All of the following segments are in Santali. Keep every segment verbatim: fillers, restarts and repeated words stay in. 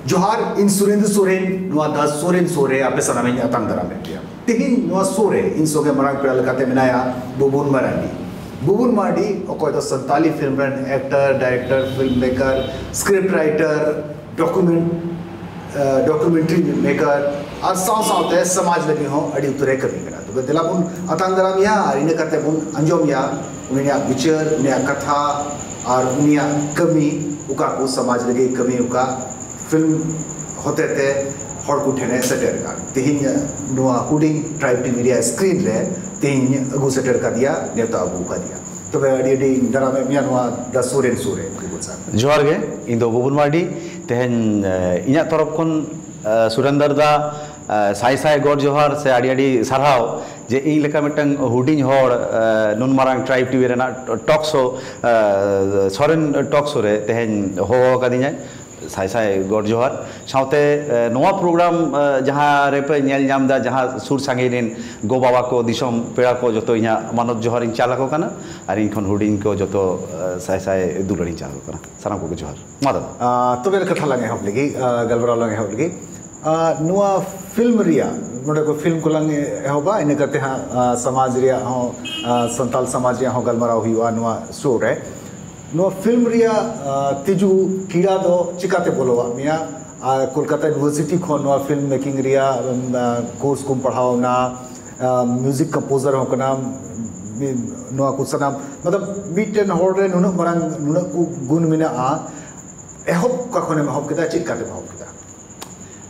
ᱡᱚᱦᱟᱨ, ᱤᱧ ᱥᱩᱨᱮᱱᱫᱨᱚ ᱥᱚᱨᱮᱱ, ᱱᱚᱣᱟ ᱫᱟ ᱥᱚᱨᱮᱱ ᱥᱳ ᱨᱮ ᱟᱯᱮ ᱥᱟᱱᱟᱢᱤᱧ ᱟᱛᱟᱝ ᱫᱟᱨᱟᱢᱮᱫ ᱯᱮᱭᱟ᱾ ᱛᱮᱦᱮᱧ ᱱᱚᱣᱟ ᱥᱳ ᱨᱮ ᱤᱧ ᱥᱚᱸᱜᱮ ᱢᱟᱨᱟᱝ ᱯᱮᱲᱟ ᱞᱮᱠᱟᱛᱮ ᱢᱮᱱᱟᱭᱟ ᱵᱩᱵᱩᱱ ᱢᱟᱨᱟᱱᱰᱤ᱾ ᱵᱩᱵᱩᱱ ᱢᱟᱨᱟᱱᱰᱤ, ᱚᱠᱚᱭ ᱫᱚ ᱥᱟᱱᱛᱟᱞᱤ ᱯᱷᱤᱞᱢ ᱨᱮᱱ actor, director, film maker, script writer, document, documentary maker ᱟᱨ ᱥᱟᱶ ᱥᱟᱶᱛᱮ ᱥᱚᱢᱟᱡᱽ ᱞᱟᱹᱜᱤᱫ ᱦᱚᱸ ᱟᱹᱰᱤ ᱩᱛᱟᱹᱨᱮ ᱠᱟᱹᱢᱤ ᱠᱟᱱᱟ᱾ ᱛᱚᱵᱮ ᱫᱮᱞᱟ ᱵᱚᱱ ᱟᱛᱟᱝ ᱫᱟᱨᱟᱢᱮᱭᱟ ᱟᱨ ᱤᱱᱟᱹ ᱠᱟᱛᱮ ᱵᱚᱱ ᱟᱸᱡᱚᱢᱮᱭᱟ ᱩᱱᱤᱭᱟᱜ ᱵᱤᱪᱟᱹᱨ, ᱩᱱᱤᱭᱟᱜ ᱠᱟᱛᱷᱟ ᱟᱨ ᱩᱱᱤᱭᱟᱜ ᱠᱟᱹᱢᱤ, ᱚᱠᱟ ᱠᱚ ᱥᱚᱢᱟᱡᱽ ᱞᱟᱹᱜᱤᱫ ᱠᱟᱹᱢᱤ, ᱚᱠᱟ ᱯᱷᱤᱞᱢ ᱦᱚᱛᱮᱛᱮ ᱦᱚᱲ ᱠᱚ ᱴᱷᱮᱱᱮ ᱥᱮᱴᱮᱨ ᱟᱠᱟᱱ᱾ ᱛᱮᱦᱮᱧ ᱱᱚᱣᱟ ᱦᱩᱰᱤᱧ ᱴᱨᱟᱭᱤᱵᱽ ᱴᱤᱵᱷᱤ ᱨᱮᱭᱟᱜ ᱥᱠᱨᱤᱱ ᱨᱮ ᱛᱮᱦᱮᱧ ᱟᱹᱜᱩ ᱥᱮᱴᱮᱨ ᱠᱟᱫᱮᱭᱟ, ᱱᱮᱣᱛᱟ ᱟᱹᱜᱩ ᱠᱟᱫᱮᱭᱟ᱾ ᱛᱚᱵᱮ ᱟᱹᱰᱤ ᱟᱹᱰᱤ ᱫᱟᱨᱟᱢ ᱮᱫ ᱢᱮᱭᱟ ᱱᱚᱣᱟ ᱫᱟ ᱥᱳ ᱨᱮᱱ ᱥᱳ ᱨᱮ, ᱵᱩᱵᱩᱱ ᱥᱟᱨ᱾ ᱡᱚᱦᱟᱨ ᱜᱮ, ᱤᱧ ᱫᱚ ᱵᱩᱵᱩᱱ ᱢᱟᱨᱰᱤ᱾ ᱛᱮᱦᱮᱧ, ᱮ, ᱤᱧᱟᱹᱜ ᱛᱚᱨᱚᱯ ᱠᱷᱚᱱ, ᱮ, ᱥᱩᱨᱮᱱᱫᱟᱨ ᱫᱟ, ᱮ, ᱥᱟᱭ ᱥᱟᱭ ᱜᱚᱰ ᱡᱚᱦᱟᱨ ᱥᱮ ᱟᱹᱰᱤ ᱟᱹᱰᱤ ᱥᱟᱨᱦᱟᱣ ᱡᱮ ᱤᱧ ᱞᱮᱠᱟ ᱢᱤᱫᱴᱟᱝ ᱦᱩᱰᱤᱧ ᱦᱚᱲ, ᱮ, ᱱᱩᱱ ᱢᱟᱨᱟᱝ ᱴᱨᱟᱭᱤᱵᱽ ᱴᱤᱵᱷᱤ ᱨᱮᱱᱟᱜ ᱴᱚᱠ ᱥᱳ, ᱮ, ᱥᱚᱨᱮᱱ ᱴᱚᱠ ᱥᱳ ᱨᱮ ᱛᱮᱦᱮᱧ ᱦᱚᱦᱚ ᱟᱠᱟᱫᱤᱧᱟᱭ᱾ ᱥᱟᱭ ᱥᱟᱭ ᱜᱚᱰ ᱡᱚᱦᱟᱨ᱾ ᱥᱟᱶᱛᱮ, ᱮ, ᱱᱚᱣᱟ ᱯᱨᱳᱜᱨᱟᱢ, ᱮ, ᱡᱟᱦᱟᱸ ᱨᱮᱯᱮ ᱧᱮᱞ ᱧᱟᱢ ᱮᱫᱟ, ᱡᱟᱦᱟᱸ ᱥᱩᱨ ᱥᱟᱺᱜᱤᱧ ᱨᱮᱱ ᱜᱚ ᱵᱟᱵᱟ ᱠᱚ, ᱫᱤᱥᱚᱢ ᱯᱮᱲᱟ ᱠᱚ, ᱡᱚᱛᱚ ᱤᱧᱟᱹᱜ ᱢᱟᱱᱚᱛ ᱡᱚᱦᱟᱨ ᱤᱧ ᱪᱟᱞ ᱟᱠᱚ ᱠᱟᱱᱟ᱾ ᱟᱨ ᱤᱧ ᱠᱷᱚᱱ ᱦᱩᱰᱤᱧ ᱠᱚ ᱡᱚᱛᱚ, ᱮ, ᱥᱟᱭ ᱥᱟᱭ ᱫᱩᱞᱟᱹᱲ ᱤᱧ ᱪᱟᱞ ᱟᱠᱚ ᱠᱟᱱᱟ᱾ ᱥᱟᱱᱟᱢ ᱠᱚᱜᱮ ᱡᱚᱦᱟᱨ᱾ ᱢᱟ ᱫᱟᱫᱟ᱾ ᱟᱨ ᱛᱚᱵᱮ ᱠᱟᱛᱷᱟ ᱞᱟᱝ ᱮᱦᱚᱵ ᱞᱮᱜᱮ, ᱟᱨ ᱜᱟᱞᱢᱟᱨᱟᱣ ᱞᱟᱝ ᱮᱦᱚᱵ ᱞᱮᱜᱮ᱾ ᱟᱨ ᱱᱚᱣᱟ ᱯᱷᱤᱞᱢ ᱨᱮᱭᱟᱜ, ᱱᱚᱰᱮ ᱠᱷᱚᱱ ᱯᱷᱤᱞᱢ ᱠᱚᱞᱟᱝ ᱮᱦᱚᱵᱟ, ᱤᱱᱟᱹ ᱠᱟᱛᱮ ᱦᱟᱸᱜ, ᱟᱨ ᱥᱚᱢᱟᱡᱽ ᱨᱮᱭᱟᱜ ᱦᱚᱸ, ᱟᱨ ᱥᱟᱱᱛᱟᱞ ᱥᱚᱢᱟᱡᱽ ᱨᱮᱭᱟᱜ ᱦᱚᱸ ᱜᱟᱞᱢᱟᱨᱟᱣ ᱦᱩᱭᱩᱜᱼᱟ ᱱᱚᱣᱟ ᱥᱳ ᱨᱮ᱾ ᱱᱚᱣᱟ ᱯᱷᱤᱞᱢ ᱨᱮᱭᱟᱜ, ᱟᱨ ᱛᱤᱡᱩ ᱠᱤᱲᱟ ᱫᱚ ᱪᱤᱠᱟᱛᱮ ᱵᱚᱞᱚᱣᱟᱜ ᱢᱮᱭᱟ? ᱟᱨ ᱠᱳᱞᱠᱟᱛᱟ ᱤᱭᱩᱱᱤᱵᱷᱟᱨᱥᱤᱴᱤ ᱠᱷᱚᱱ ᱱᱚᱣᱟ ᱯᱷᱤᱞᱢ ᱢᱮᱠᱤᱝ ᱨᱮᱭᱟᱜ, ᱟᱨ ᱠᱳᱨᱥ ᱠᱚᱢ ᱯᱟᱲᱦᱟᱣ ᱮᱱᱟ, ᱟᱨ ᱢᱤᱣᱡᱤᱠ ᱠᱚᱢᱯᱳᱡᱟᱨ ᱦᱚᱸ ᱠᱟᱱᱟᱢ, ᱢᱤ-, ᱱᱚᱣᱟ ᱠᱚ ᱥᱟᱱᱟᱢ, ᱢᱚᱛᱞᱚᱵ, ᱢᱤᱫᱴᱮᱱ ᱦᱚᱲ ᱨᱮ ᱱᱩᱱᱟᱹᱜ ᱢᱟᱨᱟᱝ, ᱱᱩᱱᱟᱹᱜ ᱠᱚ ᱜᱩᱱ ᱢᱮᱱᱟᱜᱼᱟ, ᱮᱦᱚᱵ ᱚᱠᱟ ᱠᱷᱚᱱᱮᱢ ᱮᱦᱚᱵ ᱠᱮᱫᱟ, ᱪᱮᱫ ᱞᱮᱠᱟᱛᱮᱢ ᱮᱦᱚᱵ ᱠᱮᱫᱟ?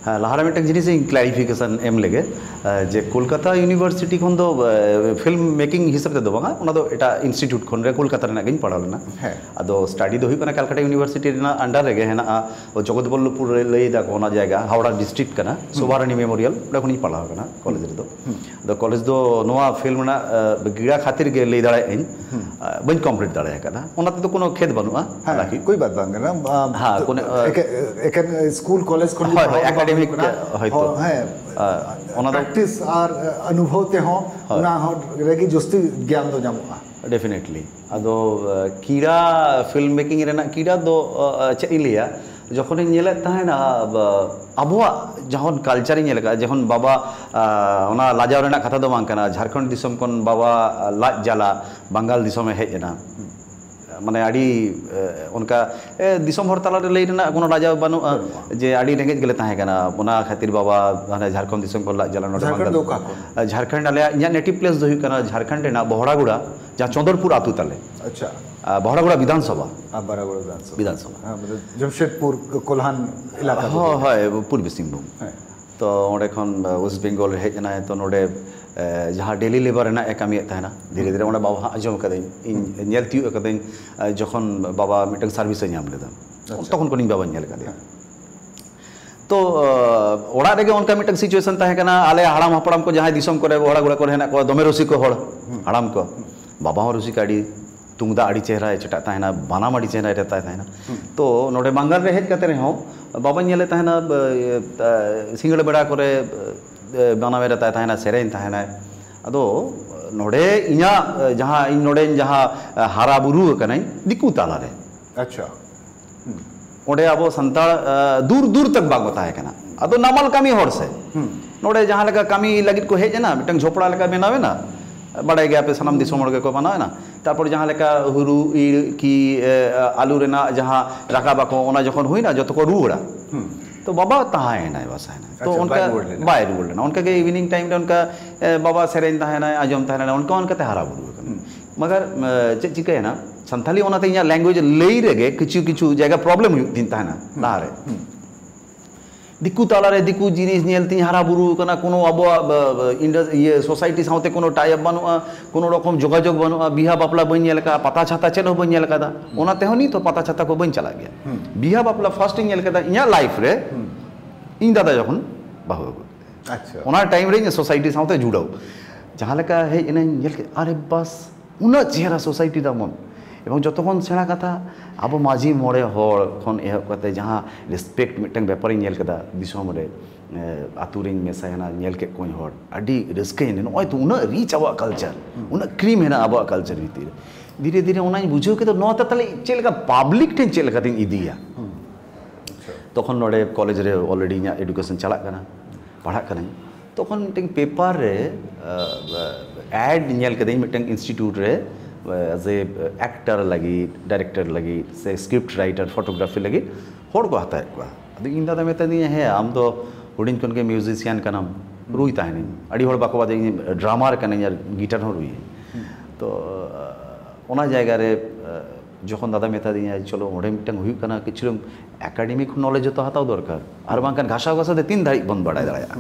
ᱦᱮᱸ, ᱞᱟᱦᱟᱨᱮ ᱢᱤᱫᱴᱟᱝ ᱡᱤᱱᱤᱥ ᱤᱧ ᱠᱞᱟᱨᱤᱯᱷᱤᱠᱮᱥᱚᱱ ᱮᱢ ᱞᱮᱜᱮ, ᱮ, ᱡᱮ ᱠᱳᱞᱠᱟᱛᱟ ᱤᱭᱩᱱᱤᱵᱷᱟᱨᱥᱤᱴᱤ ᱠᱷᱚᱱ ᱫᱚ, ᱮ, ᱯᱷᱤᱞᱢ ᱢᱮᱠᱤᱝ ᱦᱤᱥᱟᱹᱵ ᱛᱮᱫᱚ ᱵᱟᱝᱟ, ᱚᱱᱟ ᱫᱚ ᱮᱴᱟᱜ ᱤᱱᱥᱴᱤᱴᱤᱭᱩᱴ ᱠᱷᱚᱱ ᱨᱮ ᱠᱳᱞᱠᱟᱛᱟ ᱨᱮᱱᱟᱜ ᱜᱤᱧ ᱯᱟᱲᱦᱟᱣ ᱞᱮᱱᱟ᱾ ᱦᱮᱸ᱾ ᱟᱫᱚ ᱥᱴᱟᱰᱤ ᱫᱚ ᱦᱩᱭᱩᱜ ᱠᱟᱱᱟ ᱠᱟᱞᱠᱟᱴᱟ ᱤᱭᱩᱱᱤᱵᱷᱟᱨᱥᱤᱴᱤ ᱨᱮᱱᱟᱜ ᱟᱱᱰᱟᱨ ᱨᱮᱜᱮ ᱦᱮᱱᱟᱜᱼᱟ, ᱳ ᱡᱚᱜᱚᱫᱤᱵᱚᱞᱞᱚᱯᱩᱨ ᱨᱮ ᱞᱟᱹᱭ ᱫᱟᱠᱚ, ᱚᱱᱟ ᱡᱟᱭᱜᱟ, ᱦᱟᱣᱲᱟ ᱰᱤᱥᱴᱨᱤᱠᱴ ᱠᱟᱱᱟ, ᱥᱳᱵᱷᱟᱨᱟᱱᱤ ᱢᱮᱢᱳᱨᱤᱭᱟᱞ, ᱚᱸᱰᱮ ᱠᱷᱚᱱᱤᱧ ᱯᱟᱲᱦᱟᱣ ᱟᱠᱟᱱᱟ ᱠᱚᱞᱮᱡᱽ ᱨᱮᱫᱚ᱾ ᱟᱫᱚ ᱠᱚᱞᱮᱡᱽ ᱫᱚ ᱱᱚᱣᱟ ᱯᱷᱤᱞᱢ ᱨᱮᱱᱟᱜ, ᱮ, ᱜᱤᱲᱟ ᱠᱷᱟᱹᱛᱤᱨ ᱜᱮ ᱞᱟᱹᱭ ᱫᱟᱲᱮᱭᱟᱜ ᱟᱹᱧ, ᱮ, ᱵᱟᱹᱧ ᱠᱚᱢᱯᱞᱤᱴ ᱫᱟᱲᱮ ᱟᱠᱟᱫᱟ᱾ ᱚᱱᱟ ᱛᱮᱫᱚ ᱠᱳᱱᱳ ᱠᱷᱮᱫ ᱵᱟᱹᱱᱩᱜᱼᱟ᱾ ᱦᱮᱸ, ᱦᱟᱞᱟᱸᱠᱤ ᱠᱳᱭ ᱵᱟᱛ ᱵᱟᱝ ᱠᱟᱱᱟ᱾ ᱟᱢ, ᱦᱮᱸ, ᱠᱳᱱᱳ, ᱮ, ᱮᱠᱮ-, ᱮᱠᱮᱱ ᱥᱠᱩᱞ ᱠᱚᱞᱮᱡᱽ ᱠᱷᱚᱱ ᱦᱳᱭ, ᱦᱳᱭ, ᱯᱟᱲᱦᱟᱣ ᱫᱚ ᱵᱟᱝ ᱮᱠᱟᱰᱮᱢᱤᱠ, ᱦᱩᱭᱩᱜ ᱠᱟᱱᱟ᱾ ᱦᱳᱭᱛᱳ᱾ ᱦᱳᱭ, ᱦᱮᱸ᱾ ᱟ, ᱚᱱᱟ ᱫᱚ ᱯᱨᱮᱠᱴᱤᱥ ᱟᱨ ᱚᱱᱩᱵᱷᱚᱵ ᱛᱮᱦᱚᱸ ᱦᱳᱭ᱾ ᱚᱱᱟ ᱦᱚᱸ ᱨᱮᱜᱮ ᱡᱟᱹᱥᱛᱤ ᱜᱮᱭᱟᱱ ᱫᱚ ᱧᱟᱢᱚᱜᱼᱟ᱾ ᱰᱮᱯᱷᱤᱱᱮᱴᱞᱤ᱾ ᱟᱫᱚ, ᱟ, ᱠᱤᱲᱟ, ᱯᱷᱤᱞᱢ ᱢᱮᱠᱤᱝ ᱨᱮᱱᱟᱜ ᱠᱤᱲᱟ ᱫᱚ, ᱟ, ᱟ, ᱪᱮᱫ ᱤᱧ ᱞᱟᱹᱭᱟ? ᱡᱚᱠᱷᱚᱱᱤᱧ ᱧᱮᱞᱮᱫ ᱛᱟᱦᱮᱱᱟ, ᱟᱵᱚᱣᱟᱜ ᱡᱚᱠᱷᱚᱱ ᱠᱟᱞᱪᱟᱨᱤᱧ ᱧᱮᱞ ᱟᱠᱟᱫᱼᱟ, ᱡᱚᱠᱷᱚᱱ ᱵᱟᱵᱟ, ᱚᱱᱟ ᱞᱟᱡᱟᱣ ᱨᱮᱱᱟᱜ ᱠᱟᱛᱷᱟ ᱫᱚ ᱵᱟᱝ ᱠᱟᱱᱟ, ᱡᱷᱟᱲᱠᱷᱚᱸᱰ ᱫᱤᱥᱚᱢ ᱠᱷᱚᱱ ᱵᱟᱵᱟ ᱞᱟᱡ ᱡᱟᱞᱟ ᱵᱟᱝᱜᱟᱞ ᱫᱤᱥᱚᱢᱮ ᱦᱮᱡ ᱮᱱᱟ, ᱢᱟᱱᱮ ᱟᱹᱰᱤ ᱚᱱᱠᱟ ᱫᱤᱥᱚᱢ ᱦᱚᱲ ᱛᱟᱞᱟᱨᱮ ᱞᱟᱹᱭ ᱨᱮᱱᱟᱜ ᱠᱳᱱᱳ ᱞᱟᱡᱟᱣ ᱵᱟᱹᱱᱩᱜᱼᱟ᱾ ᱡᱮ ᱟᱹᱰᱤ ᱨᱮᱸᱜᱮᱡ ᱜᱮᱞᱮ ᱛᱟᱦᱮᱸ ᱠᱟᱱᱟ, ᱚᱱᱟ ᱠᱷᱟᱹᱛᱤᱨ ᱵᱟᱵᱟ ᱦᱟᱱᱮ ᱡᱷᱟᱲᱠᱷᱚᱸᱰ ᱫᱤᱥᱚᱢ ᱠᱷᱚᱱ ᱞᱟᱡ ᱡᱟᱞᱟ ᱱᱚᱰᱮ ᱡᱷᱟᱲᱠᱷᱚᱸᱰ ᱵᱟᱝᱜᱟᱞ᱾ ᱫᱚ ᱚᱠᱟ ᱠᱷᱚᱱ? ᱡᱷᱟᱲᱠᱷᱚᱸᱰ ᱟᱞᱮᱭᱟᱜ, ᱤᱧᱟᱹᱜ ᱱᱮᱴᱤᱵᱷ ᱯᱞᱮᱥ ᱫᱚ ᱦᱩᱭᱩᱜ ᱠᱟᱱᱟ ᱡᱷᱟᱲᱠᱷᱚᱸᱰ ᱨᱮᱱᱟᱜ ᱵᱚᱦᱲᱟᱜᱩᱲᱟ, ᱡᱟᱦᱟᱸ ᱪᱚᱸᱫᱚᱨᱯᱩᱨ ᱟᱹᱛᱩ ᱛᱟᱞᱮ᱾ ᱟᱪᱪᱷᱟ᱾ ᱵᱚᱦᱲᱟᱜᱩᱲᱟ ᱵᱤᱫᱷᱟᱱ ᱥᱚᱵᱷᱟ᱾ ᱵᱤᱫᱷᱟᱱ ᱥᱚᱵᱷᱟ᱾ ᱦᱮᱸ, ᱢᱟᱱᱮ ᱡᱟᱢᱥᱮᱫᱽᱯᱩᱨ ᱠᱚᱞᱦᱟᱱ ᱮᱞᱟᱠᱟ ᱫᱚ᱾ ᱦᱳᱭ, ᱯᱩᱨᱵᱤ ᱥᱤᱝᱵᱷᱩᱢ᱾ ᱦᱮᱸ᱾ ᱛᱚ ᱚᱸᱰᱮ ᱠᱷᱚᱱ ᱳᱭᱮᱥᱴ ᱵᱮᱝᱜᱚᱞ ᱦᱮᱡ ᱮᱱᱟᱭ, ᱛᱚ ᱱᱚᱰᱮ ᱡᱟᱦᱟᱸ ᱰᱮᱞᱤ ᱞᱮᱵᱟᱨ ᱨᱮᱱᱟᱜ ᱮ ᱠᱟᱹᱢᱤᱭᱮᱫ ᱛᱟᱦᱮᱱᱟ, ᱫᱷᱤᱨᱮ ᱫᱷᱤᱨᱮ ᱚᱸᱰᱮ ᱵᱟᱵᱟ ᱦᱟᱸᱜ ᱟᱸᱡᱚᱢ ᱠᱟᱹᱫᱟᱹᱧ, ᱤᱧ ᱧᱮᱞ ᱛᱤᱭᱳᱜ ᱠᱟᱹᱫᱟᱹᱧ᱾ ᱡᱚᱠᱷᱚᱱ ᱵᱟᱵᱟ ᱢᱤᱫᱴᱟᱝ ᱥᱟᱨᱵᱷᱤᱥ ᱮ ᱧᱟᱢ ᱞᱮᱫᱟ, ᱛᱚᱠᱷᱚᱱ ᱠᱷᱚᱱᱤᱧ ᱵᱟᱵᱟᱧ ᱧᱮᱞ ᱠᱟᱫᱮᱭᱟ᱾ ᱛᱚ ᱚᱲᱟᱜ ᱨᱮᱜᱮ ᱚᱱᱠᱟ ᱢᱤᱫᱴᱟᱝ ᱥᱤᱪᱩᱭᱮᱥᱚᱱ ᱛᱟᱦᱮᱸ ᱠᱟᱱᱟ, ᱟᱞᱮ ᱦᱟᱲᱟᱢ ᱦᱟᱯᱲᱟᱢ ᱠᱚ ᱡᱟᱦᱟᱸᱭ ᱫᱤᱥᱚᱢ ᱠᱚᱨᱮ ᱵᱚᱦᱲᱟᱜᱩᱲᱟ ᱠᱚᱨᱮ ᱦᱮᱱᱟᱜ ᱠᱚᱣᱟ, ᱫᱚᱢᱮ ᱨᱩᱥᱤᱠᱟ ᱦᱚᱲ, ᱦᱟᱲᱟᱢ ᱠᱚ᱾ ᱵᱟᱵᱟ ᱦᱚᱸ ᱨᱩᱥᱤᱠᱟ, ᱟᱹᱰᱤ ᱛᱩᱢᱫᱟᱜ ᱟᱹᱰᱤ ᱪᱮᱦᱨᱟᱭ ᱪᱮᱴᱟᱜ ᱛᱟᱦᱮᱱᱟ, ᱵᱟᱱᱟᱢ ᱟᱹᱰᱤ ᱪᱮᱦᱨᱟᱭ ᱨᱮᱛᱟᱭ ᱛᱟᱦᱮᱱᱟ᱾ ᱛᱚ ᱱᱚᱰᱮ ᱵᱟᱝᱜᱟᱞ ᱨᱮ ᱦᱮᱡ ᱠᱟᱛᱮ ᱨᱮᱦᱚᱸ ᱵᱟᱵᱟᱧ ᱧᱮᱞᱮ ᱛᱟᱦᱮᱱᱟ, ᱥᱤᱸᱜᱟᱹᱲ ᱵᱮᱲᱟ ᱠᱚᱨᱮ ᱵᱟᱱᱟᱢᱮ ᱨᱮᱛᱟᱭ ᱛᱟᱦᱮᱱᱟ, ᱥᱮᱨᱮᱧ ᱛᱟᱦᱮᱱᱟᱭ᱾ ᱟᱫᱚ ᱱᱚᱰᱮ ᱤᱧᱟᱹᱜ ᱡᱟᱦᱟᱸ, ᱤᱧ ᱱᱚᱰᱮᱧ ᱡᱟᱦᱟᱸ ᱦᱟᱨᱟ ᱵᱩᱨᱩ ᱟᱠᱟᱱᱟᱹᱧ ᱫᱤᱠᱩ ᱛᱟᱞᱟᱨᱮ᱾ ᱟᱪᱪᱷᱟ᱾ ᱚᱸᱰᱮ ᱟᱵᱚ ᱥᱟᱱᱛᱟᱲ ᱫᱩᱨ ᱫᱩᱨ ᱛᱟᱠ ᱵᱟᱝ ᱠᱚ ᱛᱟᱦᱮᱸ ᱠᱟᱱᱟ᱾ ᱟᱫᱚ ᱱᱟᱢᱟᱞ ᱠᱟᱹᱢᱤ ᱦᱚᱲ ᱥᱮ, ᱱᱚᱰᱮ ᱡᱟᱦᱟᱸ ᱞᱮᱠᱟ ᱠᱟᱹᱢᱤ ᱞᱟᱹᱜᱤᱫ ᱠᱚ ᱦᱮᱡ ᱮᱱᱟ, ᱢᱤᱫᱴᱟᱝ ᱡᱷᱚᱯᱲᱟ ᱞᱮᱠᱟ ᱵᱮᱱᱟᱣ ᱮᱱᱟ, ᱵᱟᱲᱟᱭ ᱜᱮᱭᱟᱯᱮ, ᱥᱟᱱᱟᱢ ᱫᱤᱥᱚᱢ ᱦᱚᱲ ᱜᱮᱠᱚ ᱢᱟᱱᱟᱣ ᱮᱱᱟ᱾ ᱛᱟᱨᱯᱚᱨ ᱡᱟᱦᱟᱸ ᱞᱮᱠᱟ ᱦᱩᱲᱩ ᱤᱨ ᱠᱤ ᱟᱹᱞᱩ ᱨᱮᱱᱟᱜ ᱡᱟᱦᱟᱸ ᱨᱟᱠᱟᱵ ᱟᱠᱚ, ᱚᱱᱟ ᱡᱚᱠᱷᱚᱱ ᱦᱩᱭᱱᱟ, ᱡᱚᱛᱚ ᱠᱚ ᱨᱩᱣᱟᱹᱲᱟ᱾ ᱛᱚ ᱵᱟᱵᱟ ᱛᱟᱦᱮᱸᱭᱮᱱᱟᱭ, ᱵᱟᱥᱟᱭᱮᱱᱟᱭ᱾ ᱛᱚ ᱟᱪᱪᱷᱟ, ᱚᱱᱠᱟ ᱵᱟᱭ ᱨᱩᱣᱟᱹᱲ ᱞᱮᱱᱟ᱾ ᱵᱟᱭ ᱨᱩᱣᱟᱹᱲ ᱞᱮᱱᱟ᱾ ᱚᱱᱠᱟ ᱜᱮ ᱤᱵᱷᱤᱱᱤᱝ ᱴᱟᱭᱤᱢ ᱨᱮ ᱚᱱᱠᱟ ᱵᱟᱵᱟ ᱥᱮᱨᱮᱧ ᱛᱟᱦᱮᱱᱟᱭ, ᱟᱸᱡᱚᱢ ᱛᱟᱦᱮᱱᱟᱭ, ᱚᱱᱠᱟ ᱚᱱᱠᱟᱛᱮ ᱦᱟᱨᱟ ᱵᱩᱨᱩ ᱟᱠᱟᱱᱟ᱾ ᱢᱟᱜᱟᱨ ᱪᱮᱫ ᱪᱤᱠᱟᱹᱭᱮᱱᱟ, ᱥᱟᱱᱛᱷᱟᱞᱤ ᱚᱱᱟᱛᱮ ᱤᱧᱟᱹᱜ ᱞᱮᱝᱜᱩᱭᱮᱡᱽ ᱞᱟᱹᱭ ᱨᱮᱜᱮ ᱠᱤᱪᱷᱩ ᱠᱤᱪᱷᱩ ᱡᱟᱭᱜᱟ ᱯᱨᱚᱵᱞᱮᱢ ᱦᱩᱭᱩᱜ ᱛᱤᱧ ᱛᱟᱦᱮᱱᱟ ᱞᱟᱦᱟᱨᱮ᱾ ᱫᱤᱠᱩ ᱛᱟᱞᱟᱨᱮ ᱫᱤᱠᱩ ᱡᱤᱱᱤᱥ ᱧᱮᱞ ᱛᱤᱧ ᱦᱟᱨᱟ ᱵᱩᱨᱩ ᱟᱠᱟᱱᱟ, ᱠᱳᱱᱳ ᱟᱵᱚᱣᱟᱜ ᱤᱭᱟᱹ ᱥᱳᱥᱟᱭᱴᱤ ᱥᱟᱶᱛᱮ ᱠᱳᱱᱳ ᱴᱟᱭ ᱟᱯ ᱵᱟᱹᱱᱩᱜᱼᱟ, ᱠᱳᱱᱳ ᱨᱚᱠᱚᱢ ᱡᱳᱜᱟᱡᱳᱜᱽ ᱵᱟᱹᱱᱩᱜᱼᱟ, ᱵᱤᱦᱟ ᱵᱟᱯᱞᱟ ᱵᱟᱹᱧ ᱧᱮᱞ ᱟᱠᱟᱫᱼᱟ, ᱯᱟᱛᱟ ᱪᱷᱟᱛᱟ ᱪᱮᱫ ᱦᱚᱸ ᱵᱟᱹᱧ ᱧᱮᱞ ᱟᱠᱟᱫᱟ᱾ ᱚᱱᱟ ᱛᱮᱦᱚᱸ ᱱᱤᱛ ᱦᱚᱸ ᱯᱟᱛᱟ ᱪᱷᱟᱛᱟ ᱠᱚ ᱵᱟᱹᱧ ᱪᱟᱞᱟᱜ ᱜᱮᱭᱟ᱾ ᱵᱤᱦᱟ ᱵᱟᱯᱞᱟ ᱯᱷᱟᱥᱴ ᱤᱧ ᱧᱮᱞ ᱠᱮᱫᱟ ᱤᱧᱟᱹᱜ ᱞᱟᱭᱤᱯᱷ ᱨᱮ, ᱤᱧ ᱫᱟᱫᱟ ᱡᱚᱠᱷᱚᱱ ᱵᱟᱹᱦᱩ ᱟᱹᱜᱩ ᱠᱮᱫᱮᱭᱟ᱾ ᱟᱪᱪᱷᱟ᱾ ᱚᱱᱟ ᱴᱟᱭᱤᱢ ᱨᱮ ᱤᱧ ᱥᱳᱥᱟᱭᱴᱤ ᱥᱟᱶᱛᱮ ᱡᱩᱲᱟᱹᱣ, ᱡᱟᱦᱟᱸ ᱞᱮᱠᱟ ᱦᱮᱡ ᱮᱱᱟᱧ, ᱧᱮᱞ ᱠᱮᱫ, ᱟᱨᱮ ᱵᱟᱥ, ᱩᱱᱟᱹᱜ ᱪᱮᱦᱨᱟ ᱥᱳᱥᱟᱭᱴᱤ ᱛᱟᱵᱚᱱ᱾ ᱮᱵᱚᱝ ᱡᱚᱛᱚ ᱠᱷᱚᱱ ᱥᱮᱬᱟ ᱠᱟᱛᱷᱟ, ᱟᱵᱚ ᱢᱟᱹᱡᱷᱤ ᱢᱚᱬᱮ ᱦᱚᱲ ᱠᱷᱚᱱ ᱮᱦᱚᱵ ᱠᱟᱛᱮ ᱡᱟᱦᱟᱸ ᱨᱮᱥᱯᱮᱠᱴ ᱢᱤᱫᱴᱟᱝ ᱵᱮᱯᱟᱨᱤᱧ ᱧᱮᱞ ᱠᱮᱫᱟ ᱫᱤᱥᱚᱢ ᱨᱮ, ᱟᱛᱳ ᱨᱤᱧ ᱢᱮᱥᱟᱭᱮᱱᱟ, ᱧᱮᱞ ᱠᱮᱫ ᱠᱚᱣᱟᱧ ᱦᱚᱲ, ᱟᱹᱰᱤ ᱨᱟᱹᱥᱠᱟᱹᱭᱮᱱᱟ᱾ ᱱᱚᱜᱼᱚᱭ ᱛᱚ ᱩᱱᱟᱹᱜ ᱨᱤᱪ ᱟᱵᱚᱣᱟᱜ ᱠᱟᱞᱪᱟᱨ, ᱩᱱᱟᱹᱜ ᱠᱨᱤᱢ ᱦᱮᱱᱟᱜᱼᱟ ᱟᱵᱚᱣᱟᱜ ᱠᱟᱞᱪᱟᱨ ᱵᱷᱤᱛᱤᱨ ᱨᱮ᱾ ᱫᱷᱤᱨᱮ ᱫᱷᱤᱨᱮ ᱚᱱᱟᱧ ᱵᱩᱡᱷᱟᱹᱣ ᱠᱮᱫᱟ, ᱱᱚᱣᱟ ᱛᱮ ᱛᱟᱦᱞᱮ ᱪᱮᱫ ᱞᱮᱠᱟ ᱯᱟᱵᱽᱞᱤᱠ ᱴᱷᱮᱱ ᱪᱮᱫ ᱞᱮᱠᱟᱛᱤᱧ ᱤᱫᱤᱭᱟ? ᱛᱚᱠᱷᱚᱱ ᱱᱚᱰᱮ ᱠᱚᱞᱮᱡᱽ ᱨᱮ ᱚᱞᱨᱮᱰᱤ ᱤᱧᱟᱹᱜ ᱮᱰᱩᱠᱮᱥᱚᱱ ᱪᱟᱞᱟᱜ ᱠᱟᱱᱟ, ᱯᱟᱲᱦᱟᱜ ᱠᱟᱹᱱᱟᱹᱧ᱾ ᱛᱚᱠᱷᱚᱱ ᱢᱤᱫᱴᱮᱱ ᱯᱮᱯᱟᱨ ᱨᱮ ᱮᱰ ᱧᱮᱞ ᱠᱟᱹᱫᱟᱹᱧ ᱢᱤᱫᱴᱮᱱ ᱤᱱᱥᱴᱤᱴᱤᱭᱩᱴ ᱨᱮ, ᱮᱡ ᱮ ᱮᱠᱴᱟᱨ ᱞᱟᱹᱜᱤᱫ, ᱰᱟᱭᱨᱮᱠᱴᱚᱨ ᱞᱟᱹᱜᱤᱫ ᱥᱮ ᱥᱠᱨᱤᱯᱴ ᱨᱟᱭᱴᱟᱨ, ᱯᱷᱳᱴᱳᱜᱨᱟᱯᱷᱤ ᱞᱟᱹᱜᱤᱫ ᱦᱚᱲ ᱠᱚ ᱦᱟᱛᱟᱣᱮᱫ ᱠᱚᱣᱟ᱾ ᱟᱫᱚ ᱤᱧ ᱫᱟᱫᱟ ᱢᱮᱛᱟᱫᱤᱧᱟ, "ᱦᱮᱸ, ᱟᱢ ᱫᱚ ᱦᱩᱰᱤᱧ ᱠᱷᱚᱱ ᱜᱮ ᱢᱤᱭᱩᱡᱤᱥᱤᱭᱟᱱ ᱠᱟᱱᱟᱢ, ᱨᱩᱭ ᱛᱟᱦᱮᱱᱤᱧ, ᱟᱹᱰᱤ ᱦᱚᱲ ᱵᱟᱠᱚ ᱵᱟᱰᱟᱭᱟ ᱤᱧ ᱰᱨᱟᱢᱟᱨ ᱠᱟᱹᱱᱟᱹᱧ ᱟᱨ ᱜᱤᱴᱟᱨ ᱦᱚᱸ ᱨᱩᱭᱟᱹᱧ᱾" ᱛᱚ ᱚᱱᱟ ᱡᱟᱭᱜᱟ ᱨᱮ ᱡᱚᱠᱷᱚᱱ ᱫᱟᱫᱟ ᱢᱮᱛᱟᱫᱤᱧᱟ, "ᱪᱚᱞᱚ, ᱚᱸᱰᱮ ᱢᱤᱫᱴᱟᱝ ᱦᱩᱭᱩᱜ ᱠᱟᱱᱟ, ᱠᱤᱪᱷᱩ ᱮᱠᱟᱰᱮᱢᱤᱠ ᱱᱚᱞᱮᱡᱽ ᱦᱚᱸᱛᱚ ᱦᱟᱛᱟᱣ ᱫᱚᱨᱠᱟᱨ, ᱟᱨ ᱵᱟᱝᱠᱷᱟᱱ ᱜᱷᱟᱥᱟᱣ ᱜᱷᱟᱥᱟᱣ ᱛᱮ ᱛᱤᱱ ᱫᱷᱟᱹᱨᱤᱡ ᱵᱚᱱ ᱵᱟᱲᱟᱭ ᱫᱟᱲᱮᱭᱟᱜᱼᱟ?"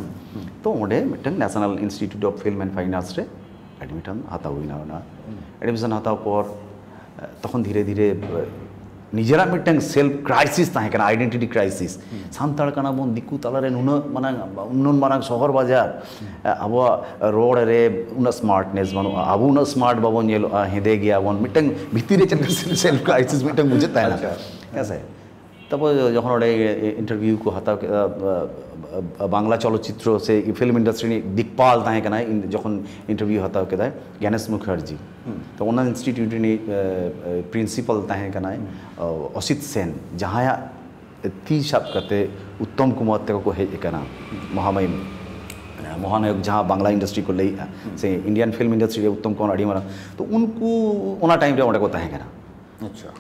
ᱛᱚ ᱚᱸᱰᱮ ᱢᱤᱫᱴᱟᱝ national institute of film and fine arts ᱨᱮ ᱮᱰᱢᱤᱥᱚᱱ ᱦᱟᱛᱟᱣ ᱦᱩᱭᱱᱟ᱾ ᱚᱱᱟ ᱮᱰᱢᱤᱥᱚᱱ ᱦᱟᱛᱟᱣ ᱯᱚᱨ, ᱛᱚᱠᱷᱚᱱ ᱫᱷᱤᱨᱮ ᱫᱷᱤᱨᱮ ᱱᱤᱡᱮᱨᱟᱜ ᱢᱤᱫᱴᱟᱝ ᱥᱮᱞᱯ ᱠᱨᱟᱭᱥᱤᱥ ᱛᱟᱦᱮᱸ ᱠᱟᱱᱟ, ᱟᱭᱰᱮᱱᱴᱤᱴᱤ ᱠᱨᱟᱭᱥᱤᱥ᱾ ᱥᱟᱱᱛᱟᱲ ᱠᱟᱱᱟ ᱵᱚᱱ, ᱫᱤᱠᱩ ᱛᱟᱞᱟᱨᱮ ᱱᱩᱱᱟᱹᱜ ᱢᱟᱨᱟᱝ, ᱱᱩᱱ ᱢᱟᱨᱟᱝ ᱥᱚᱦᱚᱨ ᱵᱟᱡᱟᱨ, ᱟᱵᱚᱣᱟᱜ ᱨᱚᱲ ᱨᱮ ᱩᱱᱟᱹᱜ ᱥᱢᱟᱨᱴᱱᱮᱥ ᱵᱟᱹᱱᱩᱜᱼᱟ, ᱟᱵᱚ ᱩᱱᱟᱹᱜ ᱥᱢᱟᱨᱴ ᱵᱟᱵᱚᱱ ᱧᱮᱞᱚᱜᱼᱟ, ᱦᱮᱸᱫᱮ ᱜᱮᱭᱟᱵᱚᱱ, ᱢᱤᱫᱴᱟᱝ ᱵᱷᱤᱛᱤᱨ ᱨᱮ ᱪᱮᱫ ᱥᱮᱞᱯ ᱠᱨᱟᱭᱥᱤᱥ ᱢᱤᱫᱴᱟᱝ ᱵᱩᱡᱷᱟᱹᱜ ᱛᱟᱦᱮᱱᱟ᱾ ᱟᱪᱪᱷᱟ᱾ ᱦᱮᱸ ᱥᱮ? ᱛᱟᱨᱯᱚᱨ ᱡᱚᱠᱷᱚᱱ ᱚᱸᱰᱮ ᱤᱱᱴᱟᱨᱵᱷᱤᱭᱩ ᱠᱚ ᱦᱟᱛᱟᱣ ᱠᱮᱫᱟ, ᱵᱟᱝᱞᱟ ᱪᱚᱞᱚᱪᱤᱛᱨᱚ ᱥᱮ ᱯᱷᱤᱞᱢ ᱤᱱᱰᱟᱥᱴᱨᱤ ᱨᱤᱱᱤᱡ ᱫᱤᱠᱯᱟᱞ ᱛᱟᱦᱮᱸ ᱠᱟᱱᱟᱭ, ᱤᱱ-, ᱡᱚᱠᱷᱚᱱ ᱤᱱᱴᱟᱨᱵᱷᱤᱭᱩ ᱦᱟᱛᱟᱣ ᱠᱮᱫᱟᱭ, ᱜᱮᱱᱮᱥ ᱢᱩᱠᱷᱟᱨᱡᱤ᱾ ᱛᱚ ᱚᱱᱟ ᱤᱱᱥᱴᱤᱴᱤᱭᱩᱴ ᱨᱤᱱᱤᱡ ᱯᱨᱤᱱᱥᱤᱯᱟᱞ ᱛᱟᱦᱮᱸ ᱠᱟᱱᱟᱭ, ᱚᱥᱤᱛ ᱥᱮᱱ, ᱡᱟᱦᱟᱸᱭᱟᱜ ᱛᱤ ᱥᱟᱵ ᱠᱟᱛᱮ ᱩᱛᱛᱚᱢ ᱠᱩᱢᱟᱨ ᱛᱟᱠᱚ ᱠᱚ ᱦᱮᱡ ᱟᱠᱟᱱᱟ, ᱢᱚᱦᱟᱢᱟᱭᱤᱢ, ᱢᱚᱦᱟᱱᱟᱭᱚᱠ ᱡᱟᱦᱟᱸ ᱵᱟᱝᱞᱟ ᱤᱱᱰᱟᱥᱴᱨᱤ ᱠᱚ ᱞᱟᱹᱭᱮᱫᱼᱟ, ᱥᱮ ᱤᱱᱰᱤᱭᱟᱱ ᱯᱷᱤᱞᱢ ᱤᱱᱰᱟᱥᱴᱨᱤ ᱨᱮ ᱩᱛᱛᱚᱢ ᱠᱩᱢᱟᱨ ᱟᱹᱰᱤ ᱢᱟᱨᱟᱝ, ᱛᱚ ᱩᱱᱠᱩ ᱚᱱᱟ ᱴᱟᱭᱤᱢ ᱨᱮ ᱚᱸᱰᱮ ᱠᱚ ᱛᱟᱦᱮᱸ ᱠᱟᱱᱟ᱾ ᱟᱪᱪᱷᱟ᱾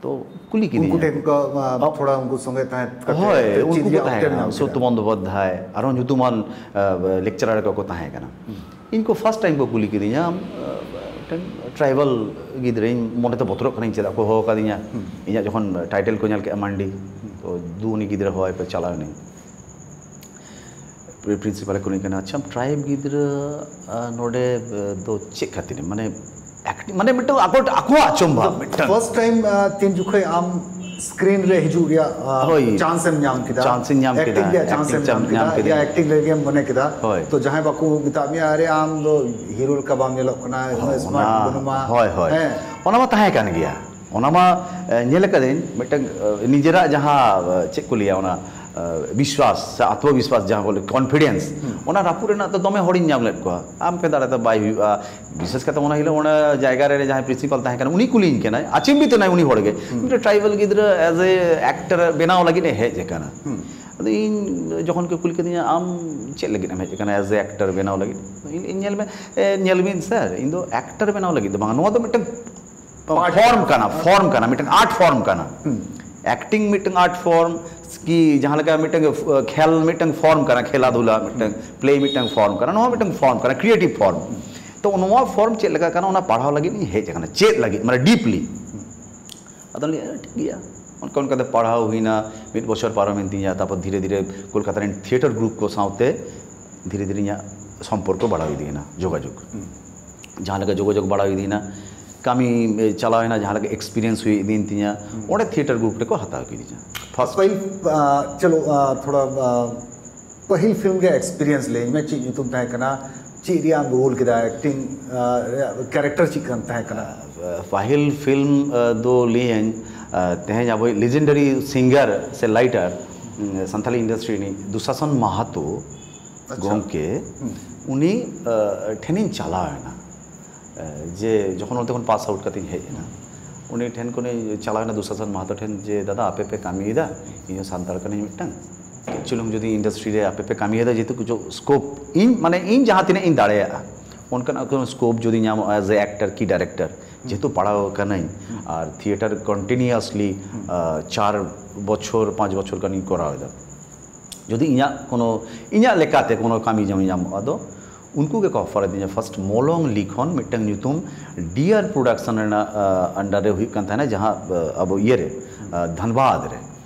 ᱛᱚ ᱠᱩᱞᱤ ᱩᱱᱠᱩ ᱠᱤᱫᱤᱧᱟ᱾ ᱴᱷᱮᱱ ᱠᱚ, ᱟ, ᱚ᱾ ᱛᱷᱚᱲᱟ ᱩᱱᱠᱩ ᱥᱚᱸᱜᱮ ᱛᱟᱦᱮᱸ ᱠᱟᱛᱮ ᱦᱳᱭ, ᱪᱮᱫ ᱩᱱᱠᱩ ᱠᱚ ᱨᱮᱭᱟᱜ ᱛᱟᱦᱮᱸ ᱚᱠᱛᱮᱢ ᱠᱟᱱᱟ, ᱧᱟᱢ ᱠᱮᱫᱟ? ᱥᱚᱛᱭᱚ ᱵᱚᱱᱫᱳᱯᱟᱫᱽᱫᱷᱟᱭ, ᱟᱨᱦᱚᱸ ᱧᱩᱛᱩᱢᱟᱱ, ᱟ, ᱞᱮᱠᱪᱟᱨᱟᱨ ᱠᱚᱠᱚ ᱛᱟᱦᱮᱸ ᱠᱟᱱᱟ᱾ ᱤᱧ ᱠᱚ ᱯᱷᱟᱥᱴ ᱴᱟᱭᱤᱢ ᱠᱚ ᱠᱩᱞᱤ ᱠᱤᱫᱤᱧᱟ, ᱟᱢ, ᱟ, ᱢᱤᱫᱴᱮᱱ ᱴᱨᱟᱭᱵᱟᱞ ᱜᱤᱫᱽᱨᱟᱹᱧ, ᱢᱚᱱᱮᱛᱮ ᱵᱚᱛᱚᱨᱚᱜ ᱠᱟᱹᱱᱟᱹᱧ, ᱪᱮᱫᱟᱜ ᱠᱚ ᱦᱚᱦᱚ ᱟᱠᱟᱫᱤᱧᱟ? ᱤᱧᱟᱹᱜ ᱡᱚᱠᱷᱚᱱ ᱴᱟᱭᱴᱮᱞ ᱠᱚ ᱧᱮᱞ ᱠᱮᱫᱼᱟ ᱢᱟᱱᱰᱤ, ᱛᱚ ᱫᱩ ᱩᱱᱤ ᱜᱤᱫᱽᱨᱟᱹ ᱦᱚᱦᱚᱣᱟᱭ ᱯᱮ, ᱪᱟᱞᱟᱣ ᱮᱱᱟᱹᱧ᱾ ᱯᱨᱤ-, ᱯᱨᱤᱱᱥᱤᱯᱟᱞᱮ ᱠᱩᱞᱤᱧ ᱠᱟᱱᱟ, "ᱟᱪᱪᱷᱟ, ᱟᱢ ᱴᱨᱟᱭᱤᱵ ᱜᱤᱫᱽᱨᱟᱹ, ᱟ, ᱱᱚᱰᱮ, ᱟ, ᱫᱚ ᱪᱮᱫ ᱠᱷᱟᱹᱛᱤᱨ?" ᱢᱟᱱᱮ, ᱮᱠᱴᱤᱝ, ᱢᱟᱱᱮ ᱢᱤᱫᱴᱟᱝ ᱟᱠᱚ, ᱟᱠᱚᱣᱟᱜ ᱟᱪᱚᱢᱵᱷᱟ ᱢᱤᱫᱴᱟᱝ᱾ ᱯᱷᱟᱨᱥᱴ ᱴᱟᱭᱤᱢ, ᱟ, ᱛᱤᱱ ᱡᱚᱠᱷᱚᱡ ᱟᱢ ᱥᱠᱨᱤᱱ ᱨᱮ ᱦᱤᱡᱩᱜ ᱨᱮᱭᱟᱜ, ᱟ, ᱦᱳᱭ᱾ ᱪᱟᱱᱥ ᱮᱢ ᱧᱟᱢ ᱠᱮᱫᱟ, ᱪᱟᱱᱥ ᱤᱧ ᱧᱟᱢ ᱮᱠᱴᱤᱝ ᱠᱮᱫᱟ, ᱨᱮᱭᱟᱜ ᱪᱟᱱᱥ ᱮᱠᱴᱤᱝ ᱮᱢ ᱪᱟᱱᱥ ᱧᱟᱢ ᱧᱟᱢ ᱠᱮᱫᱟ, ᱠᱮᱫᱟ᱾ ᱭᱟ ᱮᱠᱴᱤᱝ ᱞᱟᱹᱜᱤᱫ ᱮᱢ ᱢᱚᱱᱮ ᱠᱮᱫᱟ, ᱦᱳᱭ᱾ ᱛᱚ ᱡᱟᱦᱟᱸᱭ ᱵᱟᱠᱚ ᱢᱮᱛᱟᱜ ᱢᱮᱭᱟ, "ᱟᱨᱮ, ᱟᱢ ᱫᱚ ᱦᱤᱨᱳ ᱞᱮᱠᱟ ᱵᱟᱢ ᱧᱮᱞᱚᱜ ᱠᱟᱱᱟ, ᱩᱱᱟᱹᱜ ᱦᱚᱸ, ᱥᱢᱟᱨᱴ ᱚᱱᱟ, ᱵᱟᱹᱱᱩᱢᱟ", ᱦᱳᱭ, ᱦᱳᱭ᱾ ᱦᱮᱸ᱾ ᱚᱱᱟ ᱢᱟ ᱛᱟᱦᱮᱸ ᱠᱟᱱ ᱜᱮᱭᱟ, ᱚᱱᱟ ᱢᱟ, ᱮ, ᱧᱮᱞ ᱟᱠᱟᱫᱟᱹᱧ ᱢᱤᱫᱴᱟᱝ, ᱮ, ᱱᱤᱡᱮᱨᱟᱜ ᱡᱟᱦᱟᱸ, ᱮ, ᱪᱮᱫ ᱠᱚ ᱞᱟᱹᱭᱟ, ᱚᱱᱟ ᱵᱤᱥᱣᱟᱥ ᱥᱮ ᱟᱛᱢᱚ ᱵᱤᱥᱣᱟᱥ, ᱡᱟᱦᱟᱸ ᱵᱚᱞᱮ ᱠᱚᱱᱯᱷᱤᱰᱮᱱᱥ, ᱚᱱᱟ ᱨᱟᱹᱯᱩᱫ ᱨᱮᱱᱟᱜ ᱫᱚ ᱫᱚᱢᱮ ᱦᱚᱲᱤᱧ ᱧᱟᱢ ᱞᱮᱫ ᱠᱚᱣᱟ᱾ ᱟᱢ ᱯᱮ ᱫᱟᱲᱮ ᱫᱚ ᱵᱟᱭ ᱦᱩᱭᱩᱜᱼᱟ᱾ ᱵᱤᱥᱮᱥ ᱠᱟᱛᱮ ᱚᱱᱟ ᱦᱤᱞᱳᱜ ᱚᱱᱟ ᱡᱟᱭᱜᱟ ᱨᱮ ᱡᱟᱦᱟᱸᱭ ᱯᱨᱤᱱᱥᱤᱯᱟᱞ ᱛᱟᱦᱮᱸ ᱠᱟᱱᱟ, ᱩᱱᱤ ᱠᱩᱞᱤᱧ ᱠᱟᱱᱟᱭ, ᱟᱪᱮᱢᱵᱤᱛ ᱮᱱᱟᱭ ᱩᱱᱤ ᱦᱚᱲ ᱜᱮ, "ᱢᱤᱫᱴᱮᱱ ᱴᱨᱟᱭᱵᱟᱞ ᱜᱤᱫᱽᱨᱟᱹ ᱮᱡ ᱮ ᱮᱠᱴᱟᱨ ᱵᱮᱱᱟᱣ ᱞᱟᱹᱜᱤᱫ ᱮ ᱦᱮᱡ ᱟᱠᱟᱱᱟ?" ᱟᱫᱚ ᱤᱧ ᱡᱚᱠᱷᱚᱱ ᱠᱚ ᱠᱩᱞᱤ ᱠᱤᱫᱤᱧᱟ, "ᱟᱢ ᱪᱮᱫ ᱞᱟᱹᱜᱤᱫ ᱮᱢ ᱦᱮᱡ ᱟᱠᱟᱱᱟ ᱮᱡ ᱮ ᱮᱠᱴᱟᱨ ᱵᱮᱱᱟᱣ ᱞᱟᱹᱜᱤᱫ?" ᱤᱧ ᱞᱟᱹᱭ, "ᱧᱮᱞ ᱢᱮ, ᱮ, ᱧᱮᱞ ᱵᱤᱱ ᱥᱟᱨ, ᱤᱧ ᱫᱚ ᱮᱠᱴᱟᱨ ᱵᱮᱱᱟᱣ ᱞᱟᱹᱜᱤᱫ ᱫᱚ ᱵᱟᱝ, ᱱᱚᱣᱟ ᱫᱚ ᱢᱤᱫᱴᱟᱝ ᱯᱷᱚᱨᱢ ᱠᱟᱱᱟ, ᱯᱷᱚᱨᱢ ᱠᱟᱱᱟ, ᱢᱤᱫᱴᱟᱝ ᱟᱨᱴ ᱯᱷᱚᱨᱢ ᱠᱟᱱᱟ᱾ ᱮᱠᱴᱤᱝ ᱢᱤᱫᱴᱟᱝ ᱟᱨᱴ ᱯᱷᱚᱨᱢ, ᱠᱤ ᱡᱟᱦᱟᱸ ᱞᱮᱠᱟ ᱢᱤᱫᱴᱟᱝ, ᱮ, ᱠᱷᱮᱞ ᱢᱤᱫᱴᱟᱝ ᱯᱷᱚᱨᱢ ᱠᱟᱱᱟ, ᱠᱷᱮᱞᱟ ᱫᱷᱩᱞᱟ ᱢᱤᱫᱴᱟᱝ ᱯᱞᱮ ᱢᱤᱫᱴᱟᱝ ᱯᱷᱚᱨᱢ ᱠᱟᱱᱟ, ᱱᱚᱣᱟ ᱢᱤᱫᱴᱟᱝ ᱯᱷᱚᱨᱢ ᱠᱟᱱᱟ, ᱠᱨᱤᱭᱮᱴᱤᱵᱷ ᱯᱷᱚᱨᱢ᱾ ᱛᱚ ᱱᱚᱣᱟ ᱯᱷᱚᱨᱢ ᱪᱮᱫ ᱞᱮᱠᱟ ᱠᱟᱱᱟ, ᱚᱱᱟ ᱯᱟᱲᱦᱟᱣ ᱞᱟᱹᱜᱤᱫ ᱤᱧ ᱦᱮᱡ ᱟᱠᱟᱱᱟ, ᱪᱮᱫ ᱞᱟᱹᱜᱤᱫ, ᱢᱟᱱᱮ ᱰᱤᱯᱞᱤ?" ᱟᱫᱚ ᱞᱟᱹᱭᱟ, "ᱴᱷᱤᱠ ᱜᱮᱭᱟ᱾" ᱚᱱᱠᱟ ᱚᱱᱠᱟᱛᱮ ᱯᱟᱲᱦᱟᱣ ᱦᱩᱭᱱᱟ, ᱢᱤᱫ ᱵᱚᱪᱷᱚᱨ ᱯᱟᱨᱚᱢᱮᱱ ᱛᱤᱧᱟ, ᱛᱟᱨᱯᱚᱨ ᱫᱷᱤᱨᱮ ᱫᱷᱤᱨᱮ ᱠᱳᱞᱠᱟᱛᱟ ᱨᱮᱱ ᱛᱷᱤᱭᱮᱴᱟᱨ ᱜᱨᱩᱯ ᱠᱚ ᱥᱟᱶᱛᱮ ᱫᱷᱤᱨᱮ ᱫᱷᱤᱨᱮ ᱤᱧᱟᱹᱜ ᱥᱚᱢᱯᱚᱨᱠᱚ ᱵᱟᱲᱟᱣ ᱤᱫᱤᱭᱮᱱᱟ, ᱡᱳᱜᱟᱡᱳᱜᱽ᱾ ᱡᱟᱦᱟᱸ ᱞᱮᱠᱟ ᱡᱳᱜᱟᱡᱳᱜᱽ ᱵᱟᱲᱟᱣ ᱤᱫᱤᱭᱮᱱᱟ, ᱠᱟᱹᱢᱤ, ᱮ, ᱪᱟᱞᱟᱣᱮᱱᱟ, ᱡᱟᱦᱟᱸ ᱞᱮᱠᱟ ᱮᱠᱥᱯᱤᱨᱤᱭᱮᱱᱥ ᱦᱩᱭ ᱤᱫᱤᱭᱮᱱ ᱛᱤᱧᱟ, ᱚᱸᱰᱮ ᱛᱷᱤᱭᱮᱴᱟᱨ ᱜᱨᱩᱯ ᱨᱮᱠᱚ ᱦᱟᱛᱟᱣ ᱠᱤᱫᱤᱧᱟ᱾ ᱯᱷᱟᱨᱥᱴ ᱯᱟᱹᱦᱤᱞ, ᱟ, ᱪᱚᱞᱚ, ᱟ, ᱛᱷᱚᱲᱟ, ᱟ, ᱯᱟᱹᱦᱤᱞ ᱯᱷᱤᱞᱢ ᱨᱮᱭᱟᱜ ᱮᱠᱥᱯᱤᱨᱤᱭᱮᱱᱥ ᱞᱟᱹᱭᱟᱹᱧ ᱢᱮ, ᱪᱮᱫ ᱧᱩᱛᱩᱢ ᱛᱟᱦᱮᱸ ᱠᱟᱱᱟ, ᱪᱮᱫ ᱨᱮᱭᱟᱜ ᱮᱢ ᱨᱳᱞ ᱠᱮᱫᱟ, ᱮᱠᱴᱤᱝ, ᱟ, ᱨᱮᱭᱟᱜ ᱠᱮᱨᱮᱠᱴᱟᱨ ᱪᱮᱫ ᱠᱟᱱ ᱛᱟᱦᱮᱸ ᱠᱟᱱᱟ? ᱯᱟᱹᱦᱤᱞ ᱯᱷᱤᱞᱢ, ᱟ, ᱫᱚ ᱞᱟᱹᱭᱟᱹᱧ, ᱟ, ᱛᱮᱦᱮᱧ ᱟᱵᱚᱭᱤᱡ ᱞᱮᱡᱮᱱᱰᱟᱨᱤ ᱥᱤᱝᱜᱟᱨ ᱥᱮ ᱞᱟᱭᱴᱟᱨ, ᱩᱸ, ᱥᱟᱱᱛᱟᱞᱤ ᱤᱱᱰᱟᱥᱴᱨᱤ ᱨᱤᱱᱤᱡ ᱫᱩᱥᱟᱥᱚᱱ ᱢᱟᱦᱟᱛᱳ ᱟᱪᱪᱷᱟ᱾ ᱜᱚᱢᱠᱮ, ᱩᱱᱤ, ᱟ, ᱴᱷᱮᱱᱤᱧ ᱪᱟᱞᱟᱣ ᱮᱱᱟ᱾ ᱮ, ᱡᱮ ᱡᱚᱠᱷᱚᱱ ᱚᱱᱛᱮ ᱠᱷᱚᱱ ᱯᱟᱥ ᱟᱣᱩᱴ ᱠᱟᱛᱮᱧ ᱦᱮᱡ ᱮᱱᱟ, ᱩᱱᱤ ᱴᱷᱮᱱ ᱠᱷᱚᱱᱤᱧ ᱪᱟᱞᱟᱣ ᱮᱱᱟ ᱫᱩᱥᱟᱥᱚᱱ ᱢᱟᱦᱟᱛᱚ ᱴᱷᱮᱱ, ᱡᱮ, "ᱫᱟᱫᱟ, ᱟᱯᱮ ᱯᱮ ᱠᱟᱹᱢᱤᱭᱮᱫᱟ, ᱤᱧ ᱦᱚᱸ ᱥᱟᱱᱛᱟᱲ ᱠᱟᱹᱱᱟᱹᱧ ᱢᱤᱫᱴᱟᱝ, ᱠᱤᱪᱷᱩ ᱪᱩᱞᱩᱝ ᱡᱩᱫᱤ ᱤᱱᱰᱟᱥᱴᱨᱤ ᱨᱮ ᱟᱯᱮ ᱯᱮ ᱠᱟᱹᱢᱤᱭᱮᱫᱟ, ᱡᱮᱦᱮᱛᱩ ᱠᱤᱪᱷᱩ ᱥᱠᱳᱯ, ᱤᱧ, ᱢᱟᱱᱮ, ᱤᱧ ᱡᱟᱦᱟᱸ ᱛᱤᱱᱟᱹᱜ ᱤᱧ ᱫᱟᱲᱮᱭᱟᱜᱼᱟ, ᱚᱱᱠᱟᱱᱟᱜ ᱠᱳᱱᱳ ᱥᱠᱳᱯ ᱡᱩᱫᱤ ᱧᱟᱢᱚᱜᱼᱟ, ᱮᱡ ᱮ ᱮᱠᱴᱟᱨ ᱠᱤ ᱰᱟᱭᱨᱮᱠᱴᱟᱨ, ᱡᱮᱦᱮᱛᱩ ᱯᱟᱲᱦᱟᱣ ᱠᱟᱹᱱᱟᱹᱧ ᱟᱨ ᱛᱷᱤᱭᱮᱴᱟᱨ ᱠᱚᱱᱴᱤᱱᱤᱭᱩᱥᱞᱤ, ᱟ, ᱪᱟᱨ ᱵᱚᱪᱷᱚᱨ, ᱯᱟᱸᱪ ᱵᱚᱪᱷᱚᱨ ᱜᱟᱱᱤᱧ ᱠᱚᱨᱟᱣ ᱮᱫᱟ, ᱡᱩᱫᱤ ᱤᱧᱟᱹᱜ ᱠᱳᱱᱳ, ᱤᱧᱟᱹᱜ ᱞᱮᱠᱟᱛᱮ ᱠᱳᱱᱳ ᱠᱟᱹᱢᱤ ᱡᱩᱫᱤ ᱧᱟᱢᱚᱜᱼᱟ, ᱫᱚ ᱩᱱᱠᱩ ᱜᱮᱠᱚ ᱚᱯᱷᱟᱨ ᱟᱹᱫᱤᱧᱟ ᱯᱷᱟᱨᱥᱴ ᱢᱚᱞᱚᱝ ᱞᱤᱠᱷᱚᱱ ᱢᱤᱫᱴᱟᱝ ᱧᱩᱛᱩᱢ ᱰᱤᱭᱟᱨ ᱯᱨᱚᱰᱟᱠᱥᱚᱱ ᱨᱮᱱᱟᱜ, ᱟ, ᱟᱱᱰᱟᱨ ᱨᱮ ᱦᱩᱭᱩᱜ ᱠᱟᱱ ᱛᱟᱦᱮᱱᱟ, ᱡᱟᱦᱟᱸ, ᱟ, ᱟᱵᱚ ᱤᱭᱟᱹ ᱨᱮ, ᱟ, ᱫᱷᱟᱱᱵᱟᱫᱽ ᱨᱮ᱾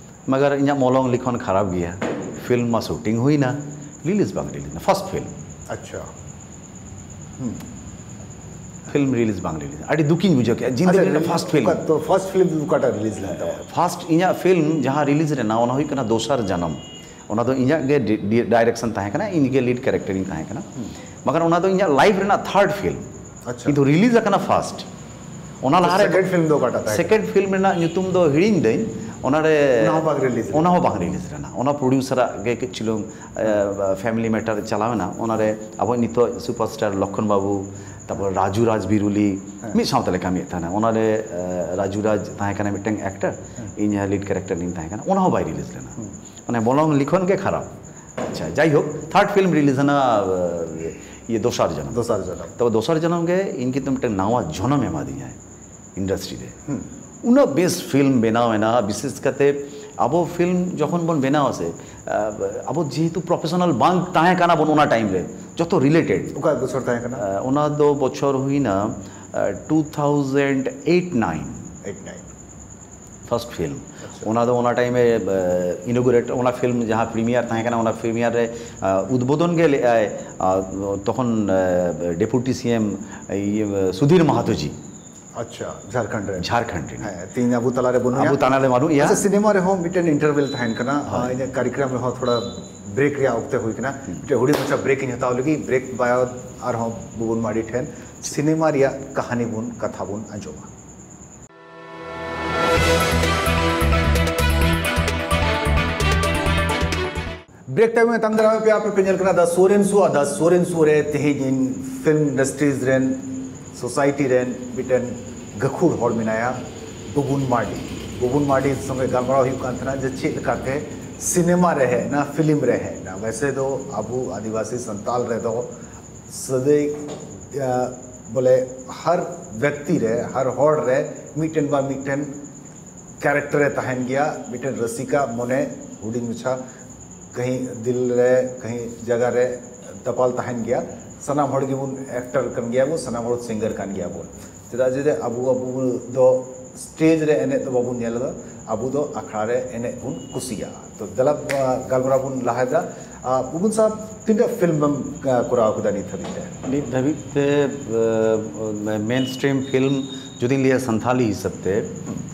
ᱢᱟᱜᱟᱨ ᱤᱧᱟᱹᱜ ᱢᱚᱞᱚᱝ ᱞᱤᱠᱷᱚᱱ ᱠᱷᱟᱨᱟᱯ ᱜᱮᱭᱟ, ᱯᱷᱤᱞᱢ ᱢᱟ ᱥᱩᱴᱤᱝ ᱦᱩᱭᱱᱟ, ᱨᱤᱞᱤᱡᱽ ᱵᱟᱝ ᱨᱤᱞᱤᱡᱽ ᱮᱱᱟ, ᱯᱷᱟᱨᱥᱴ ᱯᱷᱤᱞᱢ᱾ ᱟᱪᱪᱷᱟ᱾ ᱯᱷᱤᱞᱢ ᱨᱤᱞᱤᱡᱽ ᱵᱟᱝ ᱨᱤᱞᱤᱡᱽ ᱮᱱᱟ, ᱟᱹᱰᱤ ᱫᱩᱠᱤᱧ ᱵᱩᱡᱷᱟᱹᱣ ᱠᱮᱫᱼᱟ, ᱡᱤᱱᱫᱮᱜᱤ ᱨᱮᱱᱟᱜ ᱯᱷᱟᱨᱥᱴ ᱯᱷᱤᱞᱢ᱾ ᱛᱚ ᱯᱷᱟᱨᱥᱴ ᱯᱷᱤᱞᱢ ᱚᱠᱟᱴᱟᱜ ᱨᱤᱞᱤᱡᱽ ᱞᱮᱱ ᱛᱟᱢᱟ? ᱯᱷᱟᱨᱥᱴ ᱤᱧᱟᱹᱜ ᱯᱷᱤᱞᱢ ᱡᱟᱦᱟᱸ ᱨᱤᱞᱤᱡᱽ ᱞᱮᱱᱟ, ᱚᱱᱟ ᱦᱩᱭᱩᱜ ᱠᱟᱱᱟ ᱫᱚᱥᱟᱨ ᱡᱟᱱᱟᱢ᱾ ᱚᱱᱟ ᱫᱚ ᱤᱧᱟᱹᱜ ᱜᱮ ᱰᱤ-, ᱰᱤ-, ᱰᱟᱭᱨᱮᱠᱥᱚᱱ ᱛᱟᱦᱮᱸ ᱠᱟᱱᱟ, ᱤᱧ ᱜᱮ ᱞᱤᱰ ᱠᱮᱨᱮᱠᱴᱟᱨ ᱤᱧ ᱛᱟᱦᱮᱸ ᱠᱟᱱᱟ᱾ ᱵᱟᱠᱷᱟᱱ ᱚᱱᱟ ᱫᱚ ᱤᱧᱟᱹᱜ ᱞᱟᱭᱤᱯᱷ ᱨᱮᱱᱟᱜ ᱛᱷᱟᱨᱰ ᱯᱷᱤᱞᱢ, ᱟᱪᱪᱷᱟ᱾ ᱠᱤᱱᱛᱩ ᱨᱤᱞᱤᱡᱽ ᱟᱠᱟᱱᱟ ᱯᱷᱟᱨᱥᱴ᱾ ᱚᱱᱟ ᱛᱚ ᱞᱟᱦᱟᱨᱮ ᱥᱮᱠᱮᱱᱰ ᱯᱷᱤᱞᱢ ᱫᱚ ᱚᱠᱟᱴᱟᱜ ᱛᱟᱦᱮᱸ ᱠᱟᱱᱟ? ᱥᱮᱠᱮᱱᱰ ᱯᱷᱤᱞᱢ ᱨᱮᱱᱟᱜ ᱧᱩᱛᱩᱢ ᱫᱚ ᱦᱤᱲᱤᱧ ᱫᱟᱹᱧ, ᱚᱱᱟᱨᱮ ᱚᱱᱟ ᱦᱚᱸ ᱵᱟᱝ release ᱞᱮᱱᱟ᱾ ᱚᱱᱟ ᱦᱚᱸ ᱵᱟᱝ ᱨᱤᱞᱤᱡᱽ ᱞᱮᱱᱟ᱾ ᱚᱱᱟ ᱯᱨᱚᱰᱭᱩᱥᱟᱨᱟᱜ ᱜᱮ ᱠᱟᱹᱡ ᱪᱩᱞᱩᱝ ᱯᱷᱮᱢᱤᱞᱤ ᱢᱮᱴᱟᱨ ᱪᱟᱞᱟᱣ ᱮᱱᱟ᱾ ᱚᱱᱟᱨᱮ ᱟᱵᱚ ᱱᱤᱛᱚᱜ ᱥᱩᱯᱟᱨᱥᱴᱟᱨ ᱞᱚᱠᱠᱷᱚᱱ ᱵᱟᱹᱵᱩ, ᱛᱟᱨᱯᱚᱨ ᱨᱟᱡᱩ ᱨᱟᱡᱽ ᱵᱤᱨᱩᱞᱤ ᱢᱤᱫ ᱥᱟᱶ ᱛᱮᱞᱮ ᱠᱟᱹᱢᱤᱭᱮᱫ ᱛᱟᱦᱮᱱᱟ᱾ ᱚᱱᱟᱨᱮ ᱨᱟᱡᱩ ᱨᱟᱡᱽ ᱛᱟᱦᱮᱸ ᱠᱟᱱᱟ ᱢᱤᱫᱴᱟᱝ ᱮᱠᱴᱟᱨ, ᱤᱧ ᱡᱟᱦᱟᱸ ᱞᱤᱰ ᱠᱮᱨᱮᱠᱴᱟᱨ ᱨᱤᱧ ᱛᱟᱦᱮᱸ ᱠᱟᱱᱟ᱾ ᱚᱱᱟ ᱦᱚᱸ ᱵᱟᱭ ᱨᱤᱞᱤᱡᱽ ᱞᱮᱱᱟ᱾ ᱢᱟᱱᱮ ᱵᱚᱞᱚᱱ ᱞᱤᱠᱷᱚᱱ ᱜᱮ ᱠᱷᱟᱨᱟᱯ᱾ ᱟᱪᱪᱷᱟ, ᱡᱟᱭᱦᱳᱠ, ᱛᱷᱟᱨᱰ ᱯᱷᱤᱞᱢ ᱨᱤᱞᱤᱡᱽ ᱮᱱᱟ ᱤᱭᱟᱹ ᱫᱚᱥᱟᱨ ᱡᱚᱱᱚᱢ᱾ ᱫᱚᱥᱟᱨ ᱡᱚᱱᱚᱢ᱾ ᱛᱚᱵᱮ ᱫᱚᱥᱟᱨ ᱡᱚᱱᱚᱢ ᱜᱮ ᱤᱧ ᱠᱤᱱᱛᱩ ᱢᱤᱫᱴᱟᱝ ᱱᱟᱣᱟ ᱡᱚᱱᱚᱢ ᱮᱢᱟᱫᱤᱧᱟᱭ ᱤᱱᱰᱟᱥᱴᱨᱤ ᱨᱮ᱾ ᱩᱱᱟᱹᱜ ᱵᱮᱥ ᱯᱷᱤᱞᱢ ᱵᱮᱱᱟᱣ ᱮᱱᱟ, ᱵᱤᱥᱮᱥ ᱠᱟᱛᱮ ᱟᱵᱚ ᱯᱷᱤᱞᱢ ᱡᱚᱠᱷᱚᱱ ᱵᱚᱱ ᱵᱮᱱᱟᱣᱟ ᱥᱮ, ᱟᱵᱚ ᱡᱮᱦᱮᱛᱩ ᱯᱨᱚᱯᱷᱮᱥᱚᱱᱟᱞ ᱵᱟᱝ ᱛᱟᱦᱮᱸ ᱠᱟᱱᱟ ᱵᱚᱱ ᱚᱱᱟ ᱴᱟᱭᱤᱢ ᱨᱮ, ᱡᱚᱛᱚ ᱨᱤᱞᱮᱴᱮᱰ᱾ ᱚᱠᱟ ᱵᱚᱪᱷᱚᱨ ᱛᱟᱦᱮᱸ ᱠᱟᱱᱟ? ᱚᱱᱟ ᱫᱚ ᱵᱚᱪᱷᱚᱨ ᱦᱩᱭᱱᱟ two thousand eight nine. Eight nine. First film. ᱚᱱᱟ ᱫᱚ ᱚᱱᱟ ᱴᱟᱭᱤᱢ ᱨᱮ ᱤᱱᱳᱜᱩᱨᱮᱴ, ᱚᱱᱟ ᱯᱷᱤᱞᱢ ᱡᱟᱦᱟᱸ ᱯᱨᱤᱢᱤᱭᱟᱨ ᱛᱟᱦᱮᱸ ᱠᱟᱱᱟ, ᱚᱱᱟ ᱯᱨᱤᱢᱤᱭᱟᱨ ᱨᱮ ᱩᱫᱽᱵᱳᱫᱚᱱ ᱜᱮ ᱞᱮᱫᱟᱭ ᱛᱚᱠᱷᱚᱱ ᱰᱮᱯᱩᱴᱤ ᱥᱤ ᱮᱢ ᱥᱩᱫᱷᱤᱨ ᱢᱟᱦᱟᱛᱳ ᱡᱤ᱾ ᱟᱪᱪᱷᱟ, ᱡᱷᱟᱲᱠᱷᱚᱸᱰ ᱨᱮ᱾ ᱡᱷᱟᱲᱠᱷᱚᱸᱰ ᱨᱮ᱾ ᱦᱮᱸ, ᱛᱮᱦᱮᱧ ᱟᱵᱚ ᱛᱟᱞᱟᱨᱮ ᱵᱟᱹᱱᱩᱜ ᱟᱵᱚ ᱛᱟᱞᱟᱨᱮ ᱵᱟᱹᱱᱩᱜ ᱮᱭᱟ᱾ ᱟᱪᱪᱷᱟ, ᱥᱤᱱᱮᱢᱟ ᱨᱮᱦᱚᱸ ᱢᱤᱫᱴᱮᱱ ᱤᱱᱴᱟᱨᱵᱷᱮᱞ ᱛᱟᱦᱮᱱ ᱠᱟᱱᱟ᱾ ᱤᱧᱟᱹᱜ ᱠᱟᱨᱤᱠᱨᱟᱢ ᱨᱮᱦᱚᱸ ᱛᱷᱚᱲᱟ ᱵᱨᱮᱠ ᱨᱮᱭᱟᱜ ᱚᱠᱛᱮ ᱦᱩᱭ ᱠᱟᱱᱟ᱾ ᱢᱤᱫᱴᱮᱱ ᱦᱩᱰᱤᱧ ᱢᱟᱪᱷᱟ ᱵᱨᱮᱠ ᱤᱧ ᱦᱟᱛᱟᱣ ᱞᱟᱹᱜᱤᱫ᱾ ᱵᱨᱮᱠ ᱵᱟᱭᱚᱫ ᱟᱨᱦᱚᱸ ᱵᱩᱵᱩᱱ ᱢᱟᱨᱰᱤ ᱴᱷᱮᱱ ᱥᱤᱱᱮᱢᱟ ᱨᱮᱭᱟᱜ ᱠᱟᱹᱦᱱᱤ ᱵᱚᱱ, ᱠᱟᱛᱷᱟ ᱵᱚᱱ ᱟᱸᱡᱚᱢᱟ᱾ ᱵᱨᱮᱠ ᱛᱟᱭᱚᱢ ᱛᱟᱝ ᱫᱟᱨᱟᱢ ᱯᱮ ᱟᱯᱮ ᱯᱮ ᱧᱮᱞ ᱠᱟᱱᱟ ᱫᱟ ᱥᱳᱨᱮᱱ ᱥᱳ ᱟᱨ ᱫᱟ ᱥᱳᱨᱮᱱ ᱥᱳ ᱨᱮ ᱛᱮᱦᱮᱧ ᱤᱧ ᱯᱷᱤᱞᱢ ᱤᱱᱰᱟᱥᱴᱨᱤᱡᱽ ᱨᱮᱱ, ᱥᱳᱥᱟᱭᱴᱤ ᱨᱮᱱ ᱢᱤᱫᱴᱮᱱ ᱜᱟᱹᱠᱷᱩᱲ ᱦᱚᱲ ᱢᱮᱱᱟᱭᱟ, ᱵᱩᱵᱩᱱ ᱢᱟᱨᱰᱤ᱾ ᱵᱩᱵᱩᱱ ᱢᱟᱨᱰᱤ ᱥᱚᱸᱜᱮ ᱜᱟᱞᱢᱟᱨᱟᱣ ᱦᱩᱭᱩᱜ ᱠᱟᱱ ᱛᱟᱦᱮᱱᱟ ᱡᱮ ᱪᱮᱫ ᱞᱮᱠᱟᱛᱮ ᱥᱤᱱᱮᱢᱟ ᱨᱮ ᱦᱮᱡ ᱮᱱᱟ, ᱯᱷᱤᱞᱢ ᱨᱮ ᱦᱮᱡ ᱮᱱᱟ᱾ ᱣᱮᱥᱮ ᱫᱚ ᱟᱵᱚ ᱟᱹᱫᱤᱵᱟᱹᱥᱤ ᱥᱟᱱᱛᱟᱞ ᱨᱮᱫᱚ ᱥᱟᱹᱫᱟᱹᱭ, ᱟ, ᱵᱚᱞᱮ ᱦᱟᱨ ᱵᱮᱠᱛᱤ ᱨᱮ, ᱦᱟᱨ ᱦᱚᱲ ᱨᱮ ᱢᱤᱫᱴᱮᱱ ᱵᱟ ᱢᱤᱫᱴᱮᱱ ᱠᱮᱨᱮᱠᱴᱟᱨ ᱮ ᱛᱟᱦᱮᱱ ᱜᱮᱭᱟ, ᱢᱤᱫᱴᱮᱱ ᱨᱟᱹᱥᱤᱠᱟ ᱢᱚᱱᱮ ᱦᱩᱰᱤᱧ ᱢᱟᱪᱷᱟ, ᱠᱟᱹᱦᱤ ᱫᱤᱞ ᱨᱮ, ᱠᱟᱹᱦᱤ ᱡᱟᱭᱜᱟ ᱨᱮ ᱫᱟᱯᱟᱞ ᱛᱟᱦᱮᱱ ᱜᱮᱭᱟ᱾ ᱥᱟᱱᱟᱢ ᱦᱚᱲ ᱜᱮᱵᱚᱱ ᱮᱠᱴᱟᱨ ᱠᱟᱱ ᱜᱮᱭᱟ ᱵᱚᱱ, ᱥᱟᱱᱟᱢ ᱦᱚᱲ ᱥᱤᱝᱜᱟᱨ ᱠᱟᱱ ᱜᱮᱭᱟ ᱵᱚᱱ᱾ ᱪᱮᱫᱟᱜ ᱡᱮ ᱟᱵᱚ, ᱟᱵᱚ ᱫᱚ ᱥᱴᱮᱡ ᱨᱮ ᱮᱱᱮᱡ ᱫᱚ ᱵᱟᱵᱚᱱ ᱧᱮᱞ ᱮᱫᱟ, ᱟᱵᱚ ᱫᱚ ᱟᱠᱷᱲᱟ ᱨᱮ ᱮᱱᱮᱡ ᱵᱚᱱ ᱠᱩᱥᱤᱭᱟᱜᱼᱟ᱾ ᱛᱚ ᱫᱮᱞᱟ, ᱟ, ᱜᱟᱞᱢᱟᱨᱟᱣ ᱵᱚᱱ ᱞᱟᱦᱟᱭᱮᱫᱟ᱾ ᱟ, ᱵᱩᱵᱩᱱ ᱥᱟᱦᱵ, ᱛᱤᱱᱟᱹᱜ ᱯᱷᱤᱞᱢ ᱮᱢ, ᱟ, ᱠᱚᱨᱟᱣ ᱠᱮᱫᱟ ᱱᱤᱛ ᱦᱟᱹᱵᱤᱡ ᱛᱮ? ᱱᱤᱛ ᱫᱷᱟᱹᱵᱤᱡ ᱛᱮ ᱢᱮᱱ ᱥᱴᱨᱤᱢ ᱯᱷᱤᱞᱢ ᱡᱩᱫᱤᱧ ᱞᱟᱹᱭᱟ ᱥᱟᱱᱛᱷᱟᱞᱤ ᱦᱤᱥᱟᱹᱵ ᱛᱮ,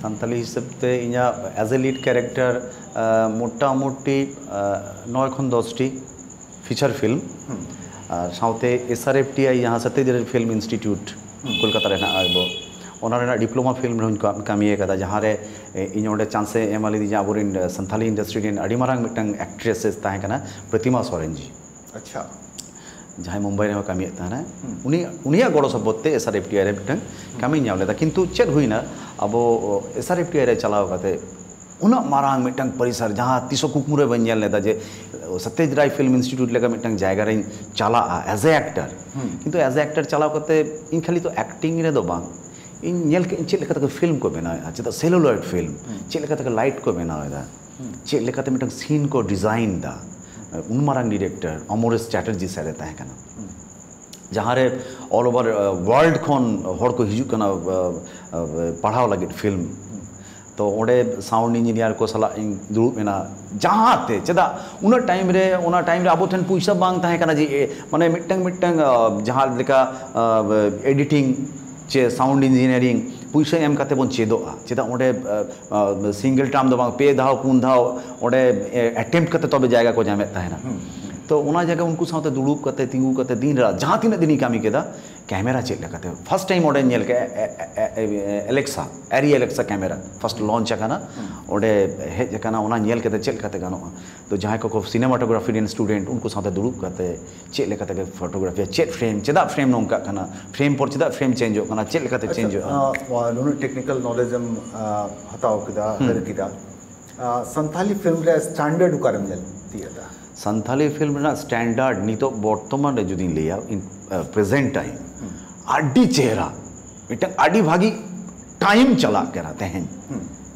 ᱥᱟᱱᱛᱷᱟᱞᱤ ᱦᱤᱥᱟᱹᱵ ᱛᱮ ᱤᱧᱟᱹᱜ ᱮᱡ ᱮ ᱞᱤᱰ ᱠᱮᱨᱮᱠᱴᱟᱨ ᱢᱚᱴᱟᱢᱩᱴᱤ ᱟ, ᱱᱚᱭ ᱠᱷᱚᱱ ᱫᱚᱥᱴᱤ ᱯᱷᱤᱪᱟᱨ ᱯᱷᱤᱞᱢ᱾ ᱟᱨ ᱥᱟᱶᱛᱮ S R F T I, ᱡᱟᱦᱟᱸ ᱥᱟᱛᱛᱟᱫᱤᱨ ᱯᱷᱤᱞᱢ ᱤᱱᱥᱴᱤᱴᱤᱭᱩᱴ ᱠᱳᱞᱠᱟᱛᱟ ᱨᱮ ᱦᱮᱱᱟᱜᱼᱟ, ᱟᱵᱚ ᱚᱱᱟ ᱨᱮᱱᱟᱜ ᱰᱤᱯᱞᱳᱢᱟ ᱯᱷᱤᱞᱢ ᱨᱮᱦᱚᱸᱧ ᱠᱟ- ᱠᱟᱹᱢᱤ ᱟᱠᱟᱫᱟ, ᱡᱟᱦᱟᱸ ᱨᱮ ᱮ, ᱤᱧ ᱚᱸᱰᱮ ᱪᱟᱱᱥ ᱮ ᱮᱢᱟ ᱞᱤᱫᱤᱧᱟ ᱟᱵᱚᱨᱮᱱ ᱮ, ᱥᱟᱱᱛᱷᱟᱞᱤ ᱤᱱᱰᱟᱥᱴᱨᱤ ᱨᱮᱱ ᱟᱹᱰᱤ ᱢᱟᱨᱟᱝ ᱢᱤᱫᱴᱟᱝ ᱮᱠᱴᱨᱮᱥ ᱮ ᱛᱟᱦᱮᱸ ᱠᱟᱱᱟ, ᱯᱨᱚᱛᱤᱢᱟ ᱥᱚᱨᱮᱱ ᱡᱤ᱾ ᱟᱪᱪᱷᱟ᱾ ᱡᱟᱦᱟᱸᱭ ᱢᱩᱢᱵᱟᱭ ᱨᱮᱦᱚᱸ ᱠᱟᱹᱢᱤᱭᱮᱫ ᱛᱟᱦᱮᱱᱟ, ᱩᱱᱤ ᱩᱱᱤᱭᱟᱜ ᱜᱚᱲᱚ ᱥᱚᱯᱚᱦᱚᱫ ᱛᱮ ᱮᱥ ᱟᱨ ᱮᱯᱷ ᱴᱤ ᱟᱭ ᱨᱮ ᱢᱤᱫᱴᱟᱝ ᱠᱟᱹᱢᱤᱧ ᱧᱟᱢ ᱞᱮᱫᱟ᱾ ᱠᱤᱱᱛᱩ ᱪᱮᱫ ᱦᱩᱭᱱᱟ, ᱟᱵᱚ ᱮᱥ ᱟᱨ ᱮᱯᱷ ᱴᱤ ᱟᱭ ᱨᱮ ᱪᱟᱞᱟᱣ ᱠᱟᱛᱮ ᱩᱱᱟᱹᱜ ᱢᱟᱨᱟᱝ ᱢᱤᱫᱴᱟᱝ ᱯᱚᱨᱤᱥᱚᱨ, ᱡᱟᱦᱟᱸ ᱛᱤᱥ ᱦᱚᱸ ᱠᱩᱠᱢᱩ ᱨᱮ ᱵᱟᱹᱧ ᱧᱮᱞ ᱞᱮᱫᱟ ᱡᱮ ᱥᱚᱛᱭᱚᱡᱤᱛ ᱨᱟᱭ ᱯᱷᱤᱞᱢ ᱤᱱᱥᱴᱤᱴᱤᱭᱩᱴ ᱞᱮᱠᱟ ᱢᱤᱫᱴᱟᱝ ᱡᱟᱭᱜᱟ ᱨᱮᱧ ᱪᱟᱞᱟᱜᱼᱟ ᱮᱡ ᱮ ᱮᱠᱴᱟᱨ᱾ ᱠᱤᱱᱛᱩ ᱮᱡ ᱮ ᱮᱠᱴᱟᱨ ᱪᱟᱞᱟᱣ ᱠᱟᱛᱮ ᱤᱧ ᱠᱷᱟᱹᱞᱤ ᱛᱚ ᱮᱠᱴᱤᱝ ᱨᱮᱫᱚ ᱵᱟᱝ, ᱤᱧ ᱧᱮᱞ ᱠᱮᱫ ᱪᱮᱫ ᱞᱮᱠᱟ ᱛᱮᱠᱚ ᱯᱷᱤᱞᱢ ᱠᱚ ᱵᱮᱱᱟᱣᱮᱫᱼᱟ, ᱪᱮᱫᱟᱜ ᱥᱮᱞᱩᱞᱚᱭᱤᱰ ᱯᱷᱤᱞᱢ, ᱪᱮᱫ ᱞᱮᱠᱟ ᱛᱮᱠᱚ ᱞᱟᱭᱤᱴ ᱠᱚ ᱵᱮᱱᱟᱣ ᱮᱫᱟ, ᱪᱮᱫ ᱞᱮᱠᱟᱛᱮ ᱢᱤᱫᱴᱟᱝ ᱥᱤᱱ ᱠᱚ ᱰᱤᱡᱟᱭᱤᱱ ᱮᱫᱟ᱾ ᱩᱱ ᱢᱟᱨᱟᱝ ᱰᱤᱨᱮᱠᱴᱚᱨ ᱚᱢᱚᱨᱮᱥ ᱪᱟᱴᱟᱨᱡᱤ ᱥᱮᱨ ᱮ ᱛᱟᱦᱮᱸ ᱠᱟᱱᱟ, ᱡᱟᱦᱟᱸ ᱨᱮ ᱚᱞ ᱳᱵᱷᱟᱨ ᱣᱟᱨᱞᱰ ᱠᱷᱚᱱ ᱦᱚᱲ ᱠᱚ ᱦᱤᱡᱩᱜ ᱠᱟᱱᱟ ᱟ, ᱟ, ᱯᱟᱲᱦᱟᱣ ᱞᱟᱹᱜᱤᱫ ᱯᱷᱤᱞᱢ᱾ ᱛᱚ ᱚᱸᱰᱮ ᱥᱟᱣᱩᱱᱰ ᱤᱧᱡᱤᱱᱤᱭᱟᱨ ᱠᱚ ᱥᱟᱞᱟᱜ ᱤᱧ ᱫᱩᱲᱩᱵ ᱮᱱᱟ, ᱡᱟᱦᱟᱸᱛᱮ ᱪᱮᱫᱟᱜ ᱩᱱᱟᱹᱜ ᱴᱟᱭᱤᱢ ᱨᱮ, ᱚᱱᱟ ᱴᱟᱭᱤᱢ ᱨᱮ ᱟᱵᱚ ᱴᱷᱮᱱ ᱯᱚᱭᱥᱟ ᱵᱟᱝ ᱛᱟᱦᱮᱸ ᱠᱟᱱᱟ ᱡᱮ ᱮ, ᱢᱟᱱᱮ ᱢᱤᱫᱴᱟᱝ ᱢᱤᱫᱴᱟᱝ ᱟ, ᱡᱟᱦᱟᱸ ᱞᱮᱠᱟ ᱮᱰᱤᱴᱤᱝ ᱪᱮ ᱥᱟᱣᱩᱱᱰ ᱤᱧᱡᱤᱱᱤᱭᱟᱨᱤᱝ ᱯᱚᱭᱥᱟ ᱮᱢ ᱠᱟᱛᱮ ᱵᱚᱱ ᱪᱮᱫᱚᱜᱼᱟ, ᱪᱮᱫᱟᱜ ᱚᱸᱰᱮ ᱥᱤᱝᱜᱮᱞ ᱴᱟᱨᱢ ᱫᱚ ᱵᱟᱝ, ᱯᱮ ᱫᱷᱟᱣ ᱯᱩᱱ ᱫᱷᱟᱣ ᱚᱸᱰᱮ ᱮᱴᱮᱢᱯᱴ ᱠᱟᱛᱮ ᱛᱚᱵᱮ ᱡᱟᱭᱜᱟ ᱠᱚ ᱧᱟᱢᱮᱫ ᱛᱟᱦᱮᱱᱟ᱾ ᱛᱚ ᱚᱱᱟ ᱡᱟᱭᱜᱟ ᱩᱱᱠᱩ ᱥᱟᱶᱛᱮ ᱫᱩᱲᱩᱵ ᱠᱟᱛᱮ, ᱛᱤᱸᱜᱩ ᱠᱟᱛᱮ, ᱫᱤᱱ ᱨᱟᱛ ᱡᱟᱦᱟᱸ ᱛᱤᱱᱟᱹᱜ ᱫᱤᱱᱤᱧ ᱠᱟᱹᱢᱤ ᱠᱮᱫᱟ, ᱠᱮᱢᱮᱨᱟ ᱪᱮᱫ ᱞᱮᱠᱟᱛᱮ ᱯᱷᱟᱥᱴ ᱴᱟᱭᱤᱢ ᱚᱸᱰᱮᱧ ᱧᱮᱞ ᱠᱮᱫᱼᱟ᱾ ᱮᱞᱮᱠᱥᱟ, ᱟᱨᱤ ᱟᱞᱮᱠᱥᱟ ᱠᱮᱢᱮᱨᱟ ᱯᱷᱟᱥᱴ ᱞᱚᱧᱪ ᱟᱠᱟᱱᱟ, ᱚᱸᱰᱮ ᱦᱮᱡ ᱟᱠᱟᱱᱟ, ᱚᱱᱟ ᱧᱮᱞ ᱠᱟᱛᱮ ᱪᱮᱫ ᱞᱮᱠᱟᱛᱮ ᱜᱟᱱᱚᱜᱼᱟ᱾ ᱛᱚ ᱡᱟᱦᱟᱸᱭ ᱠᱚᱠᱚ ᱥᱤᱱᱮᱢᱟᱴᱳᱜᱨᱟᱯᱷᱤ ᱨᱮᱱ ᱥᱴᱩᱰᱮᱱᱴ, ᱩᱱᱠᱩ ᱥᱟᱶᱛᱮ ᱫᱩᱲᱩᱵ ᱠᱟᱛᱮ ᱪᱮᱫ ᱞᱮᱠᱟᱛᱮ ᱯᱷᱳᱴᱳᱜᱨᱟᱯᱷᱤᱭᱟ, ᱪᱮᱫ ᱯᱷᱨᱮᱢ, ᱪᱮᱫᱟᱜ ᱯᱷᱨᱮᱢ ᱱᱚᱝᱠᱟᱜ ᱠᱟᱱᱟ, ᱯᱷᱨᱮᱢ ᱯᱚᱨ ᱪᱮᱫᱟᱜ ᱯᱷᱨᱮᱢ ᱪᱮᱧᱡᱚᱜ ᱠᱟᱱᱟ, ᱪᱮᱫ ᱞᱮᱠᱟᱛᱮ ᱪᱮᱧᱡᱚᱜᱼᱟ᱾ ᱟᱪᱪᱷᱟ, ᱱᱩᱱᱟᱹᱜ ᱴᱮᱠᱱᱤᱠᱟᱞ ᱱᱚᱞᱮᱡᱽ ᱮᱢ ᱟ, ᱦᱟᱛᱟᱣ ᱠᱮᱫᱟ, ᱦᱟᱹᱨ ᱠᱮᱫᱟ, ᱟ, ᱥᱟᱱᱛᱷᱟᱞᱤ ᱯᱷᱤᱞᱢ ᱨᱮ ᱥᱴᱮᱱᱰᱟᱨᱰ ᱚᱠᱟᱨᱮᱢ ᱧᱮᱞ ᱛᱤᱭᱳᱜ ᱮᱫᱟ? ᱥᱟᱱᱛᱷᱟᱞᱤ ᱯᱷᱤᱞᱢ ᱨᱮᱱᱟᱜ ᱥᱴᱮᱱᱰᱟᱨᱰ ᱱᱤᱛᱚᱜ ᱵᱚᱨᱛᱚᱢᱟᱱ ᱨᱮ ᱡᱩᱫᱤᱧ ᱞᱟᱹᱭᱟ, ᱤᱱ ᱯᱨᱮᱡᱮᱱᱴ ᱴᱟᱭᱤᱢ ᱟᱹᱰᱤ ᱪᱮᱦᱨᱟ, ᱢᱤᱫᱴᱟᱝ ᱟᱹᱰᱤ ᱵᱷᱟᱹᱜᱤ ᱴᱟᱭᱤᱢ ᱪᱟᱞᱟᱜ ᱠᱟᱱᱟ ᱛᱮᱦᱮᱧ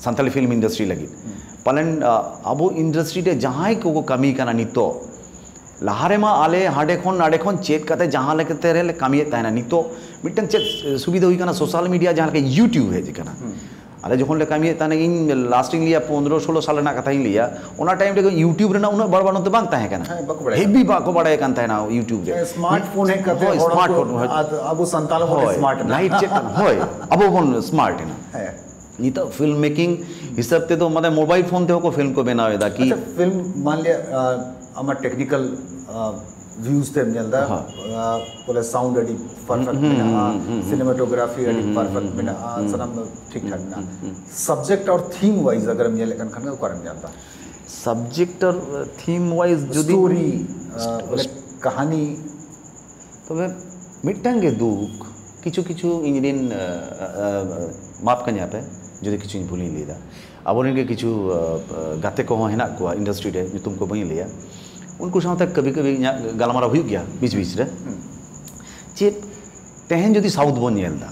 ᱥᱟᱱᱛᱟᱞᱤ ᱯᱷᱤᱞᱢ ᱤᱱᱰᱟᱥᱴᱨᱤ ᱞᱟᱹᱜᱤᱫ᱾ ᱯᱟᱞᱮᱱ ᱟ, ᱟᱵᱚ ᱤᱱᱰᱟᱥᱴᱨᱤ ᱨᱮ ᱡᱟᱦᱟᱸᱭ ᱠᱚᱠᱚ ᱠᱟᱹᱢᱤ ᱠᱟᱱᱟ ᱱᱤᱛᱚᱜ, ᱞᱟᱦᱟ ᱨᱮᱢᱟ ᱟᱞᱮ ᱦᱟᱸᱰᱮ ᱠᱷᱚᱱ ᱱᱟᱰᱮ ᱠᱷᱚᱱ ᱪᱮᱫ ᱠᱟᱛᱮ ᱡᱟᱦᱟᱸ ᱞᱮᱠᱟᱛᱮ ᱨᱮᱞᱮ ᱠᱟᱹᱢᱤᱭᱮᱫ ᱛᱟᱦᱮᱱᱟ᱾ ᱱᱤᱛᱚᱜ ᱢᱤᱫᱴᱟᱝ ᱪᱮᱫ ᱥᱩᱵᱤᱫᱷᱟ ᱦᱩᱭ ᱠᱟᱱᱟ, ᱥᱳᱥᱟᱞ ᱢᱤᱰᱤᱭᱟ ᱡᱟᱦᱟᱸ ᱞᱮᱠᱟ ᱭᱩᱴᱤᱭᱩᱵᱽ ᱦᱮᱡ ᱟᱠᱟᱱᱟ᱾ ᱟᱞᱮ ᱡᱚᱠᱷᱚᱱ ᱞᱮ ᱠᱟᱹᱢᱤᱭᱮᱫ ᱛᱟᱦᱮᱱᱟ, ᱤᱧ ᱞᱟᱥᱴ ᱤᱧ ᱞᱟᱹᱭᱟ, ᱯᱚᱱᱨᱚ ᱥᱳᱞᱳ ᱥᱟᱞ ᱨᱮᱱᱟᱜ ᱠᱟᱛᱷᱟᱧ ᱞᱟᱹᱭᱟ, ᱚᱱᱟ ᱴᱟᱭᱤᱢ ᱨᱮ ᱭᱩᱴᱤᱭᱩᱵᱽ ᱨᱮᱱᱟᱜ ᱩᱱᱟᱹᱜ ᱵᱟᱲ ᱵᱟᱹᱱᱩᱜ ᱫᱚ ᱵᱟᱝ ᱛᱟᱦᱮᱸ ᱠᱟᱱᱟ᱾ ᱦᱮᱸ, ᱵᱟᱠᱚ ᱵᱟᱲᱟᱭᱟ᱾ ᱦᱮᱵᱤ ᱵᱟᱠᱚ ᱵᱟᱲᱟᱭ ᱠᱟᱱ ᱛᱟᱦᱮᱱᱟ ᱭᱩᱴᱤᱭᱩᱵᱽ ᱨᱮ᱾ ᱦᱮᱸ, ᱥᱢᱟᱨᱴ ᱯᱷᱳᱱ ᱦᱮᱡ ᱠᱟᱛᱮ ᱦᱳᱭ, ᱦᱚᱲ ᱥᱢᱟᱨᱴ ᱠᱚ, ᱯᱷᱳᱱ, ᱦᱳᱭ᱾ ᱟᱫ-, ᱟᱵᱚ ᱥᱟᱱᱛᱟᱲ ᱦᱚᱯᱚᱱ ᱦᱳᱭ, ᱥᱢᱟᱨᱴ ᱮᱱᱟ᱾ ᱞᱟᱭᱤᱴ ᱪᱮᱫ ᱠᱟᱱᱟ? ᱦᱳᱭ, ᱟᱵᱚ ᱵᱚᱱ ᱥᱢᱟᱨᱴ ᱮᱱᱟ᱾ ᱦᱮᱸ᱾ ᱱᱤᱛᱚᱜ ᱯᱷᱤᱞᱢ ᱢᱮᱠᱤᱝ ᱦᱤᱥᱟᱹᱵ ᱛᱮᱫᱚ ᱢᱟᱱᱮ ᱢᱳᱵᱟᱭᱤᱞ ᱯᱷᱳᱱ ᱛᱮᱦᱚᱸ ᱠᱚ ᱯᱷᱤᱞᱢ ᱠᱚ ᱵᱮᱱᱟᱣ ᱮᱫᱟ ᱠᱤ? ᱟᱪᱪᱷᱟ, ᱯᱷᱤᱞᱢ ᱢᱟᱱ ᱞᱤᱭᱟ, ᱟ, ᱟᱢᱟᱜ ᱴᱮᱠᱱᱤᱠᱟᱞ, ᱟ, ᱵᱷᱤᱭᱩᱡᱽ ᱛᱮᱢ ᱧᱮᱞ ᱮᱫᱟ, ᱦᱚᱸ᱾ ᱟᱸ, ᱵᱚᱞᱮ ᱥᱟᱣᱩᱱᱰ ᱟᱹᱰᱤ ᱯᱟᱨᱯᱷᱮᱠᱴ ᱦᱩᱸ, ᱦᱩᱸ, ᱢᱮᱱᱟᱜᱼᱟ, ᱦᱩᱸ, ᱦᱩᱸ, ᱦᱩᱸ᱾ ᱥᱤᱱᱮᱢᱟᱴᱳᱜᱨᱟᱯᱷᱤ ᱟᱹᱰᱤ ᱦᱩᱸ, ᱦᱩᱸ, ᱯᱟᱨᱯᱷᱮᱠᱴ ᱦᱩᱸ, ᱢᱮᱱᱟᱜᱼᱟ, ᱦᱩᱸ, ᱥᱟᱱᱟᱢ ᱴᱷᱤᱠ ᱴᱷᱟᱠ ᱦᱩᱸ, ᱢᱮᱱᱟᱜᱼᱟ᱾ ᱦᱩᱸ, ᱦᱩᱸ᱾ ᱥᱟᱵᱡᱮᱠᱴ ᱟᱨ ᱛᱷᱤᱢ ᱣᱟᱭᱤᱡ ᱟᱜᱟᱨᱮᱢ ᱧᱮᱞᱮᱫ ᱠᱟᱱ ᱠᱷᱟᱱ ᱚᱠᱟᱨᱮᱢ ᱧᱟᱢ ᱮᱫᱟ? ᱥᱟᱵᱡᱮᱠᱴ ᱟᱨ ᱛᱷᱤᱢ ᱣᱟᱭᱤᱡ ᱡᱩᱫᱤ ᱥᱴᱳᱨᱤ, ᱟᱸ, ᱵᱚᱞᱮ ᱠᱟᱹᱦᱟᱱᱤ᱾ ᱛᱚᱵᱮ ᱢᱤᱫᱴᱟᱝ ᱜᱮ ᱫᱩᱠ, ᱠᱤᱪᱷᱩ ᱠᱤᱪᱷᱩ ᱤᱧ ᱨᱮᱱ, ᱟᱸ, ᱟᱸ, ᱢᱟᱯ ᱠᱟᱹᱧᱟ ᱯᱮ ᱡᱩᱫᱤ ᱠᱤᱪᱷᱩᱧ ᱵᱷᱩᱞᱤᱧ ᱞᱟᱹᱭᱫᱟ, ᱟᱵᱚᱨᱮᱱ ᱜᱮ ᱠᱤᱪᱷᱩ, ᱟᱸ, ᱟᱸ, ᱜᱟᱛᱮ ᱠᱚᱦᱚᱸ ᱦᱮᱱᱟᱜ ᱠᱚᱣᱟ ᱤᱱᱰᱟᱥᱴᱨᱤ ᱨᱮ, ᱧᱩᱛᱩᱢ ᱠᱚ ᱵᱟᱹᱧ ᱞᱟᱹᱭᱟ, ᱩᱱᱠᱩ ᱥᱟᱶᱛᱮ ᱠᱟᱹᱵᱷᱤ ᱠᱟᱹᱵᱷᱤ ᱤᱧᱟᱹᱜ ᱜᱟᱞᱢᱟᱨᱟᱣ ᱦᱩᱭᱩᱜ ᱜᱮᱭᱟ ᱵᱤᱪ ᱵᱤᱪ ᱨᱮ᱾ ᱪᱮᱫ ᱛᱮᱦᱮᱧ ᱡᱩᱫᱤ ᱥᱟᱣᱩᱛᱷ ᱵᱚᱱ ᱧᱮᱞ ᱮᱫᱟ,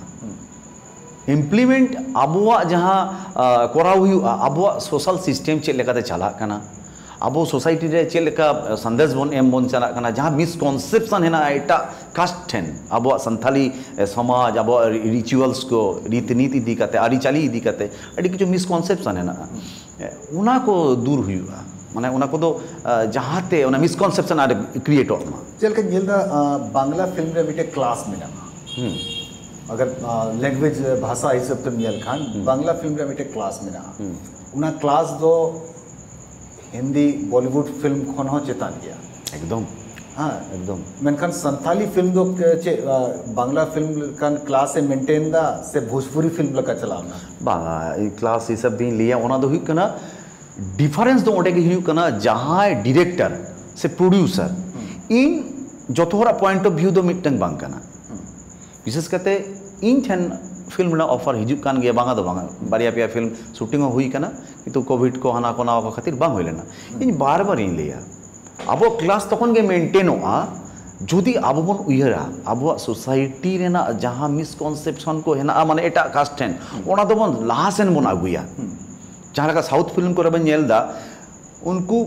ᱤᱢᱯᱞᱤᱢᱮᱱᱴ ᱟᱵᱚᱣᱟᱜ ᱡᱟᱦᱟᱸ, ᱟᱸ, ᱠᱚᱨᱟᱣ ᱦᱩᱭᱩᱜᱼᱟ, ᱟᱵᱚᱣᱟᱜ ᱥᱳᱥᱟᱞ ᱥᱤᱥᱴᱮᱢ ᱪᱮᱫ ᱞᱮᱠᱟᱛᱮ ᱪᱟᱞᱟᱜ ᱠᱟᱱᱟ, ᱟᱵᱚ ᱥᱳᱥᱟᱭᱴᱤ ᱨᱮ ᱪᱮᱫ ᱞᱮᱠᱟ ᱥᱟᱸᱫᱮᱥ ᱵᱚᱱ ᱮᱢ ᱵᱚᱱ ᱪᱟᱞᱟᱜ ᱠᱟᱱᱟ, ᱡᱟᱦᱟᱸ ᱢᱤᱥᱠᱚᱱᱥᱮᱯᱥᱚᱱ ᱦᱮᱱᱟᱜᱼᱟ ᱮᱴᱟᱜ ᱠᱟᱥᱴ ᱴᱷᱮᱱ, ᱟᱵᱚᱣᱟᱜ ᱥᱟᱱᱛᱷᱟᱞᱤ, ᱮ, ᱥᱚᱢᱟᱡᱽ, ᱟᱵᱚᱣᱟᱜ ᱨᱤ-, ᱨᱤᱪᱩᱣᱟᱞᱥ ᱠᱚ, ᱨᱤᱛ ᱱᱤᱛ ᱤᱫᱤ ᱠᱟᱛᱮ, ᱟᱹᱨᱤᱪᱟᱹᱞᱤ ᱤᱫᱤ ᱠᱟᱛᱮ ᱟᱹᱰᱤ ᱠᱤᱪᱷᱩ ᱢᱤᱥᱠᱚᱱᱥᱮᱯᱥᱚᱱ ᱦᱮᱱᱟᱜᱼᱟ᱾ ᱮ, ᱚᱱᱟ ᱠᱚ ᱫᱩᱨ ᱦᱩᱭᱩᱜᱼᱟ, ᱢᱟᱱᱮ ᱚᱱᱟ ᱠᱚᱫᱚ, ᱟ, ᱡᱟᱦᱟᱸᱛᱮ ᱚᱱᱟ ᱢᱤᱥᱠᱚᱱᱥᱮᱯᱥᱚᱱ ᱟᱨ ᱠᱨᱤᱭᱮᱴᱚᱜ ᱢᱟ᱾ ᱪᱮᱫ ᱞᱮᱠᱟᱧ ᱧᱮᱞ ᱮᱫᱟ, ᱟᱸ, ᱵᱟᱝᱞᱟ ᱯᱷᱤᱞᱢ ᱨᱮ ᱢᱤᱫᱴᱮᱡ ᱠᱞᱟᱥ ᱢᱮᱱᱟᱜᱼᱟ᱾ ᱟᱜᱟᱨ, ᱟᱸ, ᱞᱮᱝᱜᱩᱭᱮᱡᱽ ᱵᱷᱟᱥᱟ ᱦᱤᱥᱟᱹᱵ ᱛᱮᱢ ᱧᱮᱞ ᱠᱷᱟᱱ, ᱵᱟᱝᱞᱟ ᱯᱷᱤᱞᱢ ᱨᱮ ᱢᱤᱫᱴᱮᱡ ᱠᱞᱟᱥ ᱢᱮᱱᱟᱜᱼᱟ᱾ ᱚᱱᱟ ᱠᱞᱟᱥ ᱫᱚ ᱦᱤᱱᱫᱤ ᱵᱚᱞᱤᱣᱩᱰ ᱯᱷᱤᱞᱢ ᱠᱷᱚᱱ ᱦᱚᱸ ᱪᱮᱛᱟᱱ ᱜᱮᱭᱟ᱾ ᱮᱠᱫᱚᱢ᱾ ᱦᱮᱸ᱾ ᱮᱠᱫᱚᱢ᱾ ᱢᱮᱱᱠᱷᱟᱱ ᱥᱟᱱᱛᱟᱞᱤ ᱯᱷᱤᱞᱢ ᱫᱚ ᱠᱮ-, ᱪᱮᱫ, ᱟᱸ, ᱵᱟᱝᱞᱟ ᱯᱷᱤᱞᱢ ᱞᱮᱠᱟᱱ ᱠᱞᱟᱥ ᱮ ᱢᱮᱱᱴᱮᱱ ᱮᱫᱟ ᱥᱮ ᱵᱷᱳᱡᱽᱯᱩᱨᱤ ᱯᱷᱤᱞᱢ ᱞᱮᱠᱟ ᱪᱟᱞᱟᱣ ᱮᱱᱟ? ᱵᱟᱝ, ᱤᱧ ᱠᱞᱟᱥ ᱦᱤᱥᱟᱹᱵ ᱛᱤᱧ ᱞᱟᱹᱭᱟ, ᱚᱱᱟ ᱫᱚ ᱦᱩᱭᱩᱜ ᱠᱟᱱᱟ, ᱰᱤᱯᱷᱟᱨᱮᱱᱥ ᱫᱚ ᱚᱸᱰᱮ ᱜᱮ ᱦᱩᱭᱩᱜ ᱠᱟᱱᱟ, ᱡᱟᱦᱟᱸᱭ ᱰᱤᱨᱮᱠᱴᱚᱨ ᱥᱮ ᱯᱨᱚᱰᱤᱭᱩᱥᱟᱨ, ᱤᱧ ᱡᱚᱛᱚ ᱦᱚᱲᱟᱜ ᱯᱚᱭᱮᱱᱴ ᱚᱯᱷ ᱵᱷᱤᱭᱩ ᱫᱚ ᱢᱤᱫᱴᱟᱝ ᱵᱟᱝ ᱠᱟᱱᱟ᱾ ᱵᱤᱥᱮᱥ ᱠᱟᱛᱮ ᱤᱧ ᱴᱷᱮᱱ ᱯᱷᱤᱞᱢ ᱨᱮᱱᱟᱜ ᱚᱯᱷᱟᱨ ᱦᱤᱡᱩᱜ ᱠᱟᱱ ᱜᱮᱭᱟ, ᱵᱟᱝᱟ ᱫᱚ ᱵᱟᱝᱟ, ᱵᱟᱨᱭᱟ ᱯᱮᱭᱟ ᱯᱷᱤᱞᱢ ᱥᱩᱴᱤᱝ ᱦᱚᱸ ᱦᱩᱭ ᱠᱟᱱᱟ, ᱠᱤᱱᱛᱩ ᱠᱳᱵᱷᱤᱰ ᱠᱚ ᱦᱟᱱᱟ ᱠᱚ ᱱᱟᱣᱟ ᱠᱚ ᱠᱷᱟᱹᱛᱤᱨ ᱵᱟᱝ ᱦᱩᱭ ᱞᱮᱱᱟ᱾ ᱤᱧ ᱵᱟᱨ ᱵᱟᱨᱤᱧ ᱞᱟᱹᱭᱟ, ᱟᱵᱚ ᱠᱞᱟᱥ ᱛᱚᱠᱷᱚᱱ ᱜᱮ ᱢᱮᱱᱴᱮᱱᱚᱜᱼᱟ, ᱡᱩᱫᱤ ᱟᱵᱚ ᱵᱚᱱ ᱩᱭᱦᱟᱹᱨᱟ ᱟᱵᱚᱣᱟᱜ ᱥᱳᱥᱟᱭᱴᱤ ᱨᱮᱱᱟᱜ ᱡᱟᱦᱟᱸ ᱢᱤᱥᱠᱚᱱᱥᱮᱯᱥᱚᱱ ᱠᱚ ᱦᱮᱱᱟᱜᱼᱟ, ᱢᱟᱱᱮ ᱮᱴᱟᱜ ᱠᱟᱥᱴ ᱴᱷᱮᱱ, ᱚᱱᱟ ᱫᱚᱵᱚᱱ ᱞᱟᱦᱟ ᱥᱮᱱ ᱵᱚᱱ ᱟᱹᱜᱩᱭᱟ᱾ ᱡᱟᱦᱟᱸ ᱞᱮᱠᱟ ᱥᱟᱣᱩᱛᱷ ᱯᱷᱤᱞᱢ ᱠᱚᱨᱮ ᱵᱚᱱ ᱧᱮᱞ ᱮᱫᱟ, ᱩᱱᱠᱩ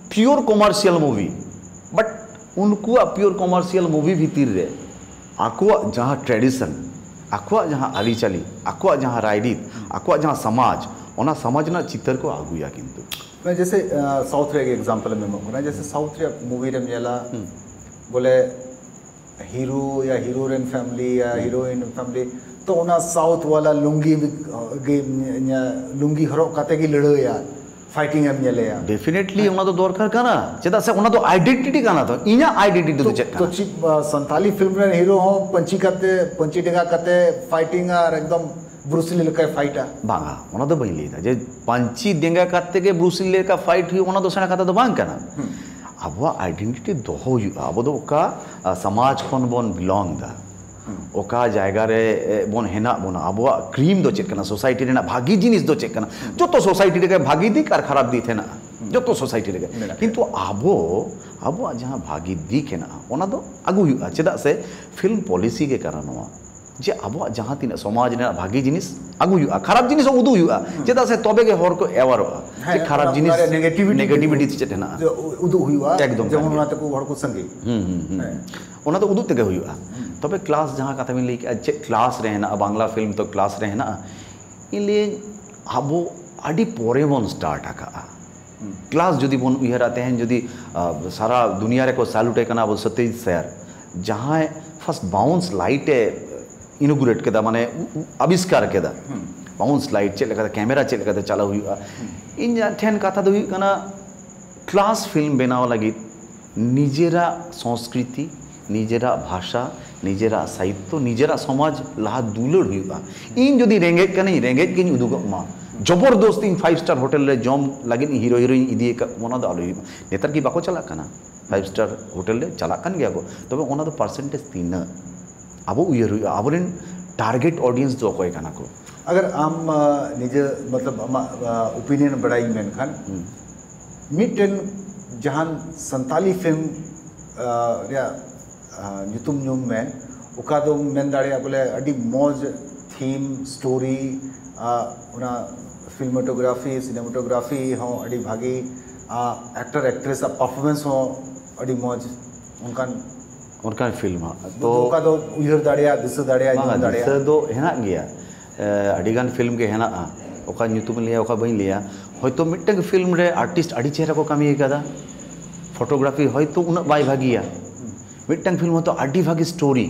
ᱯᱤᱭᱳᱨ ᱠᱚᱢᱟᱨᱥᱤᱭᱟᱞ ᱢᱩᱵᱷᱤ, ᱵᱟᱴ ᱩᱱᱠᱩᱣᱟᱜ ᱯᱤᱭᱳᱨ ᱠᱚᱢᱟᱨᱥᱤᱭᱟᱞ ᱢᱩᱵᱷᱤ ᱵᱷᱤᱛᱤᱨ ᱨᱮ ᱟᱠᱚᱣᱟᱜ ᱡᱟᱦᱟᱸ ᱴᱨᱮᱰᱤᱥᱚᱱ, ᱟᱠᱚᱣᱟᱜ ᱡᱟᱦᱟᱸ ᱟᱹᱨᱤᱪᱟᱹᱞᱤ, ᱟᱠᱚᱣᱟᱜ ᱡᱟᱦᱟᱸ ᱨᱟᱭᱨᱤᱛ, ᱟᱠᱚᱣᱟᱜ ᱡᱟᱦᱟᱸ ᱥᱚᱢᱟᱡᱽ, ᱚᱱᱟ ᱥᱚᱢᱟᱡᱽ ᱨᱮᱱᱟᱜ ᱪᱤᱛᱟᱹᱨ ᱠᱚ ᱟᱹᱜᱩᱭᱟ᱾ ᱠᱤᱱᱛᱩ ᱢᱟᱱᱮ ᱡᱮᱥᱮ, ᱟᱸ, ᱥᱟᱣᱩᱛᱷ ᱨᱮᱭᱟᱜ ᱮᱠᱡᱟᱢᱯᱚᱞ ᱮᱢ ᱮᱢᱚᱜ ᱠᱟᱱᱟ, ᱡᱮᱥᱮ ᱥᱟᱣᱩᱛᱷ ᱨᱮᱭᱟᱜ ᱢᱩᱵᱷᱤ ᱨᱮᱢ ᱧᱮᱞᱟ, ᱵᱚᱞᱮ ᱦᱤᱨᱳ ᱭᱟ ᱦᱤᱨᱳ ᱨᱮᱱ ᱯᱷᱮᱢᱤᱞᱤ ᱭᱟ ᱦᱤᱨᱳᱭᱤᱱ ᱯᱷᱮᱢᱤᱞᱤ, ᱛᱚ ᱚᱱᱟ ᱥᱟᱣᱩᱛᱷ ᱣᱟᱞᱟ ᱞᱩᱝᱜᱤ ᱜᱮ, ᱞᱩᱝᱜᱤ ᱦᱚᱨᱚᱜ ᱠᱟᱛᱮ ᱜᱮ ᱞᱟᱹᱲᱦᱟᱹᱭᱟ᱾ ᱯᱷᱟᱭᱴᱤᱝ ᱮᱢ ᱧᱮᱞᱮᱭᱟ᱾ ᱰᱮᱯᱷᱤᱱᱮᱴᱞᱤ ᱚᱱᱟ ᱫᱚ ᱫᱚᱨᱠᱟᱨ ᱠᱟᱱᱟ᱾ ᱪᱮᱫᱟᱜ ᱥᱮ ᱚᱱᱟ ᱫᱚ ᱟᱭᱰᱮᱱᱴᱤᱴᱤ ᱠᱟᱱᱟ᱾ ᱛᱚ ᱤᱧᱟᱹᱜ ᱟᱭᱰᱮᱱᱴᱤᱴᱤ ᱫᱚ ᱪᱮᱫ ᱛᱚ ᱠᱟᱱᱟ? ᱪᱮᱫ ᱥᱟᱱᱛᱟᱞᱤ ᱯᱷᱤᱞᱢ ᱨᱮᱱ ᱦᱤᱨᱳ ᱦᱚᱸ ᱯᱟᱹᱧᱪᱤ ᱠᱟᱛᱮ, ᱯᱟᱹᱧᱪᱤ ᱰᱮᱸᱜᱟ ᱠᱟᱛᱮ ᱯᱷᱟᱭᱴᱤᱝ ᱟᱨ ᱮᱠᱫᱚᱢ ᱵᱨᱩᱥᱞᱤ ᱞᱮᱠᱟᱭ ᱯᱷᱟᱭᱴᱟ? ᱵᱟᱝᱟ, ᱚᱱᱟ ᱫᱚ ᱵᱟᱹᱧ ᱞᱟᱹᱭᱫᱟ ᱡᱮ ᱯᱟᱹᱧᱪᱤ ᱰᱮᱸᱜᱟ ᱠᱟᱛᱮ ᱜᱮ ᱵᱨᱩᱥᱞᱤ ᱞᱮᱠᱟ ᱯᱷᱟᱭᱤᱴ ᱦᱩᱭᱩᱜ, ᱚᱱᱟ ᱫᱚ ᱥᱮᱬᱟ ᱠᱟᱛᱷᱟ ᱫᱚ ᱵᱟᱝ ᱠᱟᱱᱟ᱾ ᱟᱵᱚᱣᱟᱜ ᱟᱭᱰᱮᱱᱴᱤᱴᱤ ᱫᱚᱦᱚ ᱦᱩᱭᱩᱜᱼᱟ᱾ ᱟᱵᱚ ᱫᱚ ᱚᱠᱟ ᱟ, ᱥᱚᱢᱟᱡᱽ ᱠᱷᱚᱱ ᱵᱚᱱ ᱵᱤᱞᱚᱝ ᱫᱟ, ᱚᱠᱟ ᱡᱟᱭᱜᱟ ᱨᱮ ᱮ, ᱵᱚᱱ ᱦᱮᱱᱟᱜ ᱵᱚᱱᱟ, ᱟᱵᱚᱣᱟᱜ ᱠᱨᱤᱢ ᱫᱚ ᱪᱮᱫ ᱠᱟᱱᱟ, ᱥᱳᱥᱟᱭᱴᱤ ᱨᱮᱱᱟᱜ ᱵᱷᱟᱹᱜᱤ ᱡᱤᱱᱤᱥ ᱫᱚ ᱪᱮᱫ ᱠᱟᱱᱟ᱾ ᱡᱚᱛᱚ ᱥᱳᱥᱟᱭᱴᱤ ᱨᱮᱜᱮ ᱵᱷᱟᱹᱜᱤ ᱫᱤᱠ ᱟᱨ ᱠᱷᱟᱨᱟᱯ ᱫᱤᱠ ᱦᱮᱱᱟᱜᱼᱟ, ᱡᱚᱛᱚ ᱥᱳᱥᱟᱭᱴᱤ ᱨᱮᱜᱮ᱾ ᱠᱤᱱᱛᱩ ᱟᱵᱚ ᱟᱵᱚᱣᱟᱜ ᱡᱟᱦᱟᱸ ᱵᱷᱟᱹᱜᱤ ᱫᱤᱠ ᱦᱮᱱᱟᱜᱼᱟ, ᱚᱱᱟ ᱫᱚ ᱟᱹᱜᱩ ᱦᱩᱭᱩᱜᱼᱟ᱾ ᱪᱮᱫᱟᱜ ᱥᱮ ᱯᱷᱤᱞᱢ ᱯᱚᱞᱤᱥᱤ ᱜᱮ ᱠᱟᱱᱟ ᱱᱚᱣᱟ, ᱡᱮ ᱟᱵᱚᱣᱟᱜ ᱡᱟᱦᱟᱸ ᱛᱤᱱᱟᱹᱜ ᱥᱚᱢᱟᱡᱽ ᱨᱮᱱᱟᱜ ᱵᱷᱟᱹᱜᱤ ᱡᱤᱱᱤᱥ ᱟᱹᱜᱩ ᱦᱩᱭᱩᱜᱜᱼᱟ, ᱠᱷᱟᱨᱟᱯ ᱡᱤᱱᱤᱥ ᱦᱚᱸ ᱩᱫᱩᱜ ᱦᱩᱭᱩᱜᱼᱟ᱾ ᱪᱮᱫᱟᱜ ᱥᱮ ᱛᱚᱵᱮ ᱜᱮ ᱦᱚᱲ ᱠᱚ ᱮᱣᱟᱨᱚᱜᱼᱟ ᱡᱮ ᱠᱷᱟᱨᱟᱯ ᱡᱤᱱᱤᱥ, ᱱᱮᱜᱮᱴᱤᱵᱷᱤᱴᱤ ᱪᱮᱫ ᱦᱮᱱᱟᱜᱼᱟ᱾ ᱩᱫᱩᱜ ᱦᱩᱭᱩᱜᱼᱟ᱾ ᱮᱠᱫᱚᱢ ᱡᱮᱢᱚᱱ ᱠᱟᱱ ᱚᱱᱟ ᱜᱮᱭᱟ᱾ ᱛᱮᱠᱚ ᱦᱚᱲ ᱠᱚ ᱥᱟᱸᱜᱮ᱾ ᱦᱩᱸ, ᱦᱩᱸ, ᱦᱩᱸ᱾ ᱚᱱᱟ ᱫᱚ ᱩᱫᱩᱜ ᱛᱮᱜᱮ ᱦᱩᱭᱩᱜᱼᱟ᱾ ᱛᱚᱵᱮ ᱠᱞᱟᱥ, ᱡᱟᱦᱟᱸ ᱠᱟᱛᱷᱟ ᱵᱤᱱ ᱞᱟᱹᱭ ᱠᱮᱫᱼᱟ, ᱪᱮᱫ ᱠᱞᱟᱥ ᱨᱮ ᱦᱮᱱᱟᱜᱼᱟ, ᱵᱟᱝᱞᱟ ᱯᱷᱤᱞᱢ ᱛᱚ ᱠᱞᱟᱥ ᱨᱮ ᱦᱮᱱᱟᱜᱼᱟ᱾ ᱤᱧ ᱞᱟᱹᱭᱟᱹᱧ, ᱟᱵᱚ ᱟᱹᱰᱤ ᱯᱚᱨᱮ ᱵᱚᱱ ᱥᱴᱟᱨᱴ ᱟᱠᱟᱫᱼᱟ᱾ ᱠᱞᱟᱥ ᱡᱩᱫᱤ ᱵᱚᱱ ᱩᱭᱦᱟᱹᱨᱟ, ᱛᱮᱦᱮᱧ ᱡᱩᱫᱤ ᱟ, ᱥᱟᱨᱟ ᱫᱩᱱᱤᱭᱟᱹ ᱨᱮᱠᱚ ᱥᱟᱞᱩᱴᱮ ᱠᱟᱱᱟ ᱟᱵᱚ ᱥᱚᱛᱭᱚᱡᱤᱛ ᱥᱮᱨ, ᱡᱟᱦᱟᱸᱭ ᱯᱷᱟᱥᱴ ᱵᱟᱣᱩᱱᱥ ᱞᱟᱭᱤᱴ ᱮ ᱤᱱᱚᱜᱩᱨᱮᱴ ᱠᱮᱫᱟ, ᱢᱟᱱᱮ ᱩ- ᱩ- ᱟᱵᱤᱥᱠᱟᱨ ᱠᱮᱫᱟ᱾ ᱵᱟᱣᱩᱱᱥ ᱞᱟᱭᱤᱴ ᱪᱮᱫ ᱞᱮᱠᱟᱛᱮ, ᱠᱮᱢᱮᱨᱟ ᱪᱮᱫ ᱞᱮᱠᱟᱛᱮ ᱪᱟᱞᱟᱣ ᱦᱩᱭᱩᱜᱼᱟ᱾ ᱤᱧᱟᱹᱜ ᱴᱷᱮᱱ ᱠᱟᱛᱷᱟ ᱫᱚ ᱦᱩᱭᱩᱜ ᱠᱟᱱᱟ, ᱠᱞᱟᱥ ᱯᱷᱤᱞᱢ ᱵᱮᱱᱟᱣ ᱞᱟᱹᱜᱤᱫ ᱱᱤᱡᱮᱨᱟᱜ ᱥᱚᱝᱥᱠᱨᱤᱛᱤ, ᱱᱤᱡᱮᱨᱟᱜ ᱵᱷᱟᱥᱟ, ᱱᱤᱡᱮᱨᱟᱜ ᱥᱟᱦᱤᱛᱛᱚ, ᱱᱤᱡᱮᱨᱟᱜ ᱥᱚᱢᱟᱡᱽ ᱞᱟᱦᱟ ᱫᱩᱞᱟᱹᱲ ᱦᱩᱭᱩᱜᱼᱟ᱾ ᱤᱧ ᱡᱩᱫᱤ ᱨᱮᱸᱜᱮᱡ ᱠᱟᱹᱱᱟᱹᱧ, ᱨᱮᱸᱜᱮᱡ ᱜᱤᱧ ᱩᱫᱩᱜᱚᱜ ᱢᱟ᱾ ᱡᱚᱵᱚᱨᱫᱚᱥᱛᱤ ᱤᱧ ᱯᱷᱟᱭᱤᱵᱷ ᱥᱴᱟᱨ ᱦᱳᱴᱮᱞ ᱨᱮ ᱡᱚᱢ ᱞᱟᱹᱜᱤᱫ ᱤᱧ ᱦᱤᱨᱳ ᱦᱤᱨᱳᱭᱤᱧ ᱤᱫᱤᱭᱟᱠᱟᱫ ᱠᱚᱣᱟ, ᱚᱱᱟ ᱫᱚ ᱟᱞᱚ ᱦᱩᱭᱩᱜ ᱢᱟ᱾ ᱱᱮᱛᱟᱨ ᱠᱤ ᱵᱟᱠᱚ ᱪᱟᱞᱟᱜ ᱠᱟᱱᱟ? ᱯᱷᱟᱭᱤᱵᱷ ᱥᱴᱟᱨ ᱦᱳᱴᱮᱞ ᱨᱮ ᱪᱟᱞᱟᱜ ᱠᱟᱱ ᱜᱮᱭᱟ ᱠᱚ, ᱛᱚᱵᱮ ᱚᱱᱟ ᱫᱚ ᱯᱟᱨᱥᱮᱱᱴᱮᱡᱽ ᱛᱤᱱᱟᱹᱜ? ᱟᱵᱚ ᱩᱭᱦᱟᱹᱨ ᱦᱩᱭᱩᱜᱼᱟ, ᱟᱵᱚᱨᱮᱱ ᱴᱟᱨᱜᱮᱴ ᱚᱰᱤᱭᱮᱱᱥ ᱫᱚ ᱚᱠᱚᱭ ᱠᱟᱱᱟ ᱠᱚ? ᱟᱜᱟᱨ ᱟᱢ ᱟ, ᱱᱤᱡᱮ ᱢᱚᱛᱞᱚᱵ ᱟᱢᱟᱜ ᱳᱯᱤᱱᱤᱭᱚᱱ ᱵᱟᱲᱟᱭᱤᱧ ᱢᱮᱱᱠᱷᱟᱱ, ᱢᱤᱫᱴᱮᱱ ᱡᱟᱦᱟᱱ ᱥᱟᱱᱛᱟᱞᱤ ᱯᱷᱤᱞᱢ ᱟ, ᱨᱮᱭᱟᱜ ᱟ, ᱧᱩᱛᱩᱢ ᱧᱩᱢ ᱢᱮ, ᱚᱠᱟ ᱫᱚᱢ ᱢᱮᱱ ᱫᱟᱲᱮᱭᱟᱜᱼᱟ ᱵᱚᱞᱮ ᱟᱹᱰᱤ ᱢᱚᱡᱽ ᱛᱷᱤᱢ ᱥᱴᱳᱨᱤ, ᱟ, ᱚᱱᱟ ᱯᱷᱤᱞᱢᱳᱴᱳᱜᱨᱟᱯᱷᱤ, ᱥᱤᱱᱮᱢᱟᱴᱳᱜᱨᱟᱯᱷᱤ ᱦᱚᱸ ᱟᱹᱰᱤ ᱵᱷᱟᱹᱜᱤ, ᱟ, ᱮᱠᱴᱟᱨ ᱮᱠᱴᱨᱮᱥ ᱟᱜ ᱯᱟᱨᱯᱷᱚᱨᱢᱮᱱᱥ ᱦᱚᱸ ᱟᱹᱰᱤ ᱢᱚᱡᱽ, ᱚᱱᱠᱟᱱ ᱚᱱᱠᱟᱱ ᱯᱷᱤᱞᱢ ᱦᱟᱸᱜ ᱛᱚ ᱛᱚ ᱚᱠᱟ ᱫᱚ ᱩᱭᱦᱟᱹᱨ ᱫᱟᱲᱮᱭᱟᱜ, ᱫᱤᱥᱟᱹ ᱫᱟᱲᱮᱭᱟᱜ, ᱵᱟᱝᱟ, ᱧᱟᱢ ᱫᱟᱲᱮᱭᱟᱜ? ᱫᱤᱥᱟᱹ ᱫᱚ ᱦᱮᱱᱟᱜ ᱜᱮᱭᱟ᱾ ᱮ, ᱟᱹᱰᱤᱜᱟᱱ ᱯᱷᱤᱞᱢ ᱜᱮ ᱦᱮᱱᱟᱜᱼᱟ, ᱚᱠᱟ ᱧᱩᱛᱩᱢ ᱞᱟᱹᱭᱟ, ᱚᱠᱟ ᱵᱟᱹᱧ ᱞᱟᱹᱭᱟ᱾ ᱦᱚᱭᱛᱳ ᱢᱤᱫᱴᱟᱝ ᱯᱷᱤᱞᱢ ᱨᱮ ᱟᱨᱴᱤᱥᱴ ᱟᱹᱰᱤ ᱪᱮᱦᱨᱟ ᱠᱚ ᱠᱟᱹᱢᱤ ᱟᱠᱟᱫᱟ, ᱯᱷᱳᱴᱳᱜᱨᱟᱯᱷᱤ ᱦᱚᱭᱛᱳ ᱩᱱᱟᱹᱜ ᱵᱟᱭ ᱵᱷᱟᱹᱜᱤᱭᱟ, ᱢᱤᱫᱴᱟᱝ ᱯᱷᱤᱞᱢ ᱦᱚᱭᱛᱳ ᱟᱹᱰᱤ ᱵᱷᱟᱹᱜᱤ ᱥᱴᱳᱨᱤ,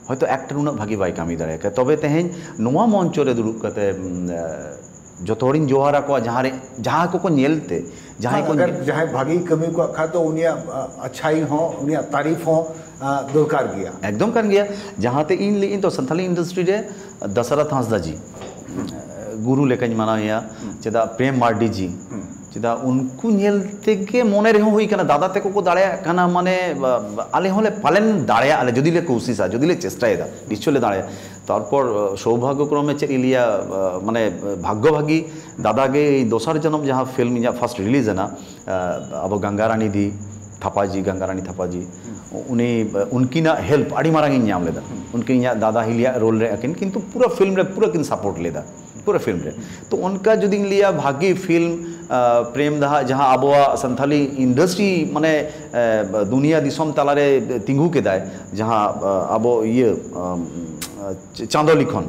ᱦᱚᱭᱛᱳ ᱮᱠᱴᱟᱨ ᱩᱱᱟᱹᱜ ᱵᱷᱟᱹᱜᱤ ᱵᱟᱭ ᱠᱟᱹᱢᱤ ᱫᱟᱲᱮᱭᱟᱜᱼᱟ᱾ ᱛᱚᱵᱮ ᱛᱮᱦᱮᱧ ᱱᱚᱣᱟ ᱢᱚᱧᱪᱚ ᱨᱮ ᱫᱩᱲᱩᱵ ᱠᱟᱛᱮ, ᱩᱢ, ᱮ, ᱡᱚᱛᱚ ᱦᱚᱲᱤᱧ ᱡᱚᱦᱟᱨ ᱟᱠᱚᱣᱟ, ᱡᱟᱦᱟᱸ ᱨᱮ ᱡᱟᱦᱟᱸ ᱠᱚᱠᱚ ᱧᱮᱞ ᱛᱮ, ᱡᱟᱦᱟᱸᱭ ᱠᱚ ᱟᱜᱟᱨ ᱧᱮᱞ ᱡᱟᱦᱟᱸᱭ ᱵᱷᱟᱜᱤ ᱠᱟᱹᱢᱤ ᱠᱚ ᱠᱷᱟᱡ ᱫᱚ ᱩᱱᱤᱭᱟᱜ ᱟᱪᱪᱷᱟᱭ ᱦᱚᱸ, ᱩᱱᱤᱭᱟᱜ ᱛᱟᱨᱤᱯ ᱦᱚᱸ ᱫᱚᱨᱠᱟᱨ ᱜᱮᱭᱟ᱾ ᱮᱠᱫᱚᱢ ᱠᱟᱱ ᱜᱮᱭᱟ᱾ ᱡᱟᱦᱟᱸᱛᱮ ᱤᱧ ᱞᱟᱹᱭ ᱤᱧ ᱛᱚ ᱥᱟᱱᱛᱟᱞᱤ ᱤᱱᱰᱟᱥᱴᱨᱤ ᱨᱮ ᱫᱟᱥᱟᱨᱟᱛ ᱦᱟᱸᱥᱫᱟ ᱡᱤ ᱜᱩᱨᱩ ᱞᱮᱠᱟᱧ ᱢᱟᱱᱟᱣᱮᱭᱟ᱾ ᱪᱮᱫᱟᱜ ᱯᱨᱮᱢ ᱢᱟᱨᱰᱤ ᱡᱤ, ᱪᱮᱫᱟᱜ ᱩᱱᱠᱩ ᱧᱮᱞ ᱛᱮᱜᱮ ᱢᱚᱱᱮ ᱨᱮᱦᱚᱸ ᱦᱩᱭ ᱠᱟᱱᱟ, ᱫᱟᱫᱟ ᱛᱟᱠᱚ ᱠᱚ ᱫᱟᱲᱮᱭᱟᱜ ᱠᱟᱱᱟ, ᱢᱟᱱᱮ ᱟᱞᱮ ᱦᱚᱸᱞᱮ ᱯᱟᱞᱮᱱ ᱫᱟᱲᱮᱭᱟᱜᱼᱟ ᱞᱮ, ᱡᱩᱫᱤ ᱞᱮ ᱠᱳᱥᱤᱥᱟ, ᱡᱩᱫᱤ ᱞᱮ ᱪᱮᱥᱴᱟᱭᱮᱫᱟ, ᱱᱤᱥᱪᱚᱭ ᱞᱮ ᱫᱟᱲᱮᱭᱟᱜᱼᱟ᱾ ᱛᱟᱨᱯᱚᱨ ᱥᱳᱵᱷᱟᱜᱜᱚ ᱠᱨᱚᱢᱮ ᱪᱮᱫ ᱤᱧ ᱞᱟᱹᱭᱟ, ᱢᱟᱱᱮ ᱵᱷᱟᱜᱽᱜᱚ ᱵᱷᱟᱜᱤ ᱫᱟᱫᱟ ᱜᱮ ᱫᱚᱥᱟᱨ ᱡᱚᱱᱚᱢ ᱡᱟᱦᱟᱸ ᱯᱷᱤᱞᱢ ᱤᱧᱟᱹᱜ ᱯᱷᱟᱥᱴ ᱨᱤᱞᱤᱡᱽ ᱮᱱᱟ, ᱟᱵᱚ ᱜᱟᱝᱜᱟᱨᱟᱱᱤ ᱫᱤ ᱛᱷᱟᱯᱟᱡᱤ, ᱜᱟᱝᱜᱟᱨᱟᱱᱤ ᱛᱷᱟᱯᱟᱡᱤ, ᱩᱱᱤ ᱩᱱᱠᱤᱱᱟᱜ ᱦᱮᱞᱯ ᱟᱹᱰᱤ ᱢᱟᱨᱟᱝ ᱤᱧ ᱧᱟᱢ ᱞᱮᱫᱟ᱾ ᱩᱱᱠᱤᱱ ᱤᱧᱟᱹᱜ ᱫᱟᱫᱟ ᱦᱤᱞᱤᱭᱟᱜ ᱨᱳᱞ ᱨᱮ ᱟᱹᱠᱤᱱ ᱠᱤᱱᱛᱩ ᱯᱩᱨᱟᱹ ᱯᱷᱤᱞᱢ ᱨᱮ ᱯᱩᱨᱟᱹ ᱠᱤᱱ ᱥᱟᱯᱳᱨᱴ ᱞᱮᱫᱟ, ᱯᱩᱨᱟᱹ ᱯᱷᱤᱞᱢ ᱨᱮ᱾ ᱛᱚ ᱚᱱᱠᱟ ᱡᱩᱫᱤᱧ ᱞᱟᱹᱭᱟ ᱵᱷᱟᱜᱤ ᱯᱷᱤᱞᱢ ᱯᱨᱮᱢ ᱫᱟᱦᱟᱜ ᱡᱟᱦᱟᱸ ᱟᱵᱚᱣᱟᱜ ᱥᱟᱱᱛᱷᱟᱞᱤ ᱤᱱᱰᱟᱥᱴᱨᱤ ᱢᱟᱱᱮ ᱫᱩᱱᱤᱭᱟ ᱫᱤᱥᱚᱢ ᱛᱟᱞᱟᱨᱮ ᱛᱤᱸᱜᱩ ᱠᱮᱫᱟᱭ, ᱡᱟᱦᱟᱸ ᱟᱵᱚ ᱤᱭᱟᱹ ᱪᱟᱸᱫᱚ ᱞᱤᱠᱷᱚᱱ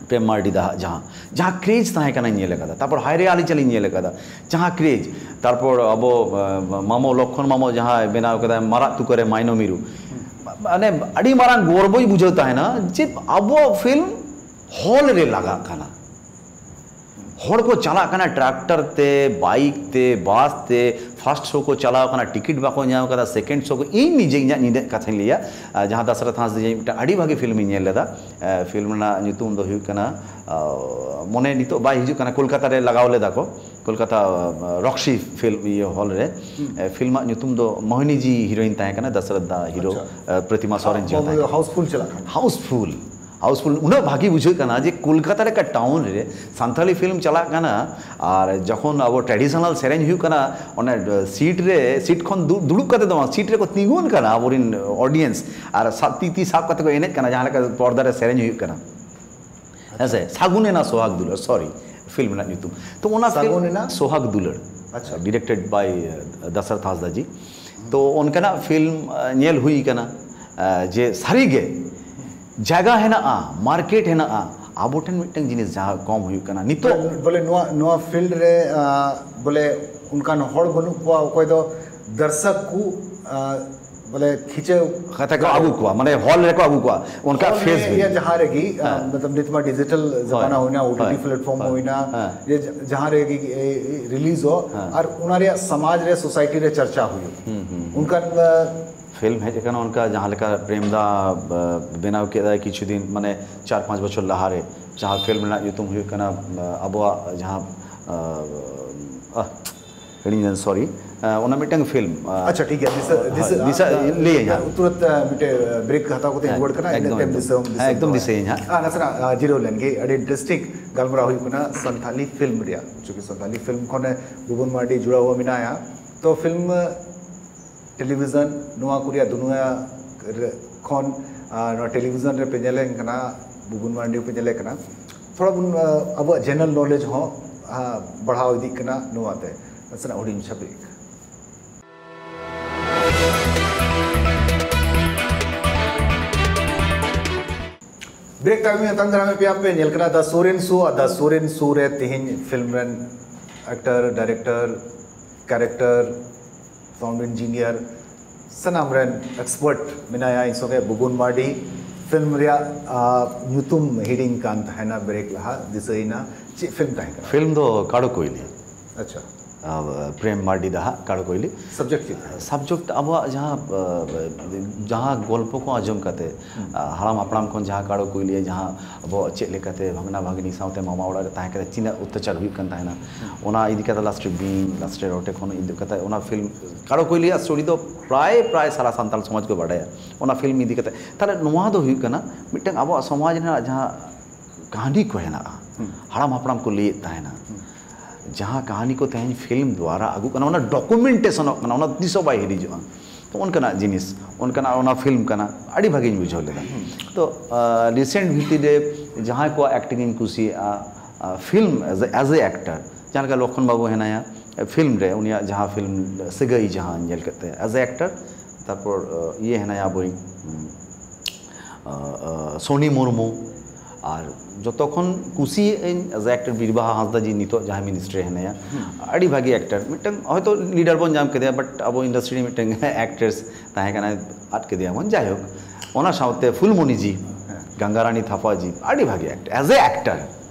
ᱯᱨᱮᱢ ᱢᱟᱨᱰᱤ ᱫᱟᱦᱟᱜ ᱡᱟᱦᱟᱸ ᱡᱟᱦᱟᱸ ᱠᱨᱮᱡᱽ ᱛᱟᱦᱮᱸ ᱠᱟᱱᱟᱧ ᱧᱮᱞ ᱟᱠᱟᱫᱟ, ᱛᱟᱨᱯᱚᱨ ᱦᱟᱭᱨᱮ ᱟᱞᱤ ᱪᱟᱞᱤᱧ ᱧᱮᱞ ᱟᱠᱟᱫᱟ ᱡᱟᱦᱟᱸ ᱠᱨᱮᱡᱽ, ᱛᱟᱨᱯᱚᱨ ᱟᱵᱚ ᱢᱟᱢᱚ ᱞᱚᱠᱠᱷᱚᱱ ᱢᱟᱢᱚ ᱡᱟᱦᱟᱸᱭ ᱵᱮᱱᱟᱣ ᱠᱟᱫᱟᱭ ᱢᱟᱨᱟᱜ ᱛᱩᱠᱟᱹᱨᱮ ᱢᱟᱭᱱᱚ ᱢᱤᱨᱩ, ᱢᱟᱱᱮ ᱟᱹᱰᱤ ᱢᱟᱨᱟᱝ ᱜᱚᱨᱵᱚᱧ ᱵᱩᱡᱷᱟᱹᱣ ᱛᱟᱦᱮᱱᱟ ᱡᱮ ᱟᱵᱚᱣᱟᱜ ᱯᱷᱤᱞᱢ ᱦᱚᱞ ᱨᱮ ᱞᱟᱜᱟᱜ ᱠᱟᱱᱟ᱾ ᱦᱚᱲ ᱠᱚ ᱪᱟᱞᱟᱜ ᱠᱟᱱᱟ ᱴᱨᱟᱠᱴᱟᱨ ᱛᱮ, ᱵᱟᱭᱤᱠ ᱛᱮ, ᱵᱟᱥ ᱛᱮ, ᱯᱷᱟᱥᱴ ᱥᱳ ᱠᱚ ᱪᱟᱞᱟᱣ ᱠᱟᱱᱟ, ᱴᱤᱠᱤᱴ ᱵᱟᱠᱚ ᱧᱟᱢ ᱠᱟᱫᱟ, ᱥᱮᱠᱮᱱᱰ ᱥᱳ ᱠᱚ᱾ ᱤᱧ ᱱᱤᱡᱮ ᱤᱧᱟᱹᱜ ᱧᱤᱫᱟᱹ ᱠᱟᱛᱷᱟᱧ ᱞᱟᱹᱭᱟ, ᱡᱟᱦᱟᱸ ᱫᱟᱥᱨᱟᱛ ᱦᱟᱸᱥᱫᱟ ᱢᱤᱫᱴᱟᱝ ᱟᱹᱰᱤ ᱵᱷᱟᱹᱜᱤ ᱯᱷᱤᱞᱢᱤᱧ ᱧᱮᱞ ᱞᱮᱫᱟ᱾ ᱯᱷᱤᱞᱢ ᱨᱮᱱᱟᱜ ᱧᱩᱛᱩᱢ ᱫᱚ ᱦᱩᱭᱩᱜ ᱠᱟᱱᱟ, ᱢᱚᱱᱮ ᱱᱤᱛᱚᱜ ᱵᱟᱭ ᱦᱤᱡᱩᱜ ᱠᱟᱱᱟ, ᱠᱳᱞᱠᱟᱛᱟ ᱨᱮ ᱞᱟᱜᱟᱣ ᱞᱮᱫᱟ ᱠᱚ, ᱠᱳᱞᱠᱟᱛᱟ ᱨᱚᱠᱥᱤ ᱯᱷᱤᱞᱢ ᱤᱭᱟᱹ ᱦᱚᱞ ᱨᱮ᱾ ᱯᱷᱤᱞᱢᱟᱜ ᱧᱩᱛᱩᱢ ᱫᱚ ᱢᱳᱦᱤᱱᱤ ᱡᱤ ᱦᱤᱨᱳᱭᱤᱱ ᱛᱟᱦᱮᱸ ᱠᱟᱱᱟ, ᱫᱟᱥᱨᱟᱛ ᱫᱟ ᱦᱤᱨᱳ, ᱯᱨᱚᱛᱤᱢᱟ ᱥᱚᱨᱮᱱ ᱡᱤ ᱛᱟᱦᱮᱸ ᱠᱟᱱᱟ᱾ ᱦᱟᱣᱩᱥᱯᱷᱩᱞ ᱪᱟᱞᱟᱜ ᱠᱟᱱᱟ᱾ ᱦᱟᱣᱩᱥᱯᱷᱩᱞ, ᱩᱱᱟᱹᱜ ᱵᱷᱟᱹᱜᱤ ᱵᱩᱡᱷᱟᱹᱜ ᱠᱟᱱᱟ ᱡᱮ ᱠᱳᱞᱠᱟᱛᱟ ᱞᱮᱠᱟ ᱴᱟᱣᱩᱱ ᱨᱮ ᱥᱟᱱᱛᱟᱲᱤ ᱯᱷᱤᱞᱢ ᱪᱟᱞᱟᱜ ᱠᱟᱱᱟ, ᱟᱨ ᱡᱚᱠᱷᱚᱱ ᱟᱵᱚ ᱴᱨᱮᱰᱤᱥᱚᱱᱟᱞ ᱥᱮᱨᱮᱧ ᱦᱩᱭᱩᱜ ᱠᱟᱱᱟ, ᱚᱱᱟ ᱥᱤᱴ ᱨᱮ, ᱥᱤᱴ ᱠᱷᱚᱱ ᱫᱩ-, ᱫᱩᱲᱩᱵ ᱠᱟᱛᱮ ᱫᱚ ᱵᱟᱝ, ᱥᱤᱴ ᱨᱮᱠᱚ ᱛᱤᱸᱜᱩᱱ ᱠᱟᱱᱟ ᱟᱵᱚᱨᱮᱱ ᱚᱰᱤᱭᱮᱱᱥ, ᱟᱨ ᱥᱟᱵ ᱛᱤ ᱛᱤ ᱥᱟᱵ ᱠᱟᱛᱮ ᱠᱚ ᱮᱱᱮᱡ ᱠᱟᱱᱟ, ᱡᱟᱦᱟᱸ ᱞᱮᱠᱟ ᱯᱚᱨᱫᱟ ᱨᱮ ᱥᱮᱨᱮᱧ ᱦᱩᱭᱩᱜ ᱠᱟᱱᱟ᱾ ᱦᱮᱸ ᱥᱮ? ᱥᱟᱹᱜᱩᱱ ᱮᱱᱟ ᱥᱚᱦᱟᱜᱽ ᱫᱩᱞᱟᱹᱲ, ᱥᱚᱨᱤ, ᱯᱷᱤᱞᱢ ᱨᱮᱱᱟᱜ ᱧᱩᱛᱩᱢ᱾ ᱛᱚ ᱚᱱᱟ ᱥᱟᱹᱜᱩᱱ ᱯᱷᱤᱞᱢ ᱮᱱᱟ? ᱥᱚᱦᱟᱜᱽ ᱫᱩᱞᱟᱹᱲ, ᱟᱪᱪᱷᱟ᱾ ᱰᱤᱨᱮᱠᱴᱮᱰ ᱵᱟᱭ ᱫᱟᱥᱨᱟᱛ ᱦᱟᱸᱥᱫᱟ ᱡᱤ᱾ ᱛᱚ ᱚᱱᱠᱟᱱᱟᱜ ᱯᱷᱤᱞᱢ ᱧᱮᱞ ᱦᱩᱭ ᱠᱟᱱᱟ, ᱡᱮ ᱥᱟᱹᱨᱤᱜᱮ ᱡᱟᱭᱜᱟ ᱦᱮᱱᱟᱜᱼᱟ, ᱢᱟᱨᱠᱮᱴ ᱦᱮᱱᱟᱜᱼᱟ, ᱟᱵᱚ ᱴᱷᱮᱱ ᱢᱤᱫᱴᱟᱝ ᱡᱤᱱᱤᱥ ᱡᱟᱦᱟᱸ ᱠᱚᱢ ᱦᱩᱭᱩᱜ ᱠᱟᱱᱟ ᱱᱤᱛᱚᱜ᱾ ᱵᱚᱞᱮ ᱱᱚᱣᱟ, ᱱᱚᱣᱟ ᱯᱷᱤᱞᱰ ᱨᱮ, ᱵᱚᱞᱮ ᱚᱱᱠᱟᱱ ᱦᱚᱲ ᱵᱟᱹᱱᱩᱜ ᱠᱚᱣᱟ ᱚᱠᱚᱭ ᱫᱚ ᱫᱟᱨᱥᱚᱠ ᱠᱚ, ᱵᱚᱞᱮ ᱠᱷᱤᱪᱟᱹᱣ ᱠᱟᱛᱮ ᱠᱚ ᱟᱹᱜᱩ ᱠᱚᱣᱟ, ᱢᱟᱱᱮ ᱦᱚᱞ ᱨᱮᱠᱚ ᱟᱹᱜᱩ ᱠᱚᱣᱟ, ᱚᱱᱠᱟ ᱦᱚᱞ ᱯᱷᱮᱥ ᱨᱮ ᱦᱩᱭᱩᱜᱼᱟ᱾ ᱡᱟᱦᱟᱸ ᱨᱮᱜᱮ ᱦᱮᱸ᱾ ᱢᱚᱛᱞᱚᱵ ᱱᱤᱛ ᱢᱟ ᱰᱤᱡᱤᱴᱟᱞ ᱡᱟᱢᱟᱱᱟ ᱦᱩᱭᱱᱟ, ᱳᱴᱤᱴᱤ ᱯᱞᱟᱴᱯᱷᱚᱨᱢ ᱦᱩᱭᱱᱟ, ᱡᱮ ᱡᱟᱦᱟᱸ ᱨᱮᱜᱮ ᱨᱤᱞᱤᱡᱚᱜ ᱟᱨ ᱚᱱᱟ ᱨᱮᱭᱟᱜ ᱥᱚᱢᱟᱡᱽ ᱨᱮ, ᱥᱳᱥᱟᱭᱴᱤ ᱨᱮ ᱪᱟᱨᱪᱟ ᱦᱩᱭᱩᱜ, ᱚᱱᱠᱟᱱ ᱯᱷᱤᱞᱢ ᱦᱮᱡ ᱟᱠᱟᱱᱟ ᱚᱱᱠᱟ ᱡᱟᱦᱟᱸ ᱞᱮᱠᱟ ᱯᱨᱮᱢ ᱫᱟ ᱵᱮᱱᱟᱣ ᱠᱮᱫᱟᱭ ᱠᱤᱪᱷᱩ ᱫᱤᱱ, ᱢᱟᱱᱮ ᱪᱟᱨ ᱯᱟᱸᱪ ᱵᱚᱪᱷᱚᱨ ᱞᱟᱦᱟᱨᱮ, ᱡᱟᱦᱟᱸ ᱯᱷᱤᱞᱢ ᱨᱮᱱᱟᱜ ᱧᱩᱛᱩᱢ ᱦᱩᱭᱩᱜ ᱠᱟᱱᱟ ᱟᱵᱚᱣᱟᱜ ᱡᱟᱦᱟᱸ ᱦᱤᱲᱤᱧ ᱥᱚᱨᱤ ᱚᱱᱟ ᱢᱤᱫᱴᱟᱝ ᱯᱷᱤᱞᱢ᱾ ᱟᱪᱪᱷᱟ, ᱴᱷᱤᱠ ᱜᱮᱭᱟ, ᱫᱤᱥᱟᱹ ᱫᱤᱥᱟᱹ ᱞᱟᱹᱭᱟᱹᱧ ᱦᱟᱸᱜ᱾ ᱛᱩᱨᱟᱹᱛ ᱢᱤᱫᱴᱮᱱ ᱵᱨᱮᱠ ᱦᱟᱛᱟᱣ ᱠᱟᱛᱮ ᱨᱩᱣᱟᱹᱲ ᱠᱟᱱᱟ, ᱤᱱᱟᱹ ᱮᱠᱫᱚᱢ, ᱛᱟᱭᱚᱢ ᱮᱠᱫᱚᱢ᱾ ᱫᱤᱥᱟᱹ ᱦᱮᱸ, ᱮᱠᱫᱚᱢ ᱫᱤᱥᱟᱹᱭᱟᱹᱧ ᱦᱟᱸᱜ᱾ ᱟᱨ ᱱᱟᱥᱮᱱᱟᱜ ᱡᱤᱨᱟᱹᱣ ᱞᱮᱱ ᱜᱮ, ᱟᱹᱰᱤ ᱤᱱᱴᱟᱨᱮᱥᱴᱤᱝ ᱜᱟᱞᱢᱟᱨᱟᱣ ᱦᱩᱭᱩᱜ ᱠᱟᱱᱟ ᱥᱟᱱᱛᱷᱟᱞᱤ ᱯᱷᱤᱞᱢ ᱨᱮᱭᱟᱜ, ᱪᱩᱸᱠᱤ ᱥᱟᱱᱛᱷᱟᱞᱤ ᱯᱷᱤᱞᱢ ᱠᱷᱚᱱ ᱵᱷᱩᱵᱚᱱ ᱢᱟᱨᱰᱤ ᱡᱩᱲᱟᱣ ᱢᱮᱱᱟᱭᱟ᱾ ᱛᱚ ᱯᱷᱤᱞᱢ, ᱴᱮᱞᱤᱵᱷᱤᱡᱚᱱ, ᱱᱚᱣᱟ ᱠᱚ ᱨᱮᱭᱟᱜ ᱫᱩᱱᱤᱭᱟᱹ ᱠᱷᱚᱱ ᱱᱚᱣᱟ ᱴᱮᱞᱤᱵᱷᱤᱡᱚᱱ ᱨᱮ ᱯᱮ ᱧᱮᱞᱮᱱ ᱠᱟᱱᱟ, ᱵᱷᱩᱵᱚᱱ ᱢᱟᱨᱰᱤ ᱯᱮ ᱧᱮᱞᱮ ᱠᱟᱱᱟ, ᱛᱷᱚᱲᱟ ᱵᱚᱱ ᱟᱵᱚᱣᱟᱜ ᱡᱮᱱᱟᱨᱮᱞ ᱱᱚᱞᱮᱡᱽ ᱦᱚᱸ ᱵᱟᱲᱦᱟᱣ ᱤᱫᱤᱜ ᱠᱟᱱᱟ ᱱᱚᱣᱟᱛᱮ᱾ ᱱᱟᱥᱮᱱᱟᱜ ᱦᱩᱰᱤᱧ ᱢᱟᱪᱷᱟ ᱵᱨᱮᱠ᱾ ᱵᱨᱮᱠ ᱛᱟᱭᱚᱢ ᱟᱛᱟᱝ ᱫᱟᱨᱟᱢ ᱯᱮᱭᱟ ᱯᱮ ᱧᱮᱞ ᱠᱟᱱᱟ ᱫᱟ ᱥᱳᱨᱮᱱ ᱥᱳ᱾ ᱟᱨ ᱫᱟ ᱥᱳᱨᱮᱱ ᱥᱳ ᱨᱮ ᱛᱮᱦᱮᱧ ᱯᱷᱤᱞᱢ ᱨᱮᱱ actor, director, character, sound engineer, ᱥᱟᱱᱟᱢ ᱨᱮᱱ ᱮᱠᱥᱯᱟᱨᱴ ᱢᱮᱱᱟᱭᱟ ᱤᱧ ᱥᱚᱸᱜᱮ ᱵᱷᱩᱵᱚᱱ ᱢᱟᱨᱰᱤ᱾ ᱯᱷᱤᱞᱢ ᱨᱮᱭᱟᱜ ᱧᱩᱛᱩᱢ ᱦᱤᱲᱤᱧ ᱠᱟᱱ ᱛᱟᱦᱮᱱᱟ ᱵᱨᱮᱠ ᱞᱟᱦᱟ, ᱫᱤᱥᱟᱹᱭᱮᱱᱟ᱾ ᱪᱮᱫ ᱯᱷᱤᱞᱢ ᱛᱟᱦᱮᱸ ᱠᱟᱱᱟ? ᱯᱷᱤᱞᱢ ᱫᱚ ᱠᱟᱲᱚ ᱠᱚᱭᱞᱤ᱾ ᱟᱪᱪᱷᱟ᱾ ᱯᱨᱮᱢ ᱢᱟᱨᱰᱤ ᱫᱟᱦᱟᱜ ᱠᱟᱲᱚ ᱠᱚᱭᱞᱤ᱾ ᱥᱟᱵᱡᱮᱠᱴ ᱪᱮᱫ ᱛᱟᱦᱮᱸ? ᱥᱟᱵᱡᱮᱠᱴ ᱟᱵᱚᱣᱟᱜ ᱡᱟᱦᱟᱸ ᱡᱟᱦᱟᱸ ᱜᱚᱞᱯᱚ ᱠᱚ ᱟᱸᱡᱚᱢ ᱠᱟᱛᱮ, ᱦᱟᱲᱟᱢ ᱦᱟᱯᱲᱟᱢ ᱠᱷᱚᱱ ᱡᱟᱦᱟᱸ ᱠᱟᱲᱚ ᱠᱚᱭᱞᱤ ᱡᱟᱦᱟᱸ ᱟᱵᱚ ᱪᱮᱫ ᱞᱮᱠᱟᱛᱮ ᱵᱷᱟᱜᱽᱱᱟ ᱵᱷᱟᱜᱽᱱᱤ ᱥᱟᱶᱛᱮ ᱢᱟᱢᱟ ᱚᱲᱟᱜ ᱨᱮ ᱛᱟᱦᱮᱸ ᱠᱟᱛᱮ ᱛᱤᱱᱟᱹᱜ ᱚᱛᱛᱟᱪᱟᱨ ᱦᱩᱭᱩᱜ ᱠᱟᱱ ᱛᱟᱦᱮᱱᱟ, ᱚᱱᱟ ᱤᱫᱤ ᱠᱟᱛᱮ ᱞᱟᱥᱴ ᱨᱮ ᱵᱤᱧ, ᱞᱟᱥᱴ ᱨᱮ ᱨᱚᱴᱮ ᱠᱷᱚᱱ ᱤᱫᱤ ᱠᱟᱛᱮ ᱚᱱᱟ ᱯᱷᱤᱞᱢ ᱠᱟᱲᱚ ᱠᱚᱭᱞᱤᱭᱟᱜ ᱥᱴᱳᱨᱤ ᱫᱚ ᱯᱨᱟᱭ ᱯᱨᱟᱭ ᱥᱟᱨᱟ ᱥᱟᱱᱛᱟᱲ ᱥᱚᱢᱟᱡᱽ ᱠᱚ ᱵᱟᱰᱟᱭᱟ ᱚᱱᱟ ᱯᱷᱤᱞᱢ ᱤᱫᱤ ᱠᱟᱛᱮ᱾ ᱛᱟᱦᱞᱮ ᱱᱚᱣᱟ ᱫᱚ ᱦᱩᱭᱩᱜ ᱠᱟᱱᱟ ᱢᱤᱫᱴᱟᱝ ᱟᱵᱚᱣᱟᱜ ᱥᱚᱢᱟᱡᱽ ᱨᱮᱱᱟᱜ ᱡᱟᱦᱟᱸ ᱠᱟᱹᱦᱱᱤ ᱠᱚ ᱦᱮᱱᱟᱜᱼᱟ, ᱦᱟᱲᱟᱢ ᱦᱟᱯᱲᱟᱢ ᱠᱚ ᱞᱟᱹᱭᱮᱫ ᱛᱟᱦᱮᱱᱟ, ᱡᱟᱦᱟᱸ ᱠᱟᱹᱦᱱᱤ ᱠᱚ ᱛᱮᱦᱮᱧ ᱯᱷᱤᱞᱢ ᱫᱣᱟᱨᱟ ᱟᱹᱜᱩᱜ ᱠᱟᱱᱟ, ᱚᱱᱟ ᱰᱚᱠᱩᱢᱮᱱᱴᱮᱥᱚᱱᱚᱜ ᱠᱟᱱᱟ, ᱚᱱᱟ ᱛᱤᱥ ᱦᱚᱸ ᱵᱟᱭ ᱦᱤᱲᱤᱡᱚᱜᱼᱟ᱾ ᱛᱚ ᱚᱱᱠᱟᱱᱟᱜ ᱡᱤᱱᱤᱥ, ᱚᱱᱠᱟᱱᱟᱜ ᱚᱱᱟ ᱯᱷᱤᱞᱢ ᱠᱟᱱᱟ, ᱟᱹᱰᱤ ᱵᱷᱟᱜᱮᱧ ᱵᱩᱡᱷᱟᱹᱣ ᱞᱮᱫᱟ᱾ ᱛᱚ ᱨᱤᱥᱮᱱᱴ ᱵᱷᱤᱛᱤᱨ ᱨᱮ ᱡᱟᱦᱟᱸᱭ ᱠᱚᱣᱟᱜ ᱮᱠᱴᱤᱝ ᱤᱧ ᱠᱩᱥᱤᱭᱟᱜᱼᱟ, ᱯᱷᱤᱞᱢ ᱮᱡ ᱮ ᱮᱠᱴᱟᱨ, ᱡᱟᱦᱟᱸ ᱞᱮᱠᱟ ᱞᱚᱠᱷᱚᱱ ᱵᱟᱹᱵᱩ ᱦᱮᱱᱟᱭᱟ ᱯᱷᱤᱞᱢ ᱨᱮ, ᱩᱱᱤᱭᱟᱜ ᱡᱟᱦᱟᱸ ᱯᱷᱤᱞᱢ ᱥᱟᱹᱜᱟᱹᱭ ᱡᱟᱦᱟᱸ ᱧᱮᱞ ᱠᱮᱫ ᱛᱟᱭᱟ ᱮᱡ ᱮ ᱮᱠᱴᱟᱨ, ᱛᱟᱨᱯᱚᱨ ᱤᱭᱟᱹ ᱦᱮᱱᱟᱭᱟ ᱟᱵᱚᱭᱤᱡ ᱥᱳᱱᱤ ᱢᱩᱨᱢᱩ, ᱟᱨ ᱡᱚᱛᱚ ᱠᱷᱚᱱ ᱠᱩᱥᱤᱭᱟᱜ ᱟᱹᱧ as a actor Birbaha Hansda ᱡᱤ, ᱱᱤᱛᱚᱜ ᱡᱟᱦᱟᱸᱭ ᱢᱤᱱᱤᱥᱴᱨᱤ ᱦᱮᱱᱟᱭᱟ, ᱟᱹᱰᱤ ᱵᱷᱟᱹᱜᱤ ᱮᱠᱴᱟᱨ᱾ ᱢᱤᱫᱴᱟᱝ ᱦᱚᱭᱛᱳ ᱞᱤᱰᱟᱨ ᱵᱚᱱ ᱧᱟᱢ ᱠᱮᱫᱮᱭᱟ, ᱵᱟᱴ ᱟᱵᱚ ᱤᱱᱰᱟᱥᱴᱨᱤ ᱨᱮ ᱢᱤᱫᱴᱟᱝ ᱮᱠᱴᱨᱮᱥ ᱛᱟᱦᱮᱸ ᱠᱟᱱᱟᱭ, ᱟᱫ ᱠᱮᱫᱮᱭᱟ ᱵᱚᱱ᱾ ᱡᱟᱭᱦᱳᱠ, ᱚᱱᱟ ᱥᱟᱶᱛᱮ ᱯᱷᱩᱞᱢᱚᱱᱤ ᱡᱤ, ᱜᱟᱝᱜᱟᱨᱟᱱᱤ ᱛᱷᱟᱯᱟ ᱡᱤ, ᱟᱹᱰᱤ ᱵᱷᱟᱹᱜᱤ ᱮᱠᱴᱟᱨ, as a actor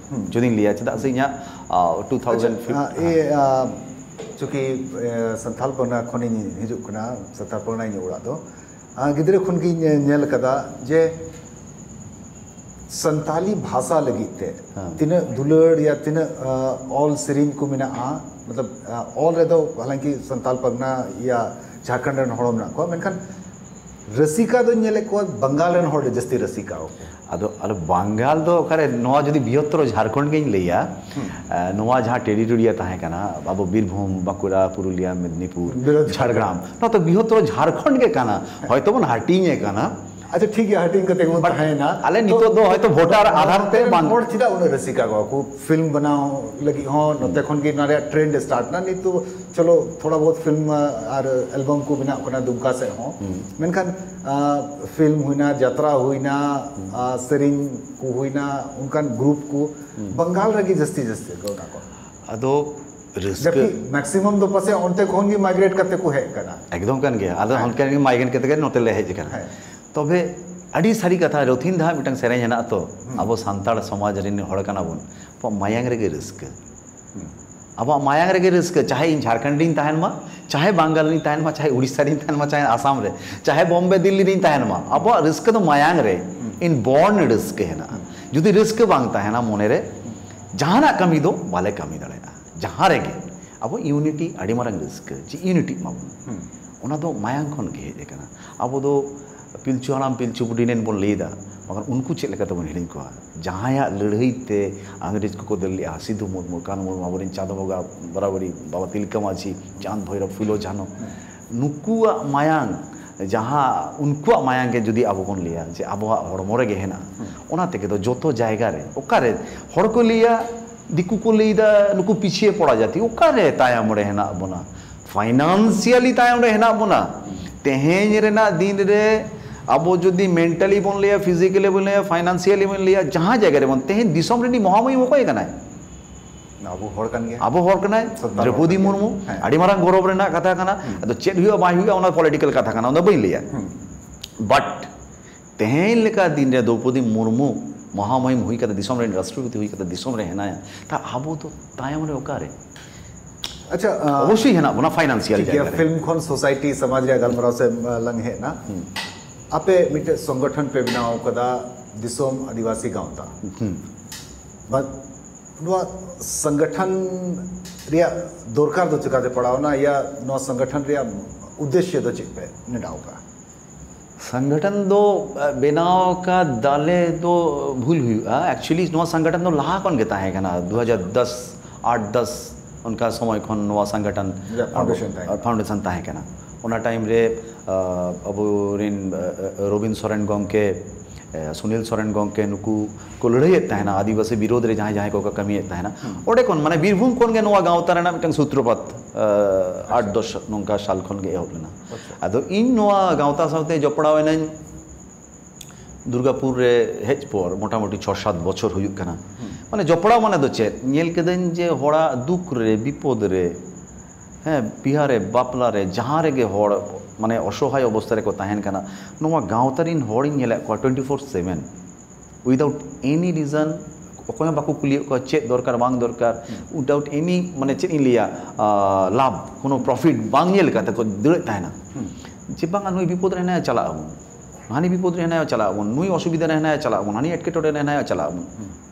ᱡᱩᱫᱤᱧ ᱞᱟᱹᱭᱟ, ᱪᱮᱫᱟᱜ ᱥᱮ ᱤᱧᱟᱹᱜ ᱴᱩ ᱛᱷᱟᱣᱡᱮᱱᱰ ᱪᱩᱸᱠᱤ ᱥᱟᱱᱛᱟᱞ ᱯᱟᱨᱜᱟᱱᱟ ᱠᱷᱚᱱᱤᱧ ᱦᱤᱡᱩᱜ ᱠᱟᱱᱟ, ᱥᱟᱱᱛᱟᱞ ᱯᱟᱨᱜᱟᱱᱟ ᱤᱧᱟᱹᱜ ᱚᱲᱟᱜ ᱫᱚ᱾ ᱜᱤᱫᱽᱨᱟᱹ ᱠᱷᱚᱱ ᱜᱤᱧ ᱧᱮᱞ ᱠᱟᱫᱟ ᱡᱮ ᱥᱟᱱᱛᱟᱞᱤ ᱵᱷᱟᱥᱟ ᱞᱟᱹᱜᱤᱫ ᱛᱮ ᱛᱤᱱᱟᱹᱜ ᱫᱩᱞᱟᱹᱲ ᱭᱟ ᱛᱤᱱᱟᱹᱜ ᱚᱞ ᱥᱮᱨᱮᱧ ᱠᱚ ᱢᱮᱱᱟᱜᱼᱟ᱾ ᱢᱚᱛᱞᱚᱵ, ᱚᱞ ᱨᱮᱫᱚ ᱦᱟᱞᱟᱝᱠᱤ ᱥᱟᱱᱛᱟᱞ ᱯᱟᱨᱜᱟᱱᱟ ᱭᱟ ᱡᱷᱟᱲᱠᱷᱚᱸᱰ ᱨᱮᱱ ᱦᱚᱲ ᱢᱮᱱᱟᱜ ᱠᱚᱣᱟ, ᱢᱮᱱᱠᱷᱟᱱ ᱨᱟᱹᱥᱤᱠᱟ ᱫᱚᱧ ᱧᱮᱞᱮᱫ ᱠᱚᱣᱟ ᱵᱟᱝᱜᱟᱞ ᱨᱮᱱ ᱦᱚᱲ ᱡᱟᱹᱥᱛᱤ ᱨᱟᱹᱥᱤᱠᱟ ᱟᱠᱚ᱾ ᱟᱫᱚ ᱟᱞᱮ ᱵᱟᱝᱜᱟᱞ ᱫᱚ ᱚᱠᱟᱨᱮ, ᱱᱚᱣᱟ ᱡᱩᱫᱤ ᱵᱤᱦᱚᱛᱛᱚᱨ ᱡᱷᱟᱲᱠᱷᱚᱸᱰ ᱜᱤᱧ ᱞᱟᱹᱭᱟ, ᱱᱚᱣᱟ ᱡᱟᱦᱟᱸ ᱴᱮᱨᱤᱴᱳᱨᱤᱭᱟ ᱛᱟᱦᱮᱸ ᱠᱟᱱᱟ, ᱟᱵᱚ ᱵᱤᱨᱵᱷᱩᱢ, ᱵᱟᱸᱠᱩᱲᱟ, ᱯᱩᱨᱩᱞᱤᱭᱟ, ᱢᱮᱫᱽᱱᱤᱯᱩᱨ, ᱡᱷᱟᱲᱜᱨᱟᱢ, ᱱᱚᱣᱟ ᱛᱚ ᱵᱤᱦᱚᱛᱛᱚᱨ ᱡᱷᱟᱲᱠᱷᱚᱸᱰ ᱜᱮ ᱠᱟᱱᱟ᱾ ᱦᱚᱭᱛᱚ ᱵᱚᱱ ᱦᱟᱹᱴᱤᱧ ᱮ ᱠᱟᱱᱟ᱾ ᱟᱪᱪᱷᱟ, ᱴᱷᱤᱠ ᱜᱮᱭᱟ, ᱦᱟᱹᱴᱤᱧ ᱠᱟᱛᱮ ᱜᱮᱵᱚᱱ ᱛᱟᱦᱮᱸᱭᱮᱱᱟ᱾ ᱟᱞᱮ ᱱᱤᱛᱚᱜ ᱫᱚ ᱦᱚᱭᱛᱚ ᱵᱷᱳᱴᱟᱨ ᱟᱫᱷᱟᱨ ᱛᱮ ᱵᱟᱝ᱾ ᱦᱚᱲ ᱪᱮᱫᱟᱜ ᱩᱱᱟᱹᱜ ᱨᱟᱹᱥᱤᱠᱟ ᱠᱚᱣᱟ ᱠᱚ? ᱯᱷᱤᱞᱢ ᱵᱮᱱᱟᱣ ᱞᱟᱹᱜᱤᱫ ᱦᱚᱸ ᱱᱚᱛᱮ ᱠᱷᱚᱱ ᱜᱮ ᱱᱚᱣᱟ ᱨᱮᱭᱟᱜ ᱴᱨᱮᱱᱰ ᱥᱴᱟᱨᱴ ᱮᱱᱟ᱾ ᱱᱤᱛ ᱫᱚ ᱪᱚᱞᱚ, ᱛᱷᱚᱲᱟ ᱵᱚᱦᱩᱛ ᱯᱷᱤᱞᱢ ᱟᱨ ᱮᱞᱵᱟᱢ ᱠᱚ ᱵᱮᱱᱟᱜ ᱠᱟᱱᱟ ᱫᱩᱢᱠᱟ ᱥᱮᱫ ᱦᱚᱸ᱾ ᱢᱮᱱᱠᱷᱟᱱ ᱯᱷᱤᱞᱢ ᱦᱩᱭᱱᱟ, ᱡᱟᱛᱨᱟ ᱦᱩᱭᱱᱟ, ᱥᱮᱨᱮᱧ ᱠᱚ ᱦᱩᱭᱱᱟ, ᱚᱱᱠᱟᱱ ᱜᱨᱩᱯ ᱠᱚ ᱵᱟᱝᱜᱟᱞ ᱨᱮᱜᱮ ᱡᱟᱹᱥᱛᱤ ᱡᱟᱹᱥᱛᱤ ᱠᱚ ᱚᱱᱟ ᱠᱚ᱾ ᱟᱫᱚ ᱨᱟᱹᱥᱠᱟᱹ ᱡᱟᱹᱯᱤᱫ ᱢᱮᱠᱥᱤᱢᱟᱢ ᱫᱚ ᱯᱟᱥᱮᱡ ᱚᱱᱛᱮ ᱠᱷᱚᱱ ᱜᱮ ᱢᱟᱭᱜᱨᱮᱴ ᱠᱟᱛᱮ ᱠᱚ ᱦᱮᱡ ᱟᱠᱟᱱᱟ᱾ ᱮᱠᱫᱚᱢ ᱠᱟᱱ ᱜᱮᱭᱟ᱾ ᱟᱫᱚ ᱚᱱᱠᱟ ᱜᱮ ᱢᱟᱭᱜᱨᱮᱴ ᱠᱟᱛᱮ ᱜᱮ ᱱᱚᱛᱮ ᱞᱮ ᱦᱮᱡ ᱟᱠᱟᱱᱟ᱾ ᱛᱚᱵᱮ ᱟᱹᱰᱤ ᱥᱟᱹᱨᱤ ᱠᱟᱛᱷᱟ, ᱨᱚᱛᱷᱤᱱ ᱫᱷᱟ ᱢᱤᱫᱴᱟᱝ ᱥᱮᱨᱮᱧ ᱦᱮᱱᱟᱜ ᱛᱚ, ᱟᱵᱚ ᱥᱟᱱᱛᱟᱲ ᱥᱚᱢᱟᱡᱽ ᱨᱮᱱ ᱦᱚᱲ ᱠᱟᱱᱟ ᱵᱚᱱ, ᱟᱵᱚᱣᱟᱜ ᱢᱟᱭᱟᱝ ᱨᱮᱜᱮ ᱨᱟᱹᱥᱠᱟᱹ᱾ ᱟᱵᱚᱣᱟᱜ ᱢᱟᱭᱟᱝ ᱨᱮᱜᱮ ᱨᱟᱹᱥᱠᱟᱹ, ᱪᱟᱦᱮ ᱤᱧ ᱡᱷᱟᱲᱠᱷᱚᱸᱰ ᱨᱤᱧ ᱛᱟᱦᱮᱱ ᱢᱟ, ᱪᱟᱦᱮ ᱵᱟᱝᱜᱟᱞ ᱨᱤᱧ ᱛᱟᱦᱮᱱ ᱢᱟ, ᱪᱟᱦᱮ ᱩᱲᱤᱥᱥᱟ ᱨᱤᱧ ᱛᱟᱦᱮᱱ ᱢᱟ, ᱪᱟᱦᱮ ᱟᱥᱟᱢ ᱨᱮ, ᱪᱟᱦᱮ ᱵᱚᱢᱵᱮ ᱫᱤᱞᱞᱤ ᱨᱤᱧ ᱛᱟᱦᱮᱱ ᱢᱟ, ᱟᱵᱚᱣᱟᱜ ᱨᱟᱹᱥᱠᱟᱹ ᱫᱚ ᱢᱟᱭᱟᱝ ᱨᱮ, ᱤᱱ ᱵᱚᱨᱱ ᱨᱟᱹᱥᱠᱟᱹ ᱦᱮᱱᱟᱜᱼᱟ᱾ ᱡᱩᱫᱤ ᱨᱟᱹᱥᱠᱟᱹ ᱵᱟᱝ ᱛᱟᱦᱮᱱᱟ ᱢᱚᱱᱮ ᱨᱮ, ᱡᱟᱦᱟᱱᱟᱜ ᱠᱟᱹᱢᱤ ᱫᱚ ᱵᱟᱞᱮ ᱠᱟᱹᱢᱤ ᱫᱟᱲᱮᱭᱟᱜᱼᱟ᱾ ᱡᱟᱦᱟᱸ ᱨᱮᱜᱮ ᱟᱵᱚ ᱤᱭᱩᱱᱤᱴᱤ ᱟᱹᱰᱤ ᱢᱟᱨᱟᱝ ᱨᱟᱹᱥᱠᱟᱹ, ᱡᱮ ᱤᱭᱩᱱᱤᱴᱤᱜ ᱢᱟᱵᱚᱱ, ᱚᱱᱟ ᱫᱚ ᱢᱟᱭᱟᱝ ᱠᱷᱚᱱ ᱜᱮ ᱦᱮᱡ ᱟᱠᱟᱱᱟ᱾ ᱟᱵᱚ ᱫᱚ ᱯᱤᱞᱪᱩ ᱦᱟᱲᱟᱢ ᱯᱤᱞᱪᱩ ᱵᱩᱰᱷᱤ ᱨᱮᱱ ᱵᱚᱱ ᱞᱟᱹᱭ ᱮᱫᱟ, ᱢᱮᱱᱠᱷᱟᱱ ᱩᱱᱠᱩ ᱪᱮᱫ ᱞᱮᱠᱟ ᱛᱮᱵᱚᱱ ᱦᱤᱲᱤᱧ ᱠᱚᱣᱟ? ᱡᱟᱦᱟᱸᱭᱟᱜ ᱞᱟᱹᱲᱦᱟᱹᱭ ᱛᱮ ᱤᱝᱨᱮᱡᱽ ᱠᱚᱠᱚ ᱫᱟᱹᱲ ᱞᱮᱜᱼᱟ, ᱥᱤᱫᱷᱩ ᱢᱩᱨᱢᱩ, ᱠᱟᱹᱱᱦᱩ ᱢᱩᱨᱢᱩ, ᱟᱵᱚᱨᱮᱱ ᱪᱟᱸᱫ ᱵᱚᱸᱜᱟ ᱵᱟᱨᱟᱵᱟᱨᱤ, ᱵᱟᱵᱟ ᱛᱤᱞᱠᱟᱹ ᱢᱟᱹᱡᱷᱤ, ᱪᱟᱸᱫ ᱵᱷᱳᱭᱨᱚᱵ, ᱯᱷᱩᱞᱳ ᱡᱷᱟᱱᱚ, ᱱᱩᱠᱩᱣᱟᱜ ᱢᱟᱭᱟᱝ ᱡᱟᱦᱟᱸ, ᱩᱱᱠᱩᱣᱟᱜ ᱢᱟᱭᱟᱝ ᱜᱮ ᱡᱩᱫᱤ ᱟᱵᱚ ᱵᱚᱱ ᱞᱟᱹᱭᱟ ᱡᱮ ᱟᱵᱚᱣᱟᱜ ᱦᱚᱲᱢᱚ ᱨᱮᱜᱮ ᱦᱮᱱᱟᱜᱼᱟ, ᱚᱱᱟ ᱛᱮᱜᱮ ᱫᱚ ᱡᱚᱛᱚ ᱡᱟᱭᱜᱟ ᱨᱮ, ᱚᱠᱟᱨᱮ ᱦᱚᱲ ᱠᱚ ᱞᱟᱹᱭᱟ, ᱫᱤᱠᱩ ᱠᱚ ᱞᱟᱹᱭᱫᱟ ᱱᱩᱠᱩ ᱯᱤᱪᱷᱤᱭᱮ ᱯᱚᱲᱟ ᱡᱟᱹᱛᱤ, ᱚᱠᱟᱨᱮ ᱛᱟᱭᱚᱢ ᱨᱮ ᱦᱮᱱᱟᱜ ᱵᱚᱱᱟ? ᱯᱷᱟᱭᱱᱟᱱᱥᱤᱭᱟᱞᱤ ᱛᱟᱭᱚᱢ ᱨᱮ ᱦᱮᱱᱟᱜ ᱵᱚᱱᱟ᱾ ᱛᱮᱦᱮᱧ ᱨᱮᱱᱟᱜ ᱫᱤᱱ ᱨᱮ ᱟᱵᱚ ᱡᱩᱫᱤ mentally ᱵᱚᱱ ᱞᱟᱹᱭᱟ, physically ᱵᱚᱱ ᱞᱟᱹᱭᱟ, financially ᱵᱚᱱ ᱞᱟᱹᱭᱟ, ᱡᱟᱦᱟᱸ ᱡᱟᱭᱜᱟ ᱨᱮᱵᱚᱱ, ᱛᱮᱦᱮᱧ ᱫᱤᱥᱚᱢ ᱨᱤᱱᱤᱡ ᱢᱚᱦᱟᱢᱩᱦᱤᱢ ᱚᱠᱚᱭ ᱠᱟᱱᱟᱭ? ᱟᱵᱚ ᱦᱚᱲ ᱠᱟᱱ ᱜᱮᱭᱟ᱾ ᱟᱵᱚ ᱦᱚᱲ ᱠᱟᱱᱟᱭ᱾ ᱥᱟᱱᱛᱟᱲ ᱫᱨᱚᱯᱚᱫᱤ ᱦᱚᱲ ᱠᱟᱱ ᱢᱩᱨᱢᱩ᱾ ᱦᱮᱸ᱾ ᱟᱹᱰᱤ ᱢᱟᱨᱟᱝ ᱜᱚᱨᱚᱵᱽ ᱨᱮᱱᱟᱜ ᱠᱟᱛᱷᱟ ᱠᱟᱱᱟ᱾ ᱟᱫᱚ ᱪᱮᱫ ᱦᱩᱭᱩᱜᱼᱟ ᱵᱟᱭ ᱦᱩᱭᱩᱜᱼᱟ, ᱚᱱᱟ ᱯᱚᱞᱤᱴᱤᱠᱟᱞ ᱠᱟᱛᱷᱟ ᱠᱟᱱᱟ, ᱚᱱᱟ ᱵᱟᱹᱧ ᱞᱟᱹᱭᱟ᱾ ᱦᱩᱸ᱾ ᱵᱟᱴ ᱛᱮᱦᱮᱧ ᱞᱮᱠᱟ ᱫᱤᱱ ᱨᱮ ᱫᱨᱚᱯᱚᱫᱤ ᱢᱩᱨᱢᱩ ᱢᱚᱦᱟᱢᱩᱦᱤᱢ ᱦᱩᱭ ᱠᱟᱛᱮ, ᱫᱤᱥᱚᱢ ᱨᱮᱱ ᱨᱟᱥᱴᱨᱚᱯᱚᱛᱤ ᱦᱩᱭ ᱠᱟᱛᱮ ᱫᱤᱥᱚᱢ ᱨᱮ ᱦᱮᱱᱟᱭᱟ, ᱛᱟ ᱟᱵᱚ ᱫᱚ ᱛᱟᱭᱚᱢ ᱨᱮ ᱚᱠᱟᱨᱮ? ᱟᱪᱪᱷᱟ, ᱟ, ᱚᱵᱚᱥᱥᱳᱭ ᱦᱮᱱᱟᱜ ᱵᱚᱱᱟ ᱯᱷᱟᱭᱱᱟᱱᱥᱤᱭᱟᱞ ᱴᱷᱤᱠ ᱜᱮᱭᱟ, ᱡᱟᱭᱜᱟ ᱨᱮ᱾ ᱯᱷᱤᱞᱢ ᱠᱷᱚᱱ ᱥᱳᱥᱟᱭᱴᱤ, ᱥᱚᱢᱟᱡᱽ ᱨᱮᱭᱟᱜ ᱜᱟᱞᱢᱟᱨᱟᱣ ᱥᱮᱫ, ᱟ, ᱞᱟᱝ ᱦᱮᱡ ᱮᱱᱟ᱾ ᱟᱯᱮ ᱢᱤᱫᱴᱮᱡ ᱥᱚᱝᱜᱚᱴᱷᱚᱱ ᱯᱮ ᱵᱮᱱᱟᱣ ᱠᱟᱫᱟ, ᱫᱤᱥᱚᱢ ᱟᱹᱫᱤᱵᱟᱹᱥᱤ ᱜᱟᱶᱛᱟ᱾ ᱵᱟ-, ᱱᱚᱣᱟ ᱥᱚᱝᱜᱚᱴᱷᱚᱱ ᱨᱮᱭᱟᱜ ᱫᱚᱨᱠᱟᱨ ᱫᱚ ᱪᱮᱠᱟᱛᱮ ᱯᱟᱲᱟᱣᱱᱟ, ᱭᱟ ᱱᱚᱣᱟ ᱥᱚᱝᱜᱚᱴᱷᱚᱱ ᱨᱮᱭᱟᱜ ᱩᱫᱽᱫᱮᱥᱭᱚ ᱫᱚ ᱪᱮᱫ ᱯᱮ ᱱᱮᱰᱟᱣ ᱠᱟᱜᱼᱟ? ᱥᱚᱝᱜᱚᱴᱷᱚᱱ ᱫᱚ, ᱟ, ᱵᱮᱱᱟᱣ ᱟᱠᱟᱫᱟᱞᱮ ᱫᱚ ᱵᱷᱩᱞ ᱦᱩᱭᱩᱜᱼᱟ᱾ ᱮᱠᱪᱩᱭᱮᱞᱤ ᱱᱚᱣᱟ ᱥᱚᱝᱜᱚᱴᱷᱚᱱ ᱫᱚ ᱞᱟᱦᱟ ᱠᱷᱚᱱ ᱜᱮ ᱛᱟᱦᱮᱸ ᱠᱟᱱᱟ, ᱫᱩ ᱦᱟᱡᱟᱨ ᱫᱚᱥ, ᱟᱴ ᱫᱚᱥ ᱚᱱᱠᱟ ᱥᱚᱢᱚᱭ ᱠᱷᱚᱱ ᱱᱚᱣᱟ ᱥᱚᱝᱜᱚᱴᱷᱚᱱ, ᱡᱟ, foundation ᱛᱟᱦᱮᱸ ᱠᱟᱱᱟ᱾ ᱯᱷᱟᱣᱩᱱᱰᱮᱥᱚᱱ ᱛᱟᱦᱮᱸ ᱠᱟᱱᱟ᱾ ᱚᱱᱟ ᱴᱟᱭᱤᱢ ᱨᱮ, ᱟ, ᱟᱵᱚᱨᱮᱱ, ᱟ, ᱟ, ᱨᱚᱵᱤᱱ ᱥᱚᱨᱮᱱ ᱜᱚᱢᱠᱮ, ᱟ, ᱥᱩᱱᱤᱞ ᱥᱚᱨᱮᱱ ᱜᱚᱢᱠᱮ, ᱱᱩᱠᱩ ᱠᱚ ᱞᱟᱹᱲᱦᱟᱹᱭᱮᱫ ᱛᱟᱦᱮᱱᱟ ᱟᱹᱫᱤᱵᱟᱹᱥᱤ ᱵᱤᱨᱳᱫᱷ ᱨᱮ, ᱡᱟᱦᱟᱸᱭ ᱡᱟᱦᱟᱸᱭ ᱠᱚᱠᱚ ᱠᱟᱹᱢᱤᱭᱮᱫ ᱛᱟᱦᱮᱱᱟ᱾ ᱚᱸᱰᱮ ᱠᱷᱚᱱ, ᱢᱟᱱᱮ, ᱵᱤᱨᱵᱷᱩᱢ ᱠᱷᱚᱱ ᱜᱮ ᱱᱚᱣᱟ ᱜᱟᱶᱛᱟ ᱨᱮᱱᱟᱜ ᱢᱤᱫᱴᱟᱝ ᱥᱩᱛᱨᱚᱯᱟᱛ, ᱟ, ᱟᱴ ᱫᱚᱥ ᱱᱚᱝᱠᱟ ᱥᱟᱞ ᱠᱷᱚᱱ ᱜᱮ ᱮᱦᱚᱵ ᱞᱮᱱᱟ᱾ ᱟᱫᱚ ᱤᱧ ᱱᱚᱣᱟ ᱜᱟᱶᱛᱟ ᱥᱟᱶᱛᱮ ᱡᱚᱯᱲᱟᱣ ᱮᱱᱟᱹᱧ ᱫᱩᱨᱜᱟᱯᱩᱨ ᱨᱮ ᱦᱮᱡ ᱯᱚᱨ ᱢᱚᱴᱟᱢᱩᱴᱤ ᱪᱷᱚ ᱥᱟᱛ ᱵᱚᱪᱷᱚᱨ ᱦᱩᱭᱩᱜ ᱠᱟᱱᱟ᱾ ᱢᱟᱱᱮ, ᱡᱚᱯᱲᱟᱣ ᱢᱟᱱᱮ ᱫᱚ ᱪᱮᱫ? ᱧᱮᱞ ᱠᱤᱫᱟᱹᱧ ᱡᱮ ᱦᱚᱲᱟᱜ ᱫᱩᱠ ᱨᱮ, ᱵᱤᱯᱚᱫ ᱨᱮ, ᱦᱮᱸ, ᱵᱤᱦᱟ ᱨᱮ, ᱵᱟᱯᱞᱟ ᱨᱮ, ᱡᱟᱦᱟᱸ ᱨᱮᱜᱮ ᱦᱚᱲ, ᱢᱟᱱᱮ, ᱚᱥᱚᱦᱟᱭ ᱚᱵᱚᱥᱛᱟ ᱨᱮᱠᱚ ᱛᱟᱦᱮᱱ ᱠᱟᱱᱟ, ᱱᱚᱣᱟ ᱜᱟᱶᱛᱟ ᱨᱤᱱ ᱦᱚᱲᱤᱧ ᱧᱮᱞᱮᱫ ᱠᱚᱣᱟ twenty four seven, without any reason, ᱚᱠᱚᱭ ᱦᱚᱸ ᱵᱟᱠᱚ ᱠᱩᱞᱤᱭᱮᱫ ᱠᱚᱣᱟ ᱪᱮᱫ ᱫᱚᱨᱠᱟᱨ ᱵᱟᱝ ᱫᱚᱨᱠᱟᱨ, without any, ᱢᱟᱱᱮ, ᱪᱮᱫ ᱤᱧ ᱞᱟᱹᱭᱟ, ᱟ, ᱞᱟᱵᱷ, ᱠᱳᱱᱳ ᱯᱨᱚᱯᱷᱤᱴ ᱵᱟᱝ ᱧᱮᱞ ᱠᱟᱛᱮ ᱠᱚ ᱫᱟᱹᱲᱮᱫ ᱛᱟᱦᱮᱱᱟ᱾ ᱡᱮ ᱵᱟᱝᱟ, ᱱᱩᱭ ᱵᱤᱯᱚᱫ ᱨᱮ ᱦᱮᱱᱟᱭᱟ, ᱪᱟᱞᱟᱜ ᱟᱵᱚᱱ, ᱦᱟᱹᱱᱤ ᱵᱤᱯᱚᱫ ᱨᱮ ᱦᱮᱱᱟᱭᱟ, ᱪᱟᱞᱟᱜ ᱟᱵᱚᱱ, ᱱᱩᱭ ᱚᱥᱩᱵᱤᱫᱷᱟ ᱨᱮ ᱦᱮᱱᱟᱭᱟ, ᱪᱟᱞᱟᱜ ᱟᱵᱚᱱ, ᱦᱟᱹᱱᱤ ᱮᱴᱠᱮᱴᱚᱬᱮ ᱨᱮ ᱦᱮᱱᱟᱭᱟ, ᱪᱟᱞᱟᱜ ᱟᱵᱚᱱ᱾